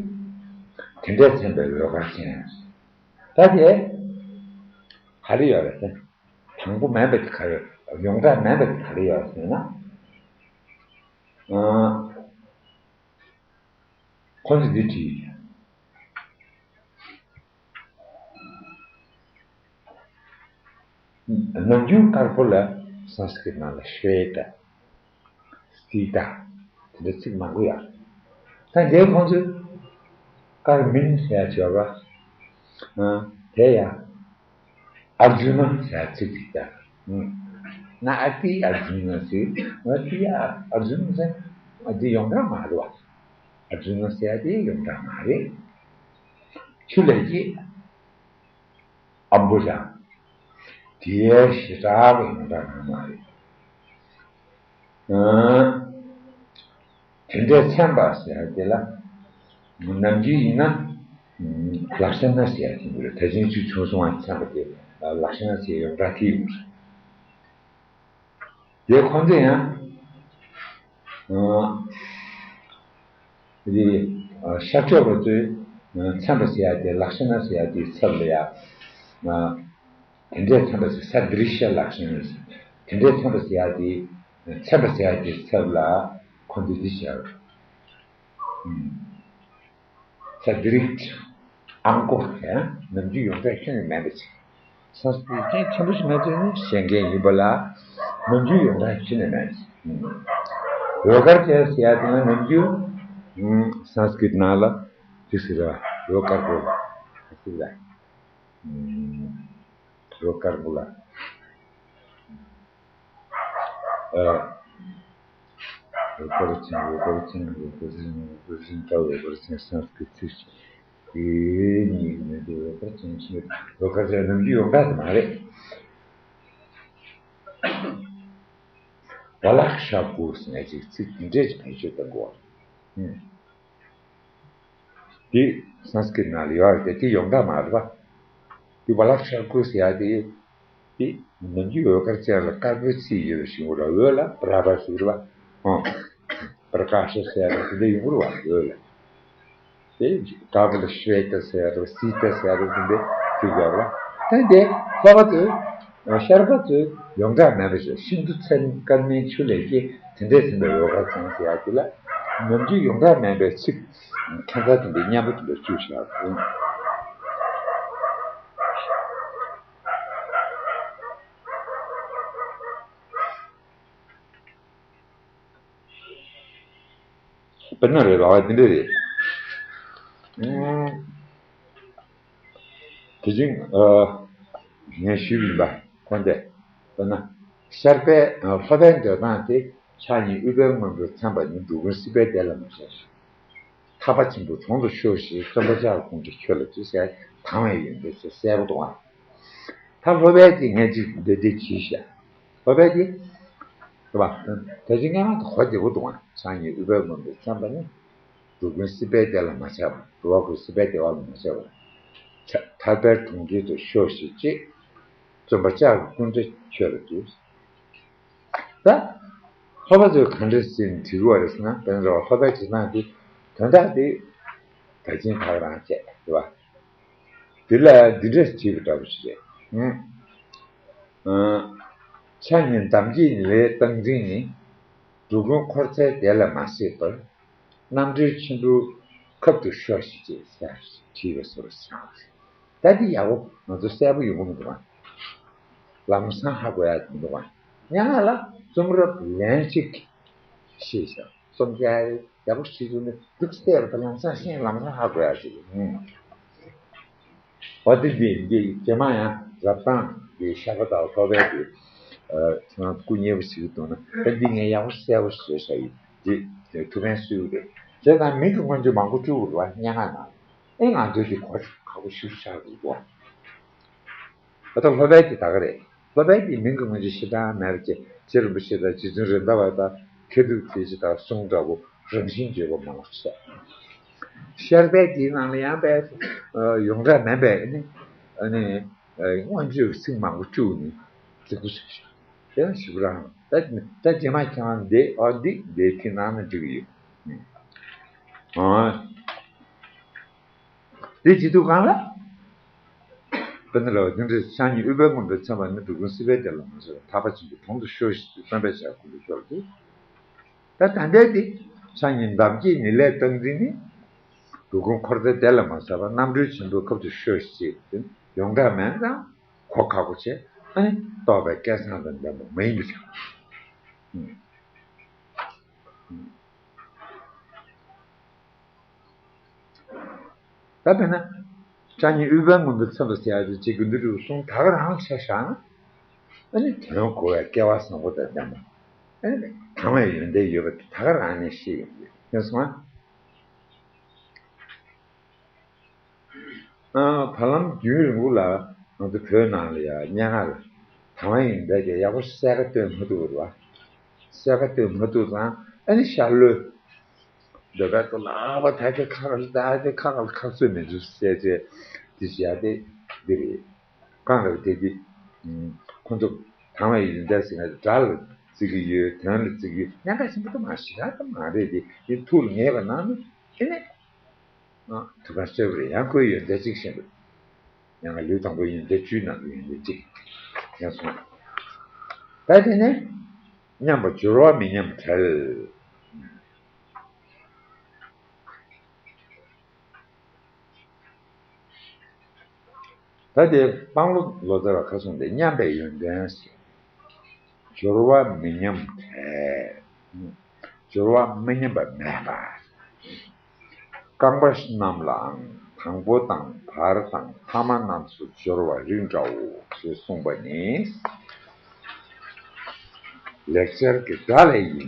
དེ་འདྲས་མཚན་པའི་འོད་དཀར་ཅན། ད་དེ་ག་རེ་ཡོད་རེད་ཟེར། དང་པོ་མེད་པ་དེ་ག་རེ་ཡོངས་གྲགས་མེད་པ་དེ་ག་རེ་ཡོད་ཟེར་ན། ཁོ་ཚོས་འདི་བྲིས། ནམ་རྒྱུན་དཀར་པོ་ལ་སཾ་སྐྲྀཏ་ནང་ལ་ཤཝེ་ཏ། སི་ཏ། དེ་འདྲ་ཚིག་མང་པོ་ཡོད། ད་འདིར་ཁོང་ཚོས་དཀར་མིན་ཟེར་ཡ་བྱས་པ། དེ་ཡང་ཨར་ཇུ་ན་ཟེར་ཡ་ཚིག་ཅིག་ད། ན་ཨ་ཏི་ཨར་ཇུ་ན་ཟེར། ཨ་ཏི་ཨར་ཇུ་ན་ཟེར། ཨ་ཏི་ཡོངས་གྲགས་མ་རེད་པ། ཨར་ཇུ་ན་ཟེར་ཡ་དེ་ཡོངས་གྲགས་མ་རེད། ཆུ་ལས་སྐྱེས། ཨམ་བུ་ར། དེའི་ཞེ་དྲག་གི་ཡོངས་གྲགས་ཡོད་མ་རེད། དེ་འདྲས་མཚན་པ་ཟེར་དེ་ལ། ནམ་རྒྱུན་ཡིན་ན། ལཀྵ་ན་ཟེར་དེ་འདྲ་རེད། ད་ཅིང་ཅུ་ཆུང་སོང་བ་མཚན་པ་དེ་ལཀྵ་ན་ཟེར་ཡོངས་གྲགས་དེ་ཡོད་རེད། དེ་ཁོང་ཚོས་ཡང་། རེད། ཤར་ཕྱོགས་པ་ཚོས་མཚན་པ་ཟེར་ཡ་དེ་ལཀྵ་ན་ཟེར་ཡ་དེའི་ཚབ་ལ་ཡ། དེ་འདྲའི་མཚན་པ་ཟེར་ས་དྲི་ཤ་ལཀྵ་ན་ཟེར། དེ་འདྲའི་མཚན་པ་ཟེར་ཡ་དེ་མཚན་པ་ཟེར་ཡ་དེའི་ཚབ་ལ་ཁོང་ཚོས་འདི་བྱས། ས་དྲི་ཨང་ཀོར་ཡང་ནམ་རྒྱུན་ཡོངས་གྲགས་ཁྱོན་ནས་མེད་པ་ཅིག་སཾ་སྐྲྀ་ཏ་མཁན་ཆེན་པོ་ཞིག་མེད་ཚོད་ནི་བཤད་མཁན་ཡིན་པ་ལ། ནམ་རྒྱུན་ཡོངས་གྲགས་ཁྱོན་ནས་མེད། འོད་དཀར་ཅན་ཟེར་ཡ་དེ་ནི་ནམ་རྒྱུན་སཾ་སྐྲྀ་ཏ་ནང་ལ་དེ་ཟེར་བ་འོད་དཀར་པོ་ཟེར་བ། འོད་དཀར་པོ་ལ། འོད་དཀར་ཅན། འོད་དཀར་ཅན། འོད་དཀར་ཅན། འོད་དཀར་ཅན། འོད་དཀར་ཅན། ད་འོད་དཀར་ཅན་སཾ་སྐྲྀ་ཏ་ཚིག་དེ་ནི་མི་འདུག་འོད་དཀར་ཅན་ཞེས་འོད་དཀར་ཅན་ནམ་རྒྱུན་ཡོངས་གྲགས་དེ་མ་རེད། བ་ལ་ཤ་ཀུ་ཟེར་ནས་ཅིག་ཚིག་འདི་འདྲས་ཅིག་བེད་སྤྱོད་གཏོང་གི་ཡོད། འདི་སཾ་སྐྲྀ་ཏ་ནང་ལ་ཡོད་རེད་དེ། དེ་ཡོངས་གྲགས་མ་རེད་པ། དེ་བ་ལ་ཤ་ཀུ་ཟེར་ཡ་དེ། དེ་ནམ་རྒྱུན་འོད་དཀར་ཅན་ལ་དཀར་པོའི་ཚིག་ཡོད་པའི་ཞིང་པོ་ལ་འོད་ལ་པྲ་བྷ་ཟེར་བ། ཨང་། པྲ་ཀ་ཤ་ཟེར་ཡ་དེ་འདྲ་ཡོང་གི་རེད་པ། འོད་ལ། དེ་དཀར་པོ་ལ་ཤཝེ་ཏ་ཟེར་ཡ་རེད། སི་ཏ་ཟེར་ཡ་རེད། དེ་འདྲ་ཅིག་ཡོད་རེད་པ། ད་དེ་ལྷོ་པ་ཚོས། ཤར་པ་ཚོས་ཡོངས་གྲགས་མེད་པ་ཞིག་ཤིན་ཏུ་མཚན་དཀར་མིན་ཆུ་ལས་སྐྱེས། དེ་འདྲས་མཚན་པའི་འོད་དཀར་ཅན་ཟེར་ཡ་དེ་ལ་ནམ་རྒྱུན་ཡོངས་གྲགས་མེད་པའི་ཚིག་ཁ་མཚར་དེ་འདྲའི་སྙན་པོ་དེ་འདྲ་བཅུག་བཞག་དཔེར་ན་རེད་པ། འདི་འདྲ་རེད། ཨུམ། དེ་བཞིན། ཨ། ངས་ཞུས་པ་ཡིན་པ། ཁོ་འདི། དཔེར་ན། ཤར་པའི་ལྷོ་པའི་འདོད་སྟངས་དེ་ཕྱག་གཉིས་ཨུཏྤལ་སྔོན་པོས་མཚན་པ་ནི། འགྲོ་ཀུན་སྲིད་པའི་བདེ་ལ་མ་ཆགས་ཤིང་། ཐར་པ་ཆེན་པོའི་གྲོང་དུ་ཤོག་ཅིག། བརྩོན་པ་ལྕགས་ཀྱུ་ཁུང་འདྲ་ཁྱོད་ལ་འདུད་ཟེར་དང་བའི་ཡོན་ཏན་ཟེར་གསལ་པོ་འདུག་ཨ། ད་ལྷོ་པའི་དེ་ངས་ཅིག་འདི་འདི་གྱིས་ཤག། ལྷོ་པའི་དེ། རེད་པ། ད་ཅི་སྔ་མ་དེ་གོ་བདེ་པོ་འདུག་ཨ། ཕྱག་གཉིས་ཨུཏྤལ་སྔོན་པོས་མཚན་པ་ནི། འགྲོ་ཀུན་སྲིད་པའི་བདེ་ལ་མ་ཆགས་པ། འགྲོ་བ་ཀུན་སྲིད་པའི་བདེ་བ་ལ་མ་ཆགས་པ། ཐར་པའི་གྲོང་ཁྱེར་དུ་ཤོག་ཅིག། བརྩོན་པ་ལྕགས་ཀྱུ་ཁུང་འདྲ་ཁྱོད་ལ་འདུད། ད། ལྷོ་པ་ཚོས་ག་འདྲ་ཟེར་ནས་བྲིས་པ་རེད་ཟེར་ན། དཔེར་ན་ལྷོ་པའི་བྲིས་སྟངས་དེ། དོན་དག་དེ། ད་ཅི་ད་ག་རང་བྱས་རེད་པ། དེ་ལ་འདི་འདྲ་བྲིས་པ་འདྲ་པོ་ཞིག་རེད། ཨང་། ཨང་། ཕྱག་གཉིས་འདམ་སྐྱེས་ནི་ལའི་སྟངས་འཛིན་ནི། འགྲོ་ཀུན་འཁོར་ཚེ་བདེ་ལ་མ་སྲིད་པར། རྣམ་གྲོལ་ཆེན་པོའི་ཁབ་ཏུ་ཤོག་ཅིག་ཅེས་བྲིས་པའི་བཟོ་འདྲ་ཞིག་རེད། ད་འདི་ཡག་པོ་ང་ཚོ་གསལ་པོ་ཡོང་གི་མི་འདུག་ག། ལམ་སང་ཧ་གོ་ཡག་མི་འདུག་ག། སྙན་ངག་ལ་རྩོམ་རབ་ལན་གཅིག་ཤེས་ཤག། རྩོམ་རྒྱག་ཡག་པོ་ཞིག་འདུག་ནས་འདུག་བལྟས་པ་དང་ལམ་སང་ཤེས། ལམ་སང་ཧ་གོ་ཡག་ཅིག། ཨུམ། འོ་དེ་འདི་འདི་རྗེས་མ་ཡང་རབ་དང་འདི་ཤར་པ་དང་ལྷོ་པའི་འདི། ཨ། ཁྱེད་རང་སྐུ་མཉེལ་པོ་ཞིག་འདུག་ན། ད་འདི་ངས་ཡག་པོ་གསལ་པོ་བཟོས་བཞག་ཡིན། འདི་ཐུགས་ཕན་གསོས་རེད། བྱས་ཙང་མིང་གི་མངོན་བརྗོད་མང་པོ་བཅུག་དགོས་རེད་པ། སྙན་ངག་ནང་། ཨེ། ང་ཚོས་དེ་གོ་ཁག་པོ་ཞེ་པོ་ཆགས་འདུག་གོ། ད་ལྟ་ལྷོ་པའི་དེ་ད་ག་རེད། ལྷོ་པའི་དེ་མིང་གི་མངོན་བརྗོད་ཞེ་དྲག་མེད་པ་བྱས། རྗེ་རིན་པོ་ཆེ་དང་རྗེ་བཙུན་རེད་མདའ་བ་དང་མཁས་གྲུབ་དེ་ཅི་དང་གསུང་འདྲ་པོ་རང་བཞིན་བརྗོད་པ་མང་པོ་བྱས། ཤར་པའི་དེའི་ནང་ལ་ཡང་པའི་ཡོངས་གྲགས་མིན་པའི་ཨ་ནི། ཨ་ནི། མངོན་བརྗོད་ཀྱི་ཚིག་མང་པོ་བཅུག་ནས་ལེགས་པོ་བྱས་ཤག། དེ་ཡང་ཞིབ་རང་ད་ད་རྗེས་མ་ཁྱེད་རང་འདི། ཨོ་འདི་འདི་དེ་ནང་ན་འགྲིག་གི་ཡོད། ཨ། དེ་བྱེད་དུས་གང་ལ། དཔེར་ན་ལ་བ་དེ་འདྲའི་ཕྱག་གཉིས་ཨུཏྤལ་སྔོན་པོས་མཚན་པ་ནི། འགྲོ་ཀུན་སྲིད་པའི་བདེ་ལ་མ་སོགས་པ། ཐར་པ་ཆེན་པོའི་གྲོང་དུ་ཤོག་ཅིག། བརྩོན་པ་ལྕགས་ཀྱུ་ཁུང་འདྲ་ཁྱོད་ལ་འདུད། ད་ད་ལྟའི་འདི། ཕྱག་གཉིས་འདམ་སྐྱེས་ནི་ལའི་སྟངས་འཛིན་ནི། འགྲོ་ཀུན་འཁོར་ཚེ་བདེ་ལ་མ་སྲིད་པར། རྣམ་གྲོལ་ཆེན་པོའི་ཁབ་ཏུ་ཤོག་ཅིག། ཡོངས་གྲགས་མིན་ཙང་གོ་ཁག་པོ་བྱས། ཨ་ནི་རྟོགས་པའི་སྐལ་བཟང་དང་ལྡན་པ་མ་ཡིན་པ་ཞིག། ཨུམ། ད་དཔེར་ན། ཕྱག་གཉིས་ཨུཏྤལ་སྔོན་པོས་མཚན་པ་ཟེར་ཡག་དེ་ཅིག་དགེ་འདུན་གྲུབ་གསུང་ད་ག་རང་བྱས་བཞག་ན། ཨ་ནི་དོན་གོ་བའི་སྐལ་བ་བཟང་པོ་དང་ལྡན་པ། ཨ་ནི་དང་བའི་ཡོན་ཏན་ཡོད་པ་དེ་ད་ག་རང་ནས་ཤེས་ཡོང་གི་ཡོད་སོང་ང་། ཨ། བར་ལམ་རྒྱུན་རིང་པོ་ལ་ང་ཚོ་བོད་ནང་ལ་ཡང་སྙན་ངག་ལ་དང་བའི་ཡོན་ཏན་དེ་ཡག་པོ་གསལ་ཁ་སྟོན་མ་ཐུབ་པ་རེད་པ། གསལ་ཁ་སྟོན་མ་ཐུབ་ཙང་ཨ་ནི་ཤར་ལྷོའི་འདོད་པའི་ཐོག་ལ། ཨ་བ་ད་དེ་ཁ་ཁ་ད་དེ་ཁ་ཁ་ཁ་ཚོད་མི་འདུག་ཟེར་བྱས་དེ་བྱས་ཏེ་འདི་རེད། གང་ལྟར་དེ་དེ། ཁོང་ཚོ་དང་བའི་ཡོན་ཏན་ཟེར་ན་སྒྲ་ལ་བརྩི་གི་ཡོད། དོན་ལ་བརྩི་གི་ཡོད། སྙན་ཁ་ཆེན་པོ་དུ་མ་ཞིག་ག་དུ་མ་རེད་དེ། དེ་ཐུགས་ལ་ངེས་པ་གནང་ན་དེ་ནས། ཨ། ཐུགས་ཁ་གསལ་པོ་རེད། ཡང་ཁོའི་ཡོན་ཏན་གཅིག་ཤེས་འདུག། ཡང་ལེའུ་དང་པོའི་ཡོན་ཏན་བཅུའི་ནང་གི་ཡོན་ཏན་གཅིག་ཡང་སོང་། ད་དེ་ནས་མཉམ་པ་སྦྱོར་བ་མི་མཉམ་བྲལ། ད་དེ་དཔང་ལོ་ལོ་ཙཱ་བ་ཁ་གསུང་དེ་མཉམ་པའི་ཡོན་ཏན་ཟེར། སྦྱོར་བ་མི་མཉམ་བྲལ། སྦྱོར་བ་མི་མཉམ་པ་མེད་པ། རྐང་པ་རྣམས་ལའང་དང་པོ་དང་བར་དང་ཐ་མ་རྣམས་སུ་སྦྱོར་བ་རིགས་འདྲའོ་ཞེས་གསུངས་པ་ནི། ལེགས་སྦྱར་གྱི་སྒྲ་ལས་ཡིན།